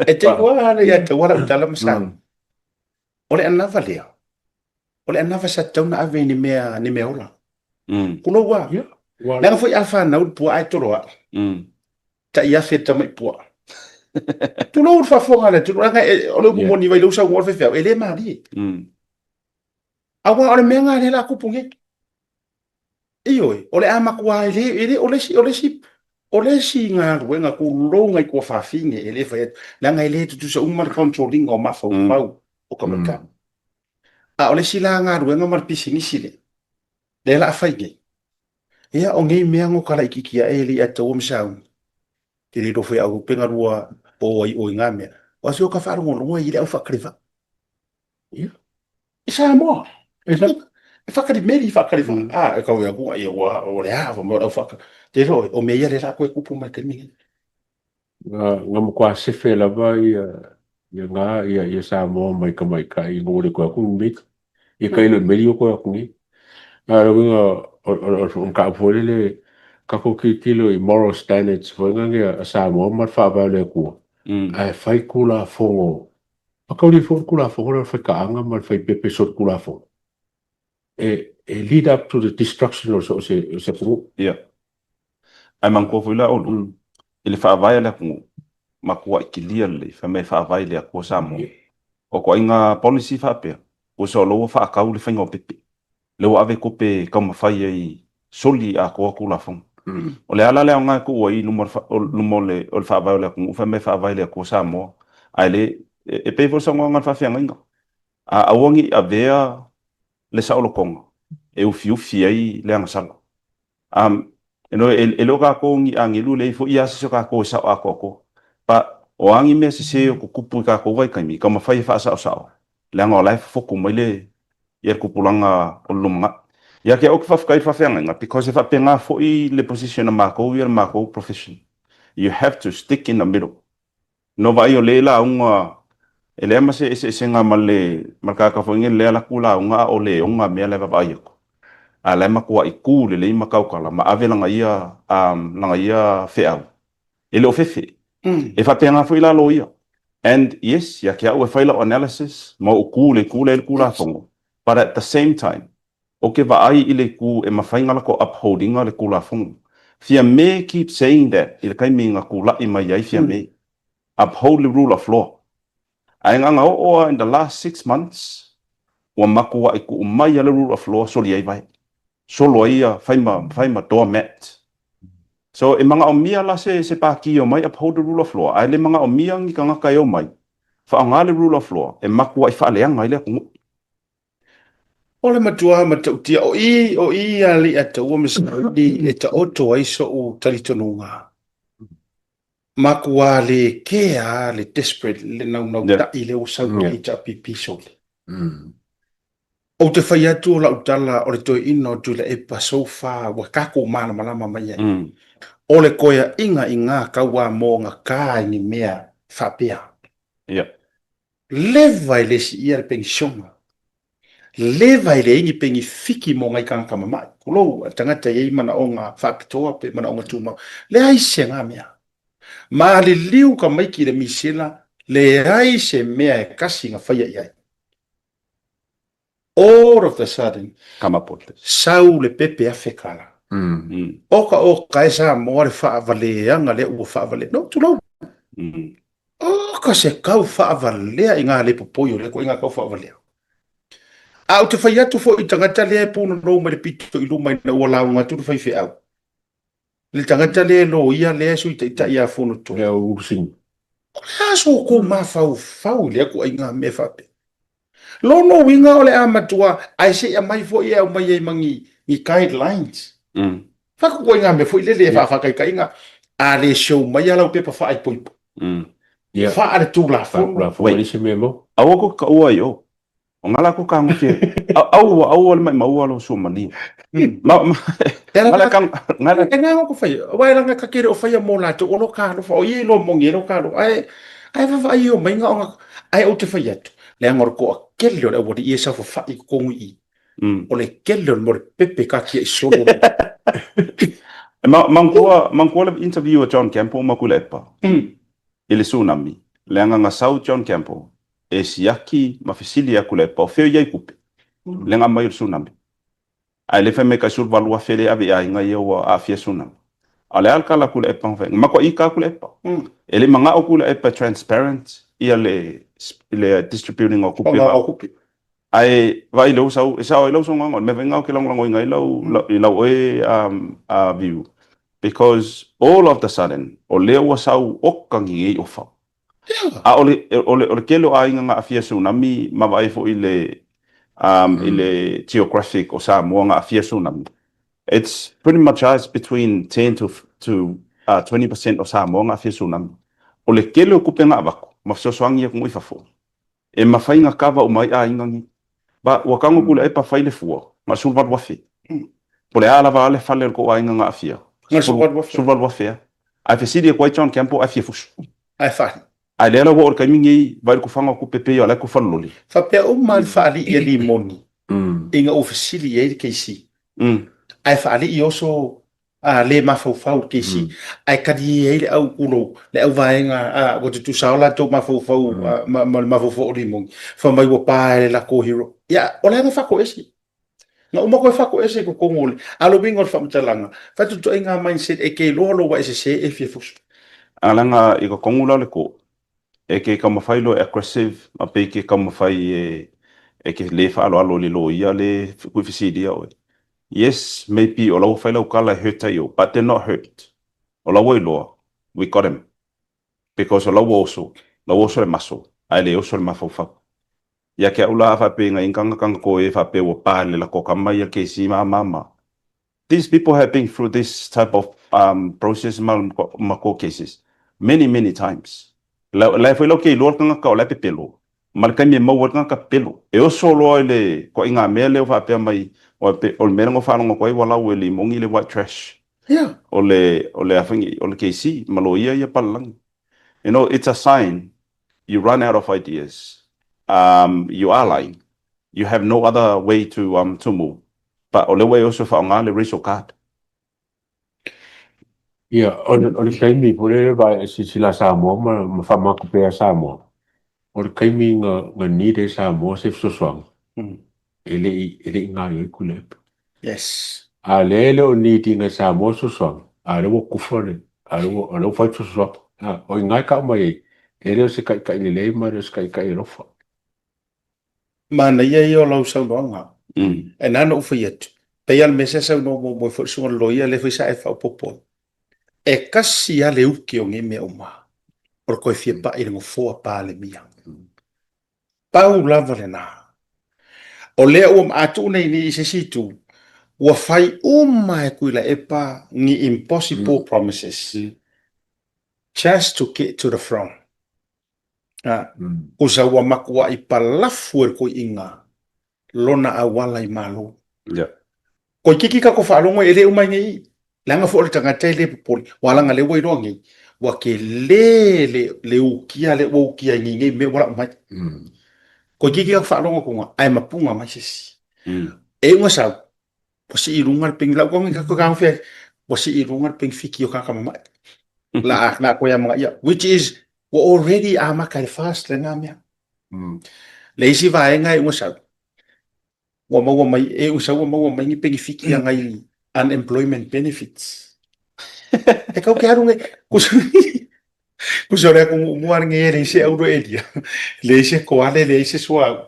E te ua le ia te ua lau tala ma sa. O le anava lea. O le anava sa tatau na ave i ni mea, ni mea ola. Kulou a. Leaga foi a fanau le puaa e tolo ae. Tai afe le tamai puaa. Tulou le faafofoga a le atunuu, leaga o le upu moni mai lou saunoa le faifeau, e le malie. Aua o le mea lena lea o le a tupu nei. Ioe, o le a matua e le, e le, o le isi, o le isi, o le isi galuega tulou nai tuafafine e le fai atu, leaga e le tutusa uma le control ina o mafaufau o tamaitai. A o le isi la galuega ma le pisinisi lea, lea o le a fai nei, ia o nei mea na ota laitiiti ae e le i ataua ma sauni, te le iloa foi e au pe na lua o ai o i na mea, o aso ka faalogologo ai i le au faakalevaa. Ia, i Samoa, e faakalimeli, faakalevaa. A, e tau atu, ia ua, o le a, fai mai o le au faaka. Te iloa, o mea ia lea o le a toe tupu mai i le taimi lenei. Na matua sefe lava ia ia nga ia ia Samoa mai tamaitai ina ua le toe atu ni meli. Ia tailo i meli o toe atu nei. A o le uiga o le mataupu foi lele, tatou tilotilo i moral standards foi lea a Samoa ma le Faavae o le Atua, ae fai Tulafono, matauli foi le Tulafono lea o le faitaaga ma le faipepe solitulafono e lead up to the destruction o so o se atunuu. Ia. Ae manatua foi la Olo, i le faavae a le atunuu, matuai kilia lelei, fai mai e faavae i le Atua Samoa. O ituaiga policy faapea, tusa o la ua faatau le faiga o pepe, lea ua ave tupe e taumafai ai soli atoa Tulafono. O le a la le aoga e tuu ai i luma o le faavae o le atunuu, fai mai e faavae i le Atua Samoa, ae le, e pei foi o le saunoaga a le faafeagaiga, a aua ne i avea le saolotoga e ufiufi ai le agasala. Um, you know, e, e le o kākou ni agelu, leai foi ia se isi o kākou e sao atoatoa. But, o a ni mea sesē o tutupu i kākou vaitaimi, taumafai e faasaosao, leaga o la e fofotu mai le, ia le tupulaga o le lumanai. Ia te au ou te faafetai i le faafeagaiga, because e faapena foi le position a matou ia le matou profession. You have to stick in the middle. No vaai o lea lauga e leai ma se eseesega ma le ma le tagata foi nei lea laku lauga a o le oga mea la e vaavaai atu. A la e matuai ku lelei ma tautala ma ave lana ia um lana ia feau e le o fefe. E faapena foi la loia. And yes, ia te au e fai lau analysis ma ou ku le itu lea i le Tulafono, but at the same time, Ou te vaai i le itu e mafai na lako uphold ina le Tulafono. Fiame keep saying that i le taimi na tula'i mai ai Fiame. Uphold le rule of law. Ae na na oo a in the last 6 months ua matua'i tuu mai a le rule of law soli ai vae. Solo ai ia fai ma fai ma door mat. So e magaomia la se se pākī e omai uphold the rule of law ae le magaomia ni tagata e omai faaaoga le rule of law e matua'i faaleaga ai le atunuu. O le matua matautia, o i, o i a le ataua ma saili e taoto ai so'u talitonuga. Matua le kea le desperate le naunautai le ua sau nei HRPP sole. Ou te fai atu o lau tala o le toeaina o Tuilaepa so far ua tatou malamalama mai ai. O le toeaina i ngā tauā mō ngā kā i ni mea faapea. Leva e le siia le penisiona. Leva e leai ni penifiki mo ngai tagata mama'i. Tulou, a tagata e iai manaoga faapitoa pe manaoga tumau. Leai se nga mea. Maliliu ka maiki i le misela, leai se mea e kasi na faia i ai. All of the sudden, sau le pepe $1000. Oka oka e Samoa le faavaleaga lea ua faavalea. No, tulou. Oka se kau faavalea i ngā lepopoi o lea koiga kau faavalea. A ou te fai atu foi i tagata lea e punonou mai le pito i luma ina ua lauga atu le faifeau, le tagata lea e loia lea e sui taitai ia Fonotoe. Lea o Ulusinga. O le a so outou mafaufau i lea ituaiga mea faapea? Lona uiga o le a matua ae se i aumai foi e aumai ai ma ni, ni guidelines. Fai ituaiga mea foi lele e faafaataitaiga, a le show mai a lau pepa faaipoipo. Ia. Faaletulafono. Faatulafono Wait. le isi mea mo. Aua ko ka ua i o. O ngā lako ka ngofi. Au au le mai maua lo su mani. Ma ma Ngā la kang ngā la E ngā ko whai. Wa ranga ka kere o whai mō lātou o lo ka alofa o ia lo mongi e lo ka alofa. Ai ai wawa ai o mai ngā onga ai o te whai atu. Le anga o ko a kele o le awari i e sau whawhai ko kongu i. O le kele o le more pepe ka kia i solo. Ma mangkua mangkua le interview a John Campbell ma kula epa. I le tsunami. Le anga nga sau John Campbell e siaki ma fesili ia Tuilaepa, o fea i ai tupe? Le nga mai o le tsunami. Ae le fai mai kai 18,000 lea e ave i aiga ia ua aafia tsunami. A o le a le tala a Tuilaepa ma fai, na matuai ika lava Tuilaepa. E le manao Tuilaepa e transparent ia le le distributing o tupe. O tupe. Ae vaai lea ua sau, e sao ai lau saunoaga, o le mea foi lena ou te lagolagoina ai lau i lau oe view because all of the sudden o lea ua sau oka ni nei ofa. A o le, o le, o le tele o aiga na aafia tsunami ma vaai foi i le, um, i le geographic o Samoa na aafia tsunami. It's pretty much it's between 10 to, to uh, 20% o Samoa na aafia tsunami. O le tele o tupe na avatu ma fesoasoani atu i fafo. E mafai na kava uma ai aiga nei. Ba, ua tago Tuilaepa fai le fua, na o le 18,000. Po o le a lava a le fale o le tou aiga na aafia? Na o le 18,000. 18,000 lava. Ae fesili atu ai John Campbell ae fia fusu. Ae faaali. Ae lea la ua oo i le taimi nei, vaai i le tufaga o tupe pei o la e tufa le loli. Faapea uma le faalii a Limoni ina ua fesili i ai le KC. Ae faalii oso a le mafaufau le KC. Ae talie ai le au kulou, le au vaega a ua tutusa o latou mafaufau ma, ma le mafaufau o Limoni. Fai mai ua pa e le lako hero. Ia, o le aga faatoese. Na uma koe faatoese i totonu o le, a o le uiga o le faamatalaga, faatutuaiga mindset e ke iloa lou ae sese e fia fusu. A leaga i totonu la o le court, e ke taumafai loa e aggressive ma pei ke taumafai e e ke le faaaloalo i le loia le tuufesilia oe. Yes, maybe o la ua fai lau tala e hurt ai oe, but they're not hurt. O la ua iloa, we got him. Because o la ua oso, la ua oso le maso, ae le oso le mafaufau. Ia te au la a faapea ina inganga ko e faapea ua pa le lako kama ia KC ma ma ma. These people have been through this type of um, process ma, ma court cases many, many times. La, la foi lau ke iloa le tagata o la e pepelo. Ma le taimi e maua ai le tagata pepelo. E oso loa i le koaiga mea lea o faapea mai, o, pe, o le mea lea na faalogo atu ai ua lau e Limoni le white trash. Yeah. O le, o le, o le KC ma loia ia palalagi. You know, it's a sign you run out of ideas, um, you are lying, you have no other way to, um, to move. But o lea ua e oso e faaaoga le racial card. Ia, o le, o le taimi foi lele vaai e silasila a Samoa ma, ma faamatupe a Samoa, o le taimi na, na need ai Samoa se fesoasoani, e le i, e le i gaoioi Tuilaepa. Yes. A o lea e le o need ina e Samoa le fesoasoani, a o lea ua kufa le, a o lea ua, o lea ua fai le fesoasoani. A, o i ina e tau mai ai, e le o se taitai lelei ma e le o se taitai alofa. Manaia ia o lau saunoaga. E na ona ou fai atu, pei lava o le mea sa saunoa muamua ai foi le susuga i le loia lea foi sa e faaopoopo ai. E kasi lava le uki o nei mea uma, o le toe fia pai i le nofoa Palemia. Pau lava lena. O lea ua a tuu nei ni i se isi itu, ua fai uma e Tuilaepa ni impossible promises just to get to the throne. A, kusa ua matuai palafu e le toeaina lona auala i Malo. Yeah. Koikiki ka ko faalogo e le uma ai nei i. Leaga foi o le tagata e le popole. Ua laga lea ua iloa nei, ua tele le, le ukia lea ua ukia ai nei nei mea ua lau mai. Koikiki ka ko faalogo atu ae mapuga mai se isi. E iuga sau, ua sii i luga le peni, lau ka ka ka fea, ua sii i luga le penefiti o kāka mamae. La, la koe amanaia, which is, ua already amata i le fast lena mea. Le isi vaega e iuga sau, ua maua mai, e usa ua maua mai ni penefiti agai unemployment benefits. E kau ke alu nei, Tusa o le atunuu mua lenei e leai se auro elia, leai se toale, leai se suauu.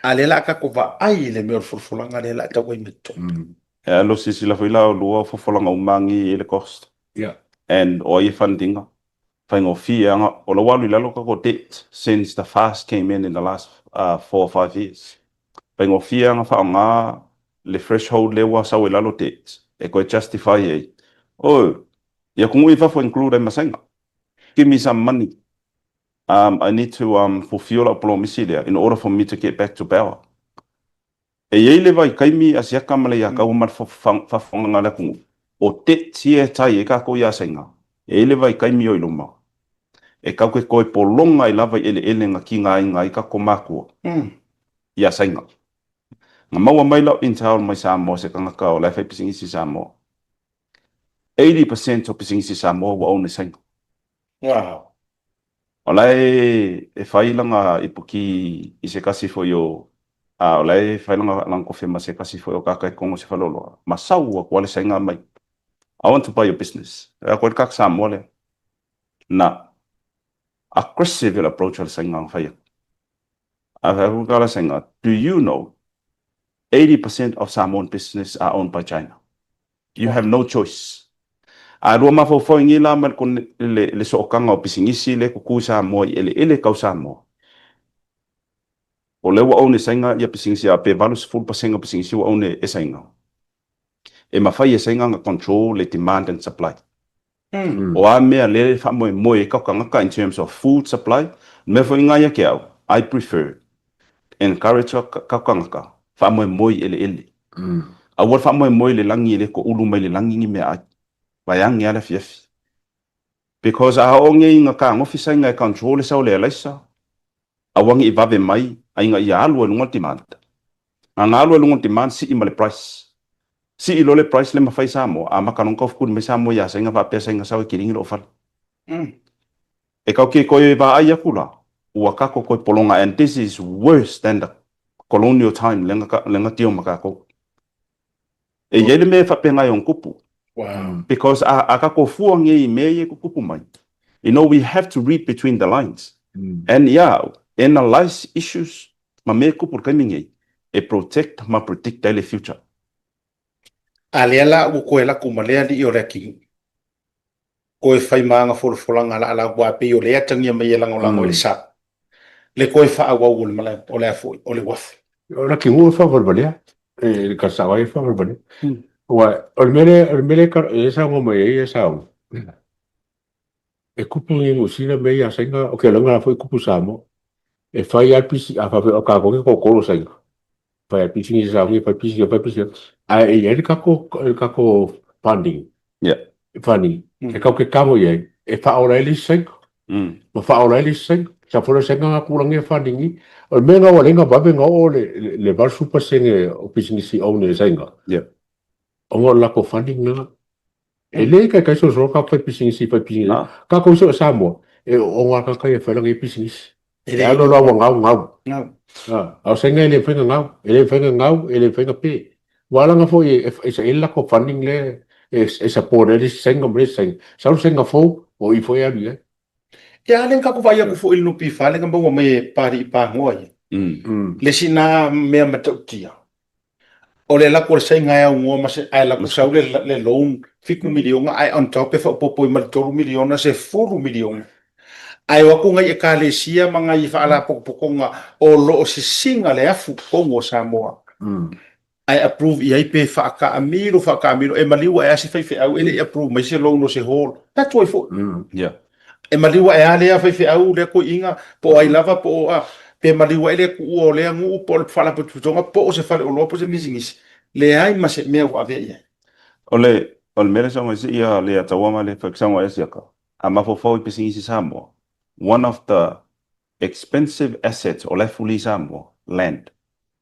A lea la a tatou vaai i le mea o le folafolaga lea la a tau ai mai totonu. E alo silasila foi la o lua folafolaga uma agi e i ai le cost. Yeah. And o ai e fund ina. Faigofie lava o la ua alu i lalo tatou debt since the fast came in in the last 4 or 5 years. Faigofie lava ona faaaoga le threshold lea ua sau ai lalo debt e toe justify ai, oh, i atunuu i fafo include ai ma Saina. Give me some money, I need to fulfill lau polomisi lea in order for me to get back to power. E i ai le vaitaimi a siaka ma le iataua ma le faafofogaga a le atunuu, o debt ia e tai ai tatou iā Saina, e i ai le vaitaimi o i luma, e tatou te toe pologa ai lava i eleele na tigaina ai tatou matua iā Saina. Na maua mai lau intel mai Samoa se tagata o la e fai pisinisi i Samoa. 80% o pisinisi Samoa ua own e Saina. Wow. O la e e fai lana ipuki i se tasi foi o a o la e fai lana lana kofe ma se tasi foi o kaka i totonu o se faleoloa ma sau atu a le Saina mai I want to buy your business. E a koe le kaka Samoa lea. Na aggressive le approach a le Saina na fai atu. A fai atu le Saina, do you know 80% of Samoan business are owned by China? You have no choice. A lua mafaufau i nei la ma le, le sootaga o pisinisi lea e tutu i Samoa i eleele tau Samoa. O lea ua own e Saina ia pisinisi a pe 80% o pisinisi ua own e Saina. E mafai e Saina ona control le demand and supply. O a mea lea e faamoemoe ai kau tagata in terms of food supply, mea foi nga ia ke au, I prefer encourage kau tagata faamoemoe i eleele. Aua le faamoemoe i le lagi e le toulu mai le lagi ni meaai. Vaeane lava le afiafi. Because a oo nei ina tagofi saina e control le sao o le alaisa, aua ne i vave mai a ina ia alu ai luga le demand. Na na alu ai luga le demand sii ma le price. Sii loa le price le mafai Samoa, amata loa ona taufetuli mai Samoa ia Saina faapea Saina sau e kiligi lou fale. E kau ke koe vaai atu la, ua tatou toe pologa and this is worse than the colonial time lea na deal ma tatou. E i ai le mea e faapena e ono tupu. Wow. Because a, a tatou fua nei i mea ia e tutupu mai, you know, we have to read between the lines. And yeah, analyse issues ma mea e tupu i le taimi nei, e protect ma predict ai le future. A lea la ua toe alu atu ma lea alii o Leatinuu, toe fai ma ana folafolaga laalau aua pei o lea e atagia mai e lagolago i le sa le toe faaauau o le malae o le a foi o le uafu. O Leatinuu e faavalevalea, e le talosaga ai e faavalevalea. Aua o le mea lea, o le mea lea e saunoa mai ai e Saogi, e tupu i Niu Sila mea ia Saina, ok, o lea foi tupu i Samoa. E fai lava le pisi, a faapea o tatou e toatolu o Saina. Fai lava le pisinisi a Saogi, fai pisinisi, fai pisinisi. Ae e i ai le tatou, le tatou funding, Yeah. funding, e tatou te tago i ai, e faaola ai le isi Saina. Ma faaola ai le isi Saina. Sa foi le Saina na tulaga e funding i. O le mea lena ua ala ai ona vave ona oo le, le, le 80% o pisinisi own e le Saina. Yeah. Ona o le latou funding lena. E le taitai solosolo tatou fai pisinisi fai pisinisi. Tatou uso i Samoa, e ooooga lava tagata ia e fai lana ia pisinisi. E alu loa ua gau, gau. A o Saina e le mafai ona gau, e le mafai ona gau, e le mafai ona pe. Ua ala ona foi e saili le latou funding lea e support ai le isi Saina ma le isi Saina. Sau le Saina fou, o i foi e alu i ai. Ia, a lea na tatou vaai atu foi i le NPF lea na maua mai e Papalii Pagoa ia. Le isi na mea matautia, o le alu atu o le Saina e aunoa ma se, ae alu atu sau le, le loan $7 miliona, ae on top e faaopoopo ai ma le $3 miliona, $10 miliona. Ae o atu nai ekalesia ma nai faalapotopotoga o lo o sisina le afu i totonu o Samoa, ae approve i ai pe faataamilo faataamilo, e maliu ae lava se faifeau e le i approve mai se loan o se hall, tatou ai foi. Yeah. E maliu ae lava lea faifeau, lea toeaina, po o ai lava, po o a, pe maliu ae le tuua o lea nuu, po o le faalapotopotoga, po o se faleoloa, po o se pisinisi, leai ma se mea ua avea i ai. O le, o le mea lea saunoa ai se ia Leiataua ma le saunoa ai Asiata, a mafaufau i pisinisi Samoa, one of the expensive assets o la e fuli i Samoa, land.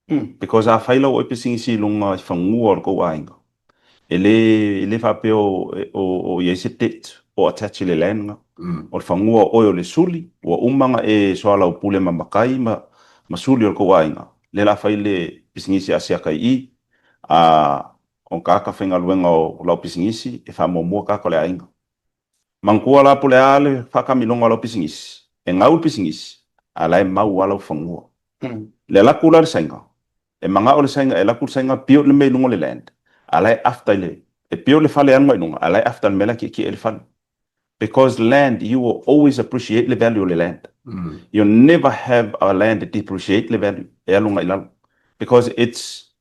Because a fai lau oi pisinisi i luga i fanua o le tou aiga, e le, e le faapea o, o, o i ai se debt o attach i le land na. O le fanua o oe o le suli, ua uma ona e soalaupule ma matai ma, ma suli o le tou aiga, lea o le a fai le pisinisi a Asiata i i, a o tagata faigaluega o lau pisinisi, e faamuamua tagata o le aiga. Manatua la po o le a le faakamiloga o lau pisinisi, e gau le pisinisi, a o la e mau lava lau fanua. Le alu atu la le Saina, e manao le Saina e alu atu le Saina build le mea i luga o le land, a o la e after i le, e build le fale e alu agai i luga, a o la e after i le mea la e tietie ai le fale. Because land, you will always appreciate le value o le land. You'll never have a land e depreciate le value, e alu agai i lalo. Because it's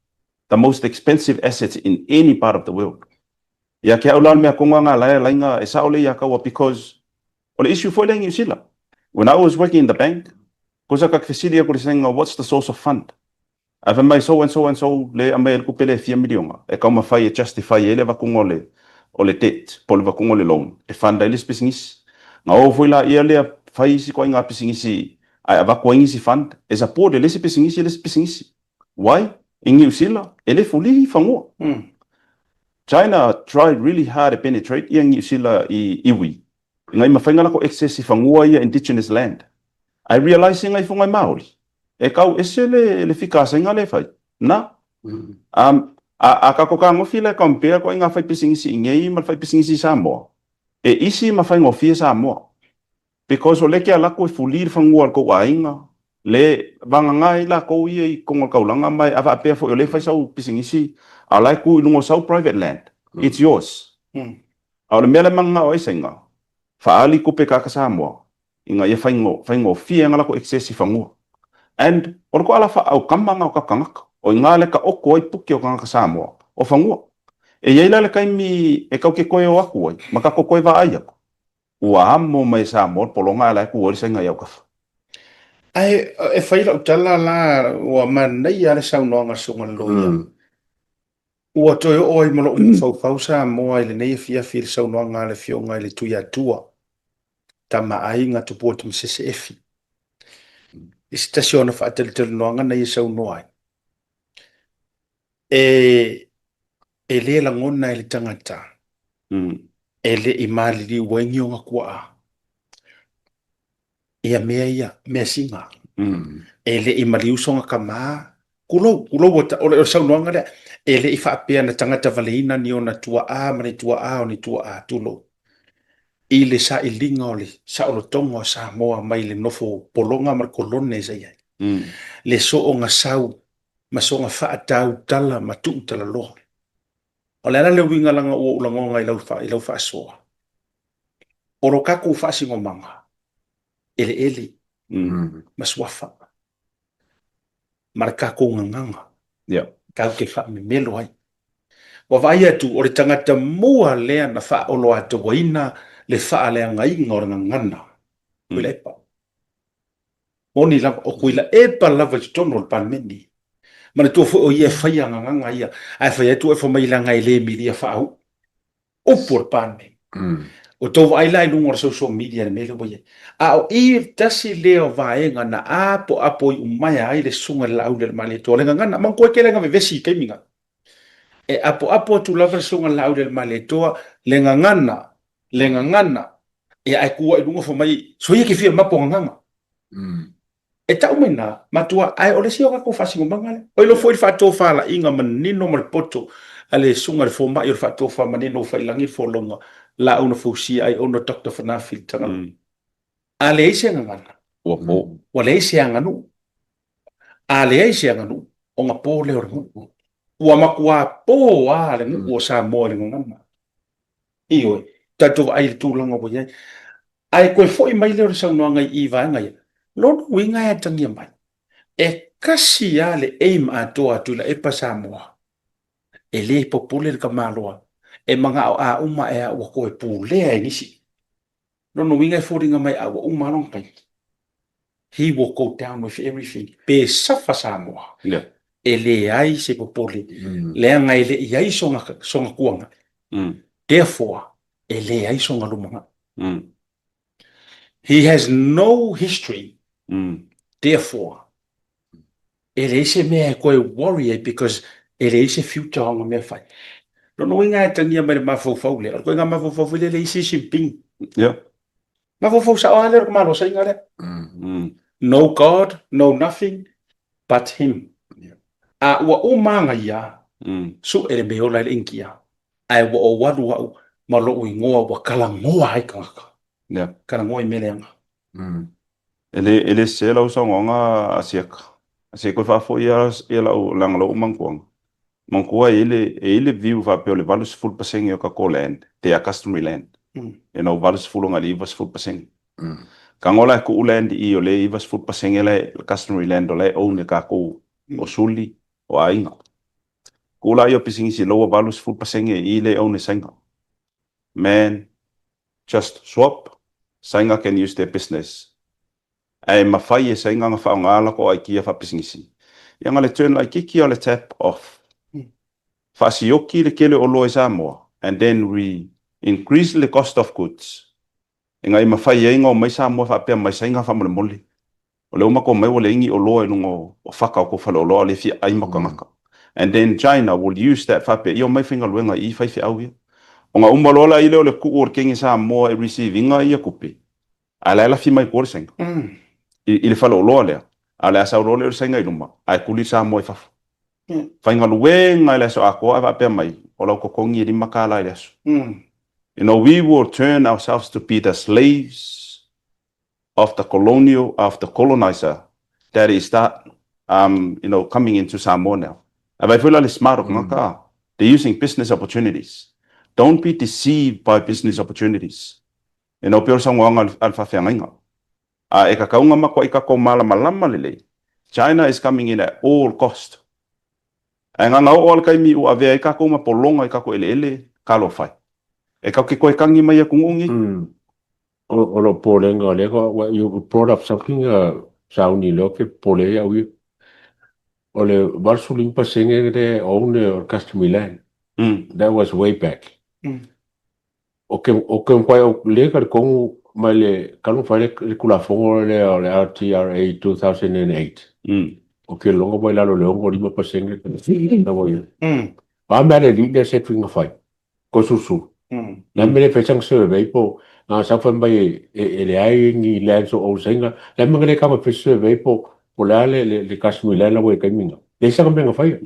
the most expensive assets in any part of the world. Ia te au la o le mea tonu lava lena la e laina e sao lelei ia taua because o le issue foi lea i Niu Sila. When I was working in the bank, kosa ka te fesili atu i le saina what's the source of fund? Ae fai mai so and so and so le aumai ai le tupe lea e fia miliona e taumafai e justify ai le avatuga o le o le debt po o le avatuga o le loan e fund ai le isi pisinisi. Na o foi laia lea fai isi ituaiga pisinisi ae avatu ai nisi fund e support e le isi pisinisi le isi pisinisi. Why? I Niu Sila, e le fulihi fanua. China tried really hard e penetrate ia Niu Sila i iwi, ina i mawhai nga lako access i fanua ia indigenous land. Ae realise nga ifonga e Maori, e kau ese le, le fikasainga le whai. Na. Um, a, a kako kagofi la e compare koa i nga whai pisingisi i ngei ma le whai pisingisi i Samoa. E isi ma whaingofie Samoa. Because o lea ke ala aku e fuli le fanua o le tou aiga, le vagana ai lakou ia i totonu o le taulaga ma e avaapea foi o lea e fai sau pisinisi a o la e tu i luga o sau private land. It's yours. A o le mea la e mananao ai Saina, faaali tupe tagata Samoa ina ia faigofie ai ona latou access i fanua. And o le toala faaaukama lena o tatou tagata, o i ina lea e taoto ai puke o tagata Samoa, o fanua. E i ai la le taimi e tatou te toe o atu ai ma tatou toe vaai atu, Ua amo mai e Samoa le pologa ae la e tu ai le Saina i autafa. Ae e fai lau tala la, ua manaia lava le saunoaga a le Susuga i le Loia. Ua toe oo ai ma lou mafaufau Samoa i lenei afiafi i le saunoaga a le Afioga i le Tuiatua, Tama a Aiga Tupua Tamasese Efi, i se tasi o ana faatalitalinoaga na ia saunoa ai. E, e le lagona e le tagata e le i maliliu ai ni ona tuaa ia mea ia, mea siga. E le i maliu sona tama, tulou, tulou ua ta, o le saunoaga lea, e le i faapea na tagata valeina ni ona tuaa ma ni tuaa o ni tuaa, tulou, i le sailiga o le saolotoga o Samoa mai le nofo pologa ma le kolone sa i ai. Le soonga sau ma soga faatautala ma tuutalaloa. O le ala le uiga laga ua ou lagona i lau, i lau faasoa, o lo tatou faasinomaga, eleele, ma suafa, ma le tatou gagana, yeah. tatou te faamemelo ai. Ua vaai atu, o le tagata mua lea na faaoloatauaina le faaleagaina o le gagana, Tuilaepa. Moni lava, o Tuilaepa lava i totonu o le Palemene. Manatua foi o ia e faia gagana ia, ae fai atu oe fai mai leaga e le milia faauu. Upu o le Palemene. Ua tou vaai la i luga o le social media i le mea lea ua i ai. A o i le tasi lea o vaega na apoapo iumaea ai le Susuga i le Laaulialemalietoa, o le gagana. Manatua e tele ina vevesi i taimi na. E apoapo atu lava le Susuga i le Laaulialemalietoa, le gagana, le gagana, ia ae tu ai i luga fai mai, soia ke fia mapo gagana. E tau mai na, matua, ae o le isi o tatou faasinomaga lea. Oi lofo i le faatofalaiga manino ma le poto a le susuga i le fomai o le faatofa manino ua fai i lagi le folauga, laau na fausia ai ona Doctor Fanafi le Tagaloa. A leai se gagana, Ua po. Ua leai se aganuu. A leai se aganuu, ona po lea o le nuu. Ua matua po lava le nuu o Samoa i le gagana. Ioe, tatou vaai i le tulaga ua i ai. Ae toe foi mai lea o le saunoaga i i vaega ia, lona uiga e atagia mai, e tasi lava le aim atoa a Tuilaepa Samoa, e le popole le tamaloa, e manao a uma ea ua toe pulea e nisi. Lona uiga e foliga mai a ua uma lava lona taimi. He will go down with everything. Pe safa Samoa, yeah. e leai se popole, leaga e le i ai sona, sona tuaga. Therefore, e leai sona lumanai. He has no history, therefore, e leai se mea e toe worry ai because e leai se future o ana mea fai. Lona uiga e atagia mai le mafaufau lea, o le ituaiga mafaufau foi lea e leai se isi ping. Yeah. Mafaufau sao lava lea o le malosaiga lea. No God, no nothing but him. A ua uma aga ia, sue le mea ola i le Initia, ae ua ou alu au. ma lou igoa ua kalagoa ai tagata. Yeah. Kalagoa i mea leaga. E le, e le sese lau saunoaga a Siaka. Se i toe faafoi lava ia lau, leaga lou manatuaga. Manatua e i ai le, e i ai le view faapea o le 80% o tatou land, they are customary land. You know, 80 agai i le 90%. Tago la e tuu land i i o lea e 90% la e customary land o la e own e tatou, o suli, o aiga. Tuu laia o pisinisi lower 80% i i lea e own e Saina. Man, just swap, Saina can use their business. Ae mafai e Saina ona faaaoga lako aikia faapisinisi. Ia na le turn laitiiti o le tap off. Faasioki le tele o oloa i Samoa and then we increase le cost of goods ina ia mafai ai ona omai Samoa faapea mai Saina faamolemole. O lea ua matou omai ua leai ni oloa i luga o fata o tou faleoloa o lea e fia ai matou tagata. And then China will use that faapea ia omai faigaluega i i faifeau ia. Ona uma loa laia lea o le tuu o le kenge Samoa e receive ina ia tupe, ae la e lafi mai tua le Saina i le faleoloa lea, a o le a sau loa lea o le Saina i luma ae tuli le Samoa i fafo. Faigaluega i le aso atoa ae faapea mai, o lau totogi e $5 i le aso. You know, we will turn ourselves to be the slaves of the colonial, of the colonizer that is start um, you know, coming into Samoa now. A vaai foi la le smart o tagata, they're using business opportunities. Don't be deceived by business opportunities. You know, pei o le saunoaga a le faafeagaiga. A e tatau ona matuai tatou malamalama lelei, China is coming in at all cost. Ae na ona oo lava le taimi ua avea ai tatou ma pologa i tatou eleele, talofa e. E tatou te toe tagi mai i atunuu nei. O lou popolega o lea you brought up something sauni lea ou te popole ai au ia. O le 85% lea e own e o le customary land. That was way back. O ke o ke mafai o lea talitonu mai le talu ona fai le Tulafono lea o le RTRA 2008. O ke logo mai lalo o le 65% la ua i ai. O a mea a le alii lea Cedric na fai? Ko Susu. Le a le mea le fai sana survey po na sau fai mai e leai ni lands o old Saina. Le a le mea na le kava fai survey po po le a le le customary land la ua i ai taimi na. Leai sana mea na faia.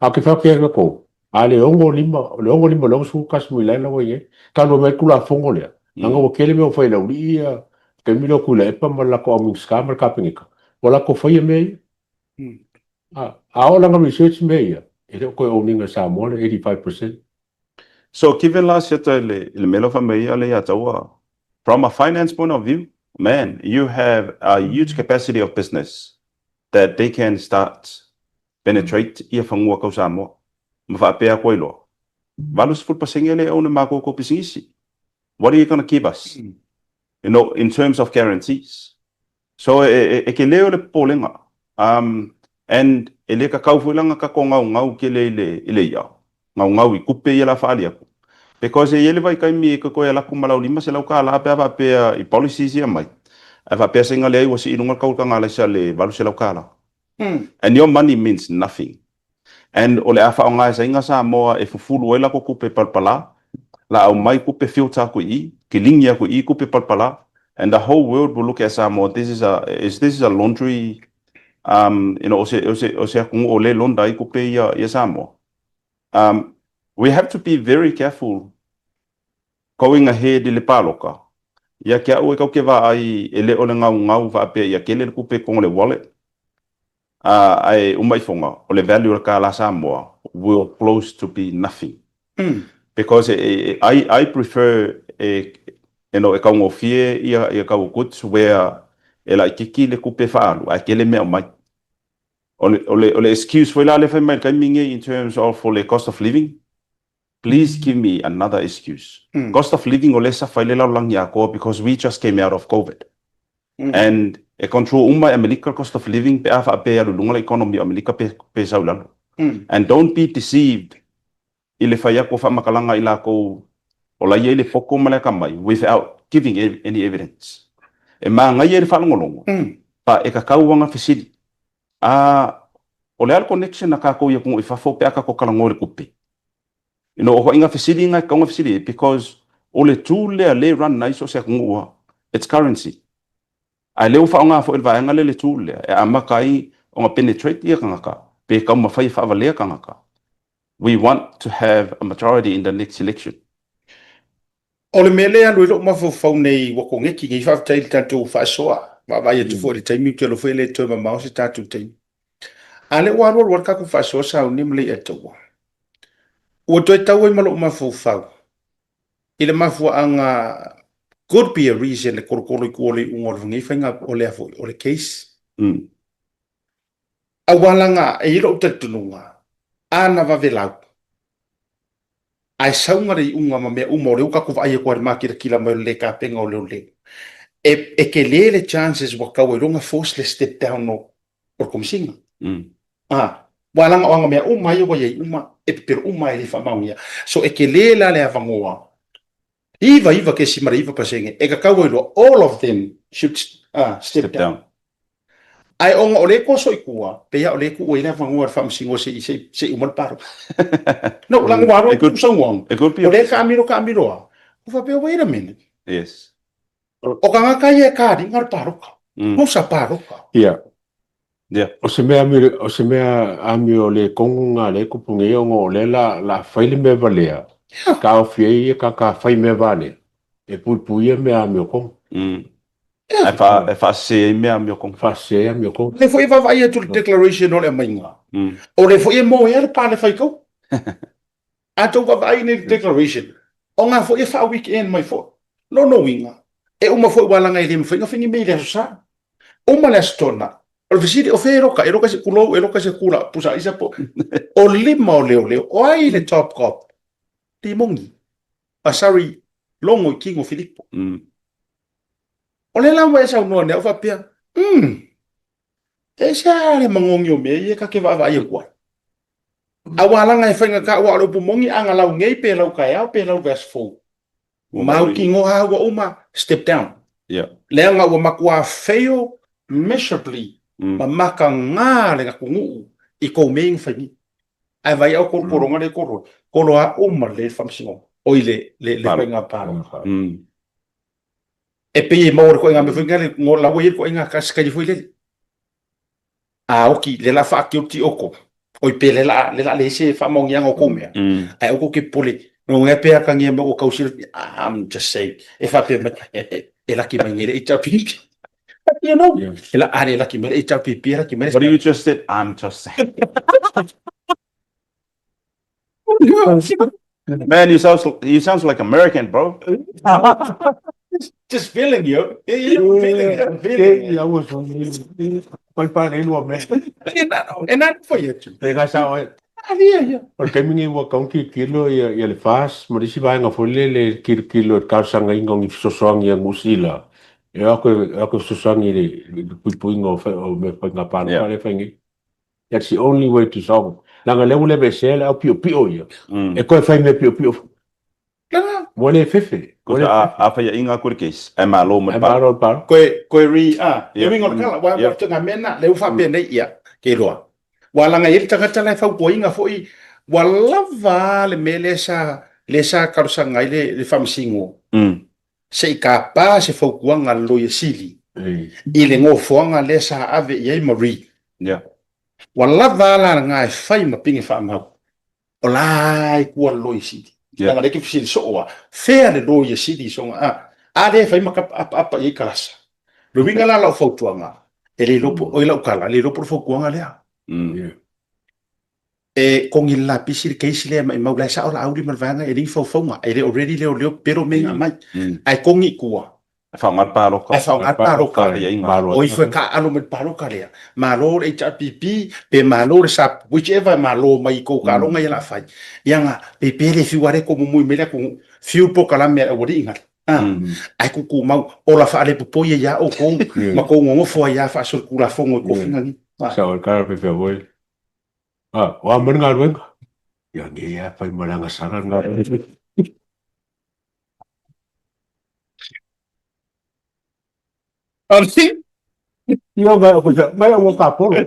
A o ke fai atu ia ko a le 65 le 65 le 60 customary land la ua i ai. Talu mai le Tulafono lea, leaga ua tele mea ua fai e le aualii ia taimi lea o Tuilaepa ma le latou au Minisita ma le Kapeneta, ua latou faia mea ia. A oo lana research mea ia, e le o toe own ina e Samoa le 85%. So given la siata i le, i le mea lea ua fai mai ai le ia taua, from a finance point of view, man, you have a huge capacity of business that they can start penetrate ia fanua kau Samoa. Ma faapea atu ai loa, 80% lea e own e matou kou pisinisi. What are you gonna give us? You know, in terms of guarantees. So e, e, e tele o le popolega. Um, and e le kakau foi langa tatou gaugau tele i le, i le ia, gaugau i tupe ia la faali atu. Because e i ai le vaitaimi e toe toe alu atu ma lau $500 pe a faapea i policies ia mai, ae faapea seiga leai ua sii i luga le tau o le tagalaisa le $800. And your money means nothing. And o le a faaaoga e Saina Samoa e fufulu ai latou tupe palapala, la aumai tupe filter atu i i, kiligi atu i i tupe palapala, and the whole world will look at Samoa, this is a, is this is a laundry, um, you know, o se, o se, o se atunuu o lea e launder ai tupe ia, ia Samoa. Um, we have to be very careful going ahead i le paloka. Ia te au e kau ke vaai e le o le gaugau faapea ia tele le tupe i totonu o le wallet, Ā, ae uma ifoga, o le value o le kālā Samoa will close to be nothing. Because I, I prefer e, you know, e taugofie ia, ia tau goods where e laitiiti le tupe faaalu ae tele mea aumai. O le, o le, o le excuse foi la lea e fai mai i le taimi lenei in terms of o le cost of living, please give me another excuse. Cost of living o lea e suffer ai le lalolagi atoa because we just came out of Covid. And e control uma e Amerika le cost of living pe a faapea e alu i luga le economy o Amerika pe, pe sau i lalo. And don't be deceived i le fai atu o faamatalaga i latou o la e i ai le poto ma le atamai without giving any evidence. E manaia i le faalogologo, but e tatau ona fesili, a, o le a le connection a tatou i atunuu i fafo pe a tatou talanoa i le tupe? You know, o hoʻiga fesili nga e tatau ona fesili ai because o le tool lea lea e run ai so o se atunuu lava, it's currency. Ae lea ua faaaoga foi e le vaega lea le tool lea e amata ai ona penetrate ia tagata pe taumafai e faavalea tagata. We want to have a majority in the next election. O le mea lea e alu ai lou mafaufau nei ua koneti nei, faafetai i le tatou faasoa, vaavaai atu foi i le taimi, ou te iloa foi e le toe mamao se tatou taimi. A o lea ua alualu lava le tatou faasoa sauni ma Leiataua, ua toe tau ai ma lou mafaufau i le mafuaaga could be a reason le kolokolo i tua o le iuga o lenei faiga o lea foi o le case. Aua leaga e i ai lou talitonuga, a na vave lau, ae sauga le iuga ma mea uma o lea ua tatou vaai atu ai i le makilatila mai o le lē tapena o leoleo, e, e tele le chances ua tau ai loa ona force le step down o, o le Komesina. Ah, aua leaga o ana mea uma ia ua i ai uma, e pepelo uma e le faamaonia. So e tele la le avanoa 99.9% e tatau ai loa all of them should uh, step, step down. down. Ae ona o lea e toso i tua, pei lava o lea e tuu ai le avanoa i le faamasinoga se i se se i uma le palota. No, leaga ua alu atu saunoaga. O lea e taamilo taamilo lava. Ua faapea, wait a minute. Yes. O tagata ia e kaliga le palota. Mosa palota. Ia. Yeah. O se mea amio, o se mea amio le kongo ngā le kupu nei ona o lea la, la fai le mea valea, ka ofi ai ia ka ka fai mea valea, e puipuia mea amio kongo. E wha, e whaasese ai mea amio kongo. Whaasese ai amio kongo. Le foi e vaavaai atu le declaration o le aumaiga. O le foi e moea le pale faitau. A tou vaavaai nei i le declaration, o ngā foi e faa-weekend mai foi. Lona uiga, e uma foi aua leaga e le mafai ona fai ni mea i le Aso Sa. Uma le Aso Toonai, o le fesili, o fea e loka? E loka i se kulou, e loka i se kula pusa aisa po o lima o leoleo. O ai le top cop? Limoni. Ah, sorry, Logo i Kingo Filipo. O lea la ua e saunoa nei, au faapea, umm, E ese lava le magogi o mea ia ta te vaavaai atu ai. Aua leaga e faigata aua o le upu moni a na lau nei pe lau taeao pe lau vaiaso fou. Mautinoa lava ua uma, step down. Yeah. Leaga ua matua fail miserably ma mataga le atunuu i tou mea ia na fai nei. Ae vaai au kolokologa lea e kolo ai, kolo lava uma lelei le faamasinoga, oi le le le faiga palota. E pei e maua le ituaiga mea foi lea, ngo la ua i ai le ituaiga kasikaia foi lele. A oki, le la faatioti outou, oi pe le la le la leai se faamaoniaga o tou mea, ae aua tou te popole, no mea pe atagia mai ua tau silafia, I'm just saying, e faapea mai, e laki mai nei le HRPP. You know, e la, a le laki mai le HRPP, e laki mai le What do you just said? I'm just saying. Man, you sounds you sounds like American, bro. Just feeling you. Yeah, yeah, I'm feeling it. I'm feeling it. Ia ua so pai pa nei lua mea. E nā, e nā foi atu. E nā sao e. Ah, ia, ia. O le taimi nei ua tau tilotilo ia, ia le FAS ma le isi vaega foi lele le tilotilo i le talosagaina o ni fesoasoani a Niu Sila e o atu e o atu e fesoasoani i le, i le puipuiga o, o mea faiga palota Yeah. lea e fai nei. That's the only way to solve it. Leaga lea ua le aveesea le au piopio ia. E toe fai mea piopio foi. Ua le fefe. Ua le Kosa fefe. a faiaʻiga aku i le case, ae malo mai Ae le palo. malo le palo. Koe, koe ri, a, e Yeah. uiga o le tala, ua, ua Yeah. ituaiga mea na, lea ua faapea nei, ia, ke iloa. Ua laga i ai le tagata la e fautuaina foi, ua lava a le mea lea sa, lea sa talosaga ai le, le faamasino, se i tapa se fautuaga a le Loia Sili i le nofoaga lea sa ave i ai Marie. Yeah. Ua lava a la lena e fai ma pine faamau. O la e tua le Loia Sili. Yeah. Leaga lea e te fesili soo a, fea le Loia Sili i sona, a, a lea e fai ma apaapa i ai kalasa. Le uiga la lau fautuaga, e le iloa po, oi lau tala, e le iloa po o le fautuaga lea. Yeah. E kogi le lapisi le case lea maimau la e sao Laauli ma le vaega e le ni faufauga e le o ready leoleo pepelo mea ina aumai ae kogi i tua E faaaoga le palota. Ae faaaoga le palota o ifo e taaalo mai le palota lea malo le HRPP pe malo le SAP whichever e malo mai i kou taaloga ia la fai ia na pei pe le fiu ale ko mumui mai le atunuu fiu le polokalame a le aualii nale ae tutumau ola faalepopoia ia outou ma kou nonofo ai a faasolitulafono i tofiga nei. Sao le tala pefea foi. Ah, o a mai le galuega? Ia nei a fai ma le agasala le galuega. Ali? Ia ngai o kusa, ngai o ka polo.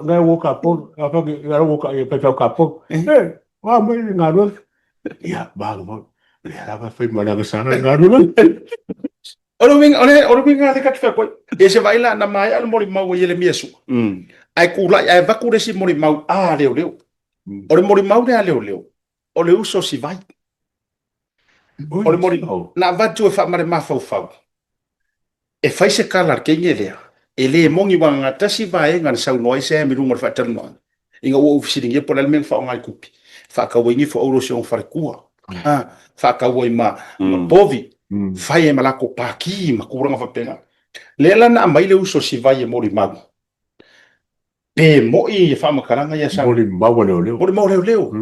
Ngai o ka polo, a fa ki ngai o ka ia pe ka polo. Eh, o a mai le galuega. Ia, ba mo. Le lava fai ma le agasala le galuega. O le uiga, o le, o le uiga lea ta te fai atu ai. Ia se vaai la, na maea le molimau a Ieremia Sua. Ae kula'i, ae avatu le isi molimau a leoleo. O le molimau lea a leoleo, o le uso o Sivai. O le moli, na avatu e faamale mafaufau e fai se tala a le teine lea, e le moni aua na tasi vaega na saunoa ai Sam i luga o le faatalanoaga, ina ua ou fesiligia po o le a le mea na faaaoga ai tupe, faatau ai nifo auro i si ona faletua, a, faatau ai ma, ma povi, fai ai ma latou paki ma tulaga faapena. Lea la na aumai le uso si vai e molimau, Pe moi ia faamatalaga ia sau. Molimau a leoleo. Molimau a leoleo.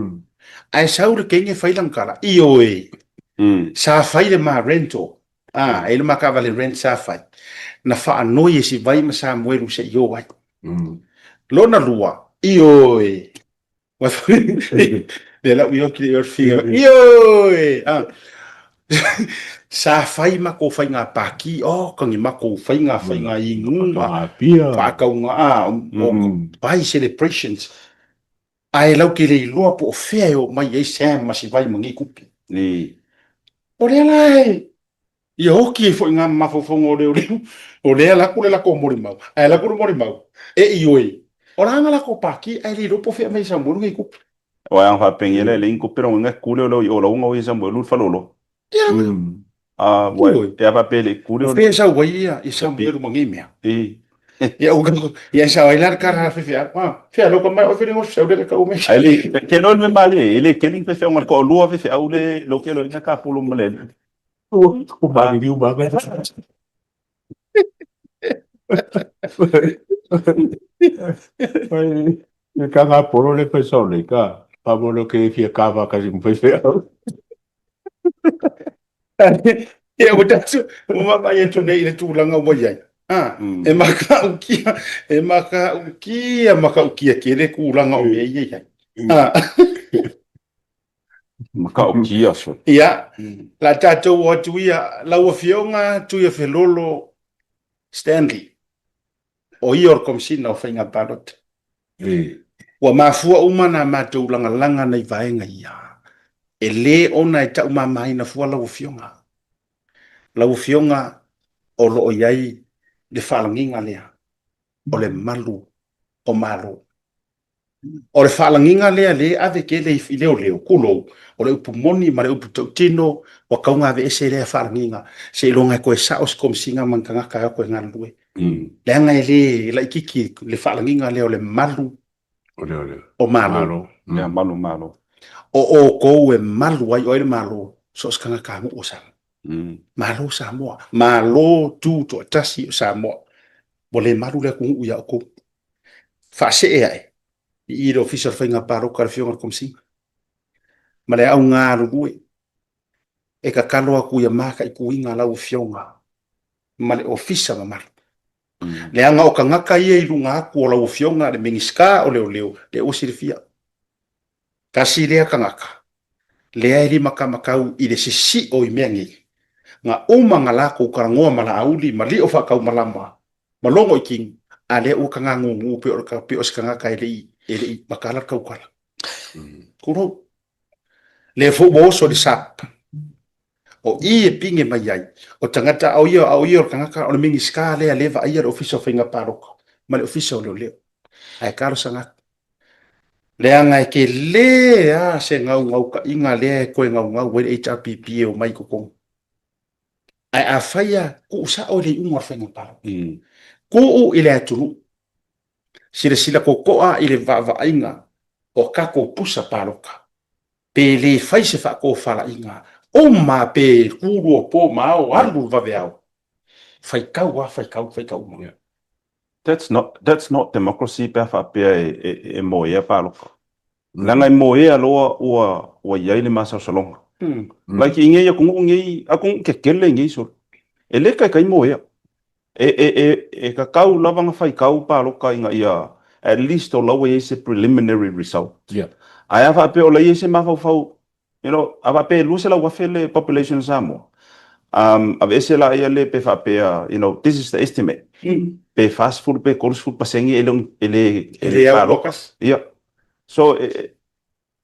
Ae sau le teine fai lana tala, ioe, sa fai le ma rental, a, e i ai le ma taavale rent sa fai, na faanoi e Sivai ma Samuelu se i o ai. Lona lua, ioe, lea la ui oki le figa, ioe, a, Sa fai makou faiga paki, oh ka ni makou faiga faiga inuga, faatauga a, o pai celebrations. Ae lau te le iloa po o fea e oo mai ai Sam ma Sivai ma nei tupe. O lea la e ia oki ai foi ngā mafaufauga o leoleo, o lea la ku le lakou molimau, ae la ku le molimau, e ioe, o la nga lakou paki ae le iloa po o fea mai Samuelu nei tupe. Aua a faapengi le le ingo pero nga kule lo i ola unga o isa mo lu falolo. A wa e a faapea le kule o. Fe sau ai ia i Samuelu ma nei mea. I. Ia u ia sau ai la kara fe fe a. Fe lo ka mai o fe ngo sau le ka u me. Ai le ke lo me mali e le ke ling fe fe ngal ko lua fe fe au le lo ke lo ina ka pulu ma le. Ko mali riu ma ka. E ka ngā poro le whai sau nei, ka. Pa mo lo ke fia ka wha kasi mwhai whea. Ia, ua tatou, ua vaavaai atu nei i le tulaga ua i ai. Ah, e makaukia, e makaukia, makaukia tele tulaga o mea ia i ai. Ah. Makaukia so. Ia, la tatou o atu ia, lau Afioga Tuiafelolo Stanley, o ia o le Komesina o Faiga Palota. Ua mafua uma nā matou lagalaga nai vaega ia, e lē ona e taumamaina fua lau Afioga. Lau Afioga o lo o i ai le faalagiga lea o le malu o Malo. O le faalagiga lea lea e ave tele i leoleo, tulou, o le upu moni ma le upu tautino, ua tatau ona aveese lea faalagiga, seiloga e toe sao se Komesina ma ni tagata e o atu e galulue. Leaga e le laitiiti le faalagiga lea o le malu o Malo. Ia, malu Malo. O outou e malu ai, o ai le Malo? So o se tagatanuu o Samoa. Malo Samoa. Malo Tutoatasi o Samoa. Ua le malu le atunuu ia outou. Faasee ae i i le Ofisa o le Faiga Palota a le Afioga i le Komesina ma le au galulue e tatalo atu ia mataituina lau Afioga ma le Ofisa mamalu. Leaga o tagata ia i luga atu o lau Afioga le Minisita o Leoleo, lea ua silafia. Tasi lea tagata lea e limakamakau i le sisio i mea nei, na uma na latou talanoa ma Laauli ma lio faataumalama ma logo i kini, a lea ua tagagugu pei o le pei o se tagata e le i e le i mataala le tautala. Tulou. Lea foi ua oso i le SAP. O i e pine mai ai, o tagata, a o ia, a o ia o le tagata, o le Minisita lea lea e vaaia le Ofisa o Faiga Palota ma le Ofisa o Leoleo. Ae talosaga atu. Leaga e tele lava se naunautaiga lea e toe naunau ai le HRPP e omai i totonu. Ae afai lava, tuu sao i le iuga o le faiga palota. Tuu i le atunuu. Silasila totoa i le vaavaaiga o tatou pusa palota. Pe le fai se faatofalaiga, uma pe tulua po ma ao, alu le vaveao. Faitau lava, faitau, faitau uma. That's not, that's not democracy pe a faapea e, e, e moea palota. Leaga e moea loa ua, ua i ai le masalosaloga. Like i nei atunuu nei, atunuu tetele nei solo, e le taitai moea. E, e, e, e tatau lava ona faitau palota ina ia at least o la ua i ai se preliminary result. Yeah. Ae a faapea o la e i ai se mafaufau You know, a faapea e 200,000 le population o Samoa, um, aveese laia le pe faapea, you know, this is the estimate, pe 40 pe 30 pasene e le, e le, e le palota. Ia. So, e,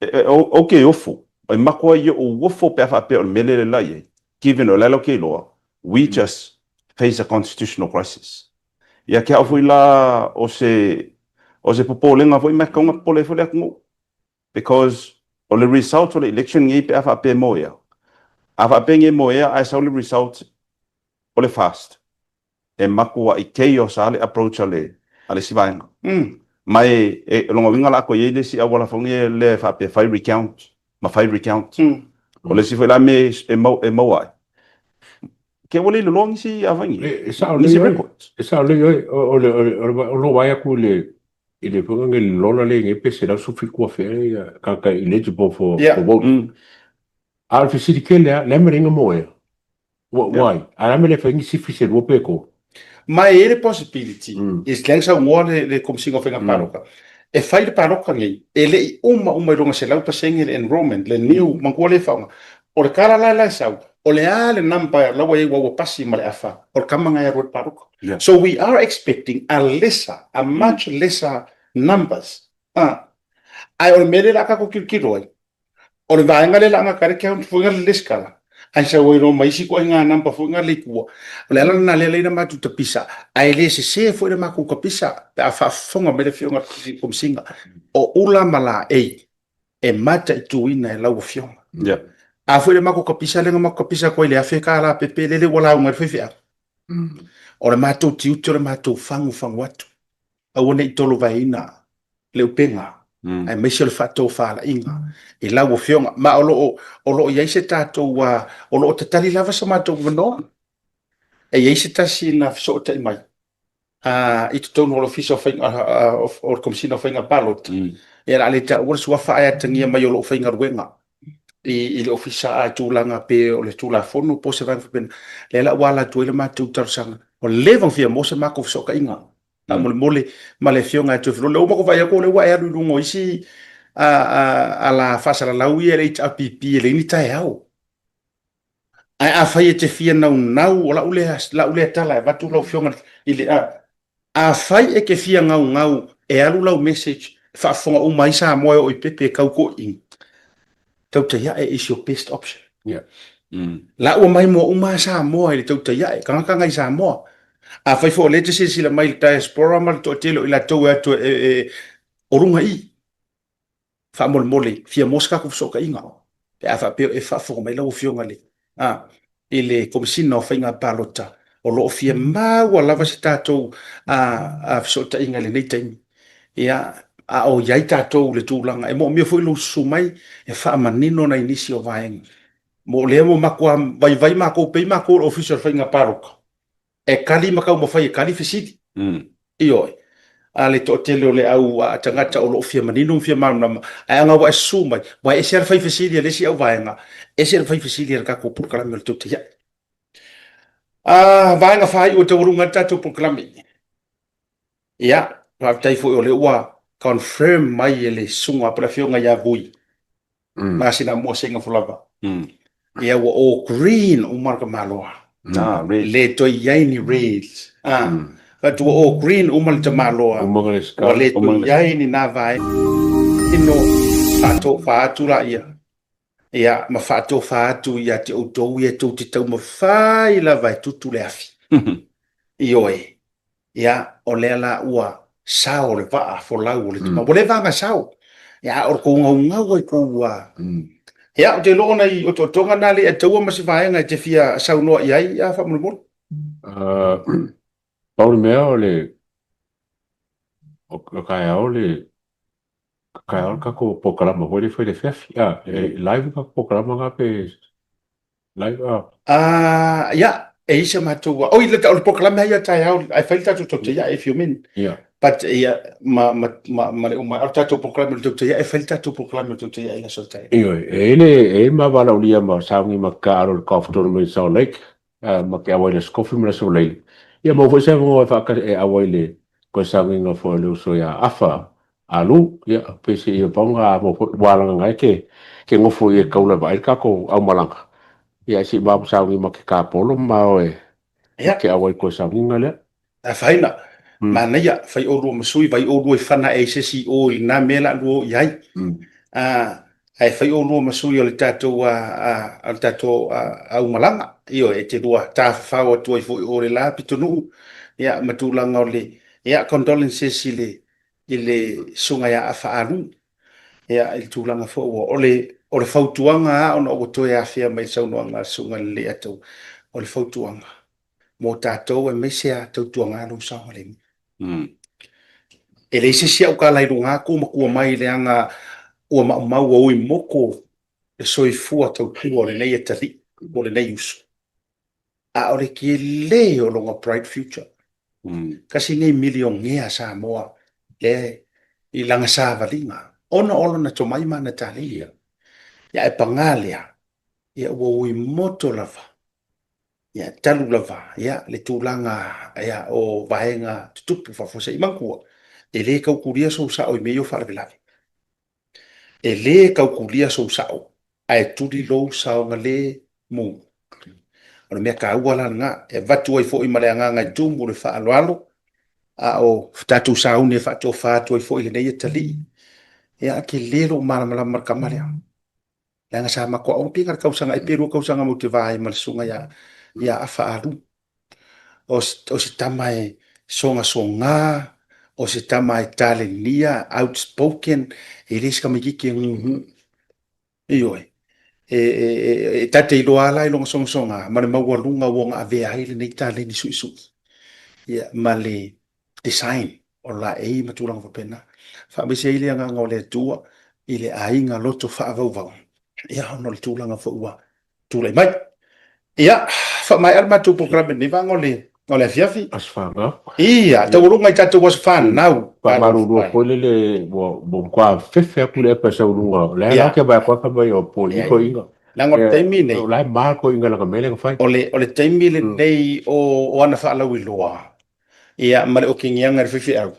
e, e, ou te ofo, e matua i ou ofo pe a faapea o le mea lea le la i ai, given o le ala ou te iloa, we just face a constitutional crisis. Ia te au foi la o se, o se popolega foi ma e tatau ona popole ai foi le atunuu. Because o le result o le election nei pe a faapea e moea, A faapea nei moea ae sau le result o le fast, e matuai chaos lava le approach a le a le isi vaega. Ma e, e, o lona uiga o le a toe i ai le isi auala foi lea e faapea fai recount ma fai recount. O le isi foi la mea e mau, e maua ai, ke ua le iloa nisi avaigi, E, e sao lelei nisi oe. records. E sao lelei oe. O, o le, o le, o le, o lou vaai atu i le, i le foi le lola lea nei pe 117,000 ia tagata eligible for, Yeah. for vote. A o le fesili tele lava, le a mea le moea? Why? A o le a mea le fai ni sifi se lua pe tolu? Ma e i ai le possibility, i se saunoa le, le Komesina o Faiga Palota, e fai le palota nei, e le i uma uma i luga 100% le enrollment, le new, manatua lea e faaaoga. O le tala la la e sau, o le a le number la ua i ai ua ua pasi ma le afa, o le tama na e alu ai le palota. So we are expecting a lesser, a much lesser numbers. Ah. Ae o le mea lea o le a tatou tilotilo ai, O le vaega lea laga kare ke foi le lescala ai sa wai ma isi ko nga namba foi nga le kua o le ala na le le na matu tapisa ai le se se foi le maku kapisa pe a fa fonga me le fionga komsinga o ula mala e e mata i tuina e lau fionga Yeah. a foi le maku kapisa le maku kapisa ko ile afe ka la pepe le le wala ngai foi fia o le matou tiute o le matou fagu fagu atu aua ne i tolovaeina le upega, aemaise o le faatofalaiga i lau Afioga. Ma o lo o, o lo o i ai se tatou, uh, o lo o tatali lava so matou avanoa. E i ai se tasi na fesootai mai uh, i totonu o le Ofisa o Faiga, uh, o le Komesina o Faiga Palota. Ia o le a le taua le suafa ae atagia mai o lo o faigaluega i, i le Ofisa a tulaga pe o le Tulafono po o se vaega faapena. Lea la ua ala atu ai le matou talosaga. Ua leva ona fia maua se matou fesootaiga faamolemole ma le afioga ia Toefelole. Ua uma ona vaai atu o lea ua e alu i luga o isi ala faasalalau ia e le HRPP e leai ni taeao. Ae afai e te fia naunau, o lau lea, lau lea tala e avatu lau afioga i le, afai e te fia gaugau e alu lau message e faafofoga uma ai Samoa e oo i pepe e tau toeaiina, tautai ae is your best option. Yeah. La ua maimoa uma a Samoa i le tautai ae, tagata ngai Samoa. Afai foi o lea e te silasila mai i le diaspora ma le toatele o i latou e atu e, e, o luga i, faamolemole, fia maua se tatou fesootaiga, pe a faapea e faafofoga mai lau Afioga i le, a, i le Komesina o Faiga Palota, o lo o fia maua lava se tatou a, a, fesootaiga i lenei taimi. Ia, a o i ai tatou i le tulaga, e moomia foi lou susu mai e faamanino nai nisi o vaega. Mo lea ua matua vaivai matou, pei matou o le Ofisa o le Faiga Palota, e kali ma taumafai e kali fesili. Ioe. A le toatele o le au tagata o lo o fia manino ma fia malamalama, ae ana ua e susu mai, ua ese lava le fai fesili a le isi auvaega, ese le fai fesili a le tatou polokalame o le Tautai Ae. A, vaega faaiu e taualuga ai le tatou polokalame. Ia, faafetai foi o lea ua confirm mai e le susuga po o le afioga ia Vui, masina mua Seigafolava. Ia ua all green uma le tamaloa. Ah, red. Le toe i ai ni reds. Ah, but ua all green uma le tamaloa. Uma le Ua le toe i ai ni nā vaega ino faatofa atu laia. Ia, ma faatofa atu ia te outou ia tou te taumafai lava e tutu le afi. Ioe. Ia, o lea la ua sao le vaa folau o le tama. Ua leva ona sao. Ia, a o le tou gaugau ai tou ua... Ia, ou te iloa o nai otootoga na le taua ma se vaega e te fia saunoa i ai, ia, faamolemole. Pau le mea o le o taeao le taeao le tatou polokalama foi lea e fai i le afiafi. Ah, e live le tatou polokalama lena pe live ah. Ah, ia, e i ai se matou oi le o le polokalame lava ia taeao ae fai le tatou tautai ae if you mean. Ia. But ia ma ma ma ma le uma o le tatou polokalame o le tautai ae fai le tatou polokalame o le tautai ae i le aso taeao. Ioe, e i ai le e i ai le ma valaaulia ma sauni ma tatalo i le golf tournament i Salt Lake. ma ke ʻawa i le Aso Kofi ma le Aso Leile. Ia maua foi se avanoa e faatasi e ʻawa i le koe sauniga foi o le uso iā Afa a Lu. Ia, pei se ia pau na maua foi ua alagaga ai ke ke nofo i e kaula e vaai le kākou ʻaumalaga. Ia ae se i maua sauni ma ke kāpolo ma o e Ia. ke ʻawa i koe sauniga lea. Afaina, manaia, fai ʻolua ma sui, vai ʻolua i fana e se isi i o i lena mea la lua o i ai. A, ae fai ʻolua ma sui o le tatou, a, a, o le tatou a, aumalaga. Ioe, e te lua tafafao atu ai foi o le la pitonuu, ia, ma tulaga o le, ia, condolences i le, i le susuga ia Afa Alu, ia, i le tulaga foi ua, o le. O le fautuaga lava ona ua toe afea mai i le saunoaga a le Susuga i le Leiataua, o le fautuaga mo tatou aemaise lava tautuana lou saogalemu. E leai se isi au tala i luga atu matua mai leaga ua maumau ua ui motu le soifua tautua o lenei atalii po o lenei uso. A o le tele o lona bright future. Tasi lenei milionea Samoa lea i lana savaliga ona o lona tomai ma ana taleni. Ia ae paga lea, ia ua ui moto lava, ia talu lava ia le tulaga ia o vaega tutupu faafuasei. Manatua, e le tautulia sou sao i mea ia o faalavelave. E le tautulia sou sao ae tuli lou saogalemu. O le mea taua la lena, e avatu ai foi ma le agaga e tumu le faaaloalo, a o tatou sauni e faatofa atu ai foi i lenei atalii. Ia, tele lou malamalama ma le tama lea. Leaga sa matou aoga pe na o le tausaga ea pe 2 tausaga matou te va ai ma le susuga ia Afa Alu. O se tama e sogasoga, o se tama e talenia, outspoken, e le se tamaititi e gugu. Ioe. E ta te iloa lava la i lona sogasoga ma le maualuga ua ona avea ai lenei taleni suisui ia, ma le design o laei ma tulaga faapena. Faamaise ai le agaga o le Atua i le aiga loto faavauvau, ia, ona o le tulaga foi ua tulai mai. Ia, faamaea le matou polokalame i lenei vaega o le, o le afiafi. Aso fanau. Ia, taualuga i tatou aso fanau. Faamalulu foi lele ua ua matua fefe atu le epa e sau i luga. O lea la ke vaai atu fai mai o poli toeaina. Leaga o le taimi lenei. O la e ma toeaina lana mea lea na fai. O le, o le taimi lenei o, o ana faalauiloa, ia ma le okigiaga i le faifeau.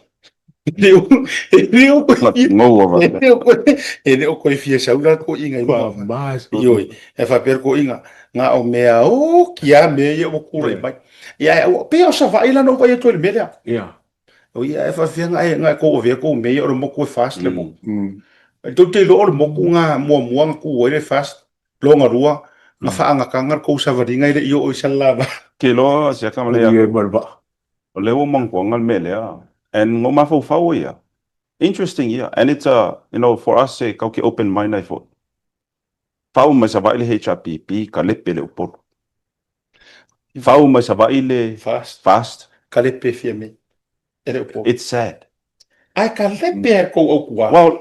E le o koe fia sau la toeaina i luga. Ioe, e faapea le toeaina, na o mea oki lava mea ia ua tulai mai. Ia, ae pei o Savaii la na ou vaai atu ai i le mea lea. Ia. O ia, e faafefea na e, na e tou avea tou mea ia o le motu e fast le motu. E tou te iloa o le motu na muamua na tu ai le fast, lona lua, na faaagataga le tou savaliga e le i oo i Salelavae. Ke loa sia ka male aku. O lea ua manatuaga le mea lea and na ou mafaufau ai ia, interesting ia and it's a you know for us e kau ke open mind ai foi. Fau mai Savaii le HRPP kalepe le Upolu. Fau mai Savaii le Fast. Fast. Kalepe Fiame. E le Upolu. It's sad. Ae kalepe a e kou autuā. Well,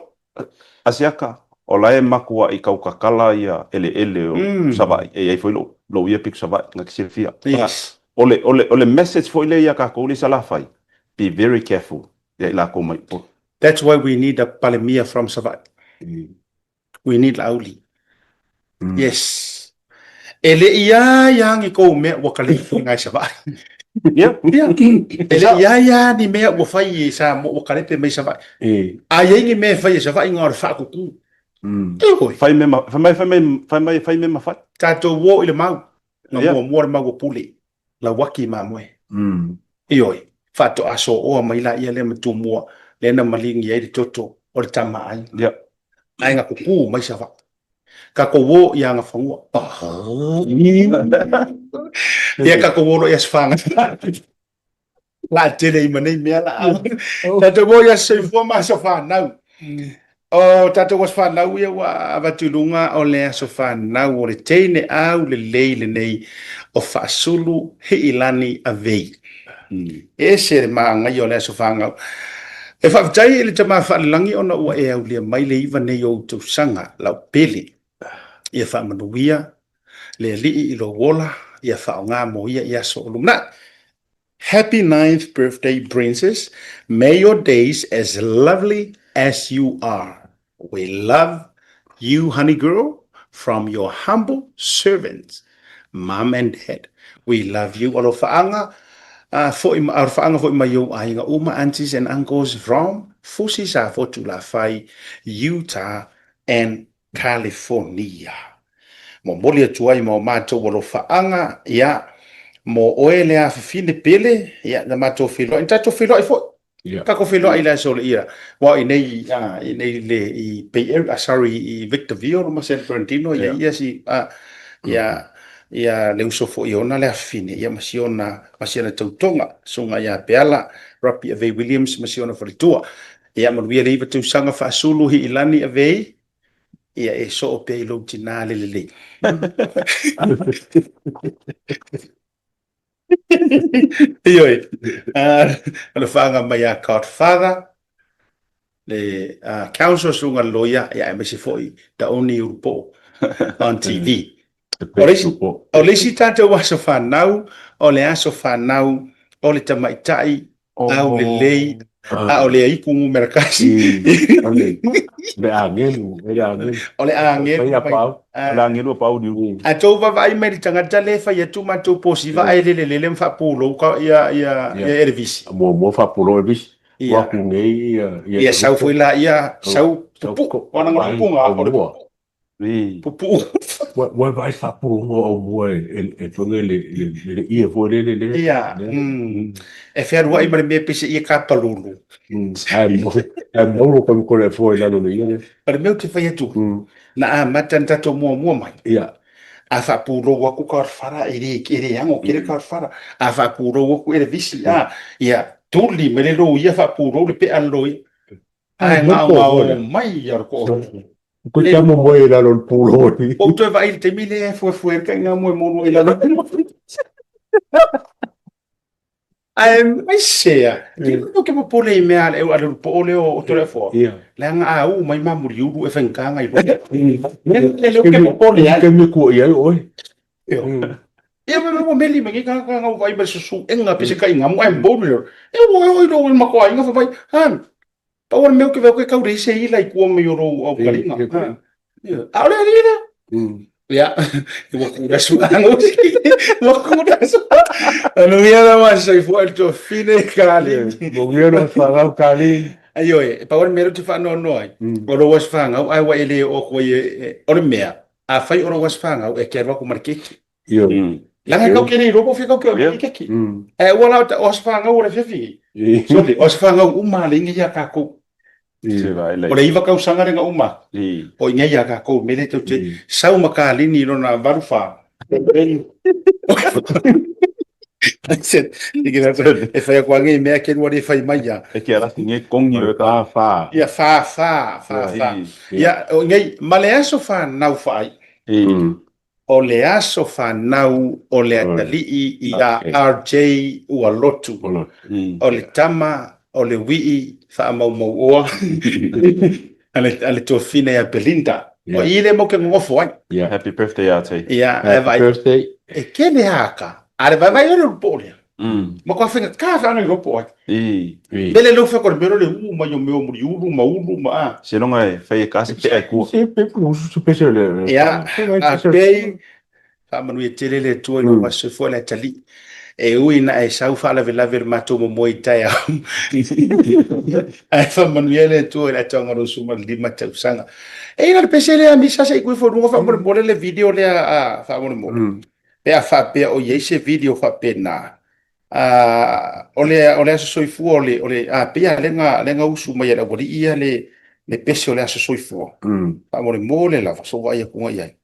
Asiata, o la e makuaʻi kautatala ia eleele o Savaii, e i ai foi lou, lou ia pito Savaii, na te silafia. Yes. O le, o le, o le message foi lea ia tatou le Salafai, be very careful ia i latou mai Upolu. That's why we need a Palemia from Savaii. We need Laauli. Yes. E le i a ia ni kou mea ua kalepe ngai Savaii. Yeah. Yeah. E le i a ia ni mea ua fai i Samoa ua kalepe mai Savaii. E. A i ai ni mea e fai e Savaii na o le faakuku. E hoi. Fai mea ma, fai mai, fai mai, fai mai, fai mea ma fai. Tatou o i le mau. Na Yeah. muamua le mau a Pule. Lauaki mamoe. Ioe, faatoa sooa mai laia lea ma Tumua, lea na maligi ai le toto o le tama a aiga. Yeah. Ae na kuku mai Savaii. Tatou o i Agafagua. Ia tatou o loa i Aso Fagana. La tele i ma nei mea la. Tatou o i Aso Soifua ma Aso Fanau. O tatou aso fanau ia ua avatu i luga o le aso fanau o le teine aulelei lenei o Faasulu Hiilani Avei. Ese le manaia o le aso fanau. E faafetai i le Tama Faalelagi ona ua e aulia mai le iva nei o ou tausaga lau pele. Ia faamanuia le Alii i lou ola, ia faaaoga mo ia i aso o lumanai. Happy ninth birthday princess, may your days as lovely as you are. We love you honey girl from your humble servants, mum and dad. We love you. Alofaaga foi alofaaga foi mai ou aiga uma aunties and uncles from Fusi Safotu Lafai, Utah and California. Momoli atu ai ma o matou alofaaga, ia, mo oe le afafine pele, ia, na matou feiloai, na tatou feiloai foi. Yeah. Tatou feiloai i le aso o le ia. Wa i nei, ah, i nei le, i Bay Area, ah, sorry, i Victorville ma San Bernardino, ia, Yeah. ia si, ah, ia, ia le uso foi ona le afafine, ia, ma si ona, ma si ona tautoga, susuga ia Peala, Rapi Avei Williams ma si ona faletua. Ia, manuia le iva tausaga faasulu Hiilani Avei. Ia e soo pea i lou tinā le lelei. Ioe, o le whaanga mai a Godfather, le Counsel Susuga le Loia, ia aemaise foi Taoni Ulupo on TV. O le isi, o le isi tatou aso fanau, o le aso fanau o le tamaitai aulelei, a o le aiku numera kasi. O le agelu, o le agelu. O le agelu. Mai pau. O le agelu a pau niu. A tou vaavaai mai le tagata le fai atu matou posiva ae lele lele ma faapulou ka ia ia ia Elevisi. Muamua faapulou Elevisi. Ia. Ua nei ia ia sau foi la ia sau pupu. O ana pupuga o le pupu. Pupuu. Ua vaai faapulouga o aumua e tuanga le le ie foi lele le. Ia. E fealuai ma le mea pese ia ka palulu. Ae mauro ka kore foi lalo le ia. O le mea ou te fai atu, na amata na tatou muamua mai. Ia. A faapulou aku ka fara e le e le ago kele ka fara. A faapulou aku e le visi a ia tuli mai le loia faapulou le pea le loia. Ae gaogao mai ia le koo. Ko te amo moe i lalo le pūro. Ou toe vaai i le taimi lea e fuefue ai le kaiga moe monu i lalo. Ae mai sea, te mm. ke popole i mea a le poo leo o Toleafoa. Leaga a uu mai ma muliulu e faigata i loko. Mea le leo ke popole ai. Ke me kua i ai oe. Ia me ua meli mai ka ka ngau vai mai susu enga pese kai ngamu ai mbolu leo. E ua oi lo ma ko ainga fa mai. Han. Pa ua mea ke ke kau reise i lai kua mai o rou au kalinga. Ia. A ole ali le. Ia. Ua kura su ango. Ua kura su. Manuia la ma soifua i le tofine kali. Manuia lo whangau kali. Ai oe, pa ua mea te whaanoanoa ai. O lo was whangau, ai wa ele o koe o le mea. Afai o lou aso fanau, e te alu atu ma le keki. Io. Leaga e kau ke nei robo fia kau ke o keki. E ua la o aso fanau o le fiafi. Sorry, o aso fanau uma le inga ia kākou. O le iwa tausaga le na uma. O inga ia kākou mele tau te sau ma kalini lona 84. I said, e whai aku ange i mea ke rua re whai mai ia. E ke araki nge kongi o ka. Wha wha. Ia wha wha, wha wha. Ia, o ngei, ma le aso whanau whaai. O le aso whanau o le atalii i a RJ Ualotu. O le tama o le wii whaamaumau oa a le, a le tuafine ia Belinda. O i le mau ke ngofo ai. Yeah. Happy birthday, RT. Ia, Happy vai, birthday. E kene haka. A le vai vai ore rupo lea. Ma kua whenga ka whanga i ropo ai. I. Mele leu whako le mero le uu mai o meo muri ulu ma ulu ma a. Se longa e whai e kasi pe ai kua. Se pe usu pese le. Ia, a pei Faamanuia tele le Atua i lou aso soifua le atalii. E ui ina e sau faalavelave le matou momoe i taeao, ae faamanuia le Atua i le atoaga o lou 15 tausaga. E ina le pese lea Misa se i kui fo luga faamolemole le video lea a faamolemole. Pe a faapea o i ai se video faapena, o le, o le aso soifua o le, o le, a pei lava lea na, lea na usu mai e le aualii ia le, le pese o le aso soifua. Faamolemole lava, sou vaai atu i ai.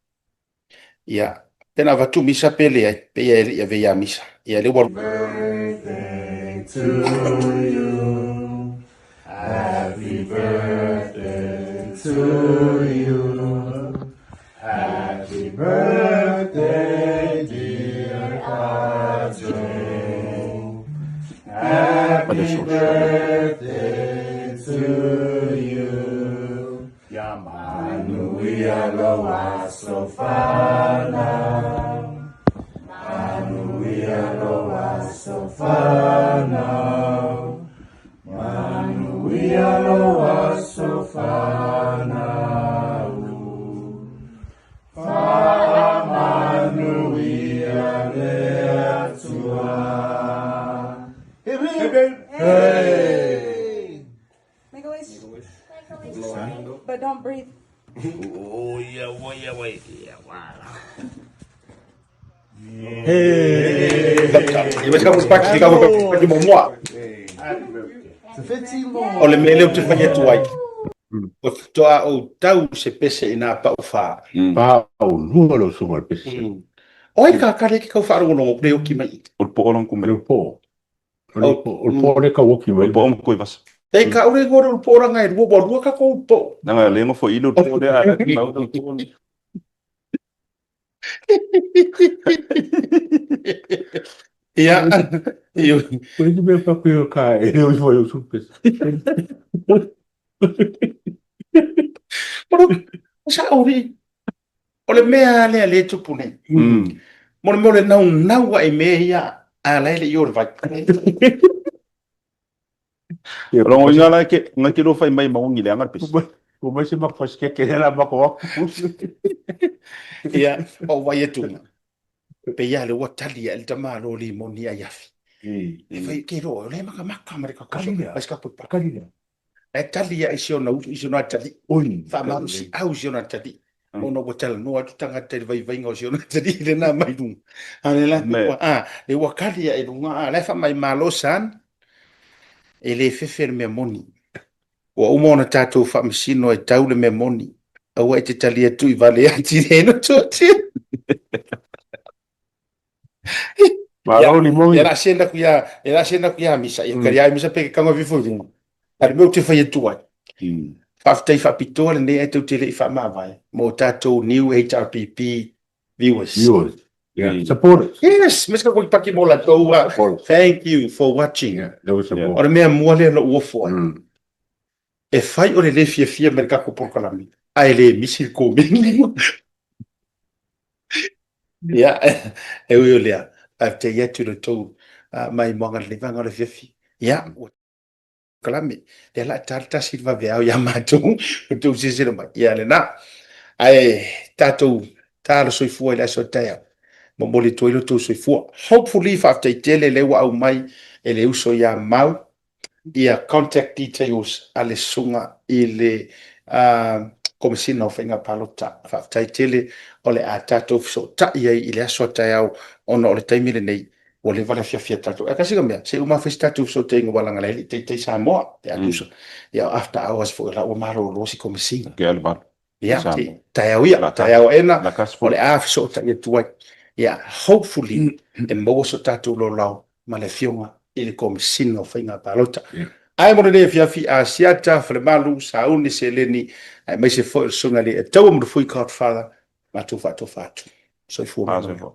Ia, pe na avatu misa pe leai, pe ia e le i ave ia misa. Ia, lea ua Birthday to you. Happy birthday to you. Happy birthday, dear RJ. Happy birthday to you. Ia manuia lou aso fanau. Manuia lou aso fanau. Manuia lou aso fanau. Faamanuia le Atua. Hip hip. Hey. Make a wish. But don't breathe. Oh, yeah, yeah, yeah, O le mea lea ou te fai atu ai, ua faatoa ou tau se pese i nā pau whā. Pau lua lou susuga le pese. O ai ka kare ke kau whaalongolongo ku le oki mai. O le poo lang kumele. O le poo. O le poo le kau oki mai. O le poo ma koe vasa. E ka ure ngore ulu po ranga e lua, ua lua kako ulu po. Nanga le ngo fo ilu po le a le mau ulu po. Ia, io. Ko ni mea pa kuio ka e leo i foi o supes. Moro, sa ori. O le mea lea le tupu nei. Mo le mea o le naunau a i mea ia, a la e le i o le vai. Rongo inga la ke ngai ke lo fai mai maungi le anga pesi. Ko mai se mak fas ke ke la mako aku. Ia, o vai e tunga. Pe ia le ua tali a le tama lo li moni ai afi. E fai ke ro le maka maka ma le ka koso. Ai ska pupa. E tali ai si ona usu i si ona tali. Oi. Fa maru si au si ona tali. Ona ua talanoa atu tagata i le vaivaiga o si ona atalii lena mai luga. A le la ua, a, le ua kali ae i luga, a, la e faamai malo son, e le fefe le mea moni. Ua uma ona tatou faamasino e tau le mea moni, aua e te tali atu i vale ati le no toatia. Malo ni moni. Ia la senda ku ia, ia la senda ku ia misa, ia kari ai misa pe ke kanga vifo i luga. A le mea ou te fai atu ai. Faafetai faapitoa lenei ae tou te le i faamavae mo tatou new HRPP viewers. Viewers. Yeah. Supporters. Yes, me ska koi paki mo latou. Thank you for watching. Yeah, that was support. O le mea mua lea na ou ofo ai. E fai o le le fiafia mai le tatou polokalame, ae le misi le komeni. Ia, e ui o lea, faafetai atu i lo outou maimoaga i lenei vaega o le afiafi. Ia, ua polokalame, lea o le a ta le tasi i le vaveao ia matou, outou silasila mai. Ia, lena. Ae tatou talo soifua i le aso a taeao. Momoli atu ai lo outou soifua. Hopefully, faafetai tele lea ua aumai e le uso ia Mau ia contact details a le susuga i le Komesina o Faiga Palota. Faafetai tele o le a tatou fesootai ai i le aso a taeao ona o le taimi lenei ua leva le afiafi a tatou. Ae tasi ka mea, se i uma fai se tatou fesootaiga aua leaga la e le i taitai Samoa pe a tusa. Ia after hours foi o la ua malolo si Komesina. Ke alu valu. Ia, taeao ia, taeao aena, o le a fesootai atu ai. Ia, hopefully, e maua so tatou laolao ma le Afioga i le Komesina o Faiga Palota. Ae mo lenei afiafi, Asiata, Falemalu, Sauni, Seleni, aemaise foi o le Susuga i le Ataua Mulufui Godfather, matou faatofa atu. Soifua ma ia manuia.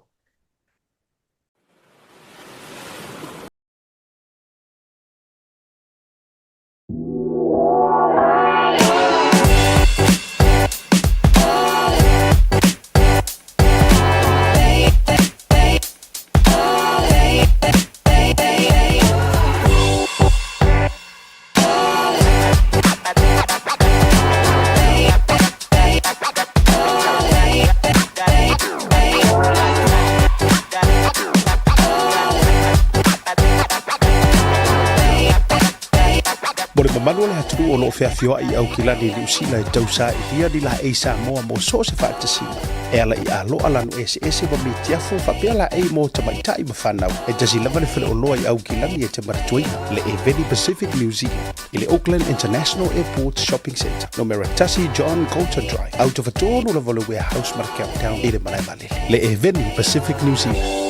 Mo le mamalu o le atunuu o lo o feafioai i Aukilani i Niu Sila e tausailia ni laei Samoa mo so o se faatasiga, e ala i aloa lanu eseese ma mitiafu faapea laei mo tamaitai ma fanau. E tasi lava le faleoloa i Aukilani e te manatuaina, le Eveni Pacific New Zealand, i le Auckland International Airport Shopping Centre, numera tasi John Goulter Drive, autofatonu lava o le Warehouse ma le Countdown i le malae vaalele. Le Eveni Pacific New Zealand.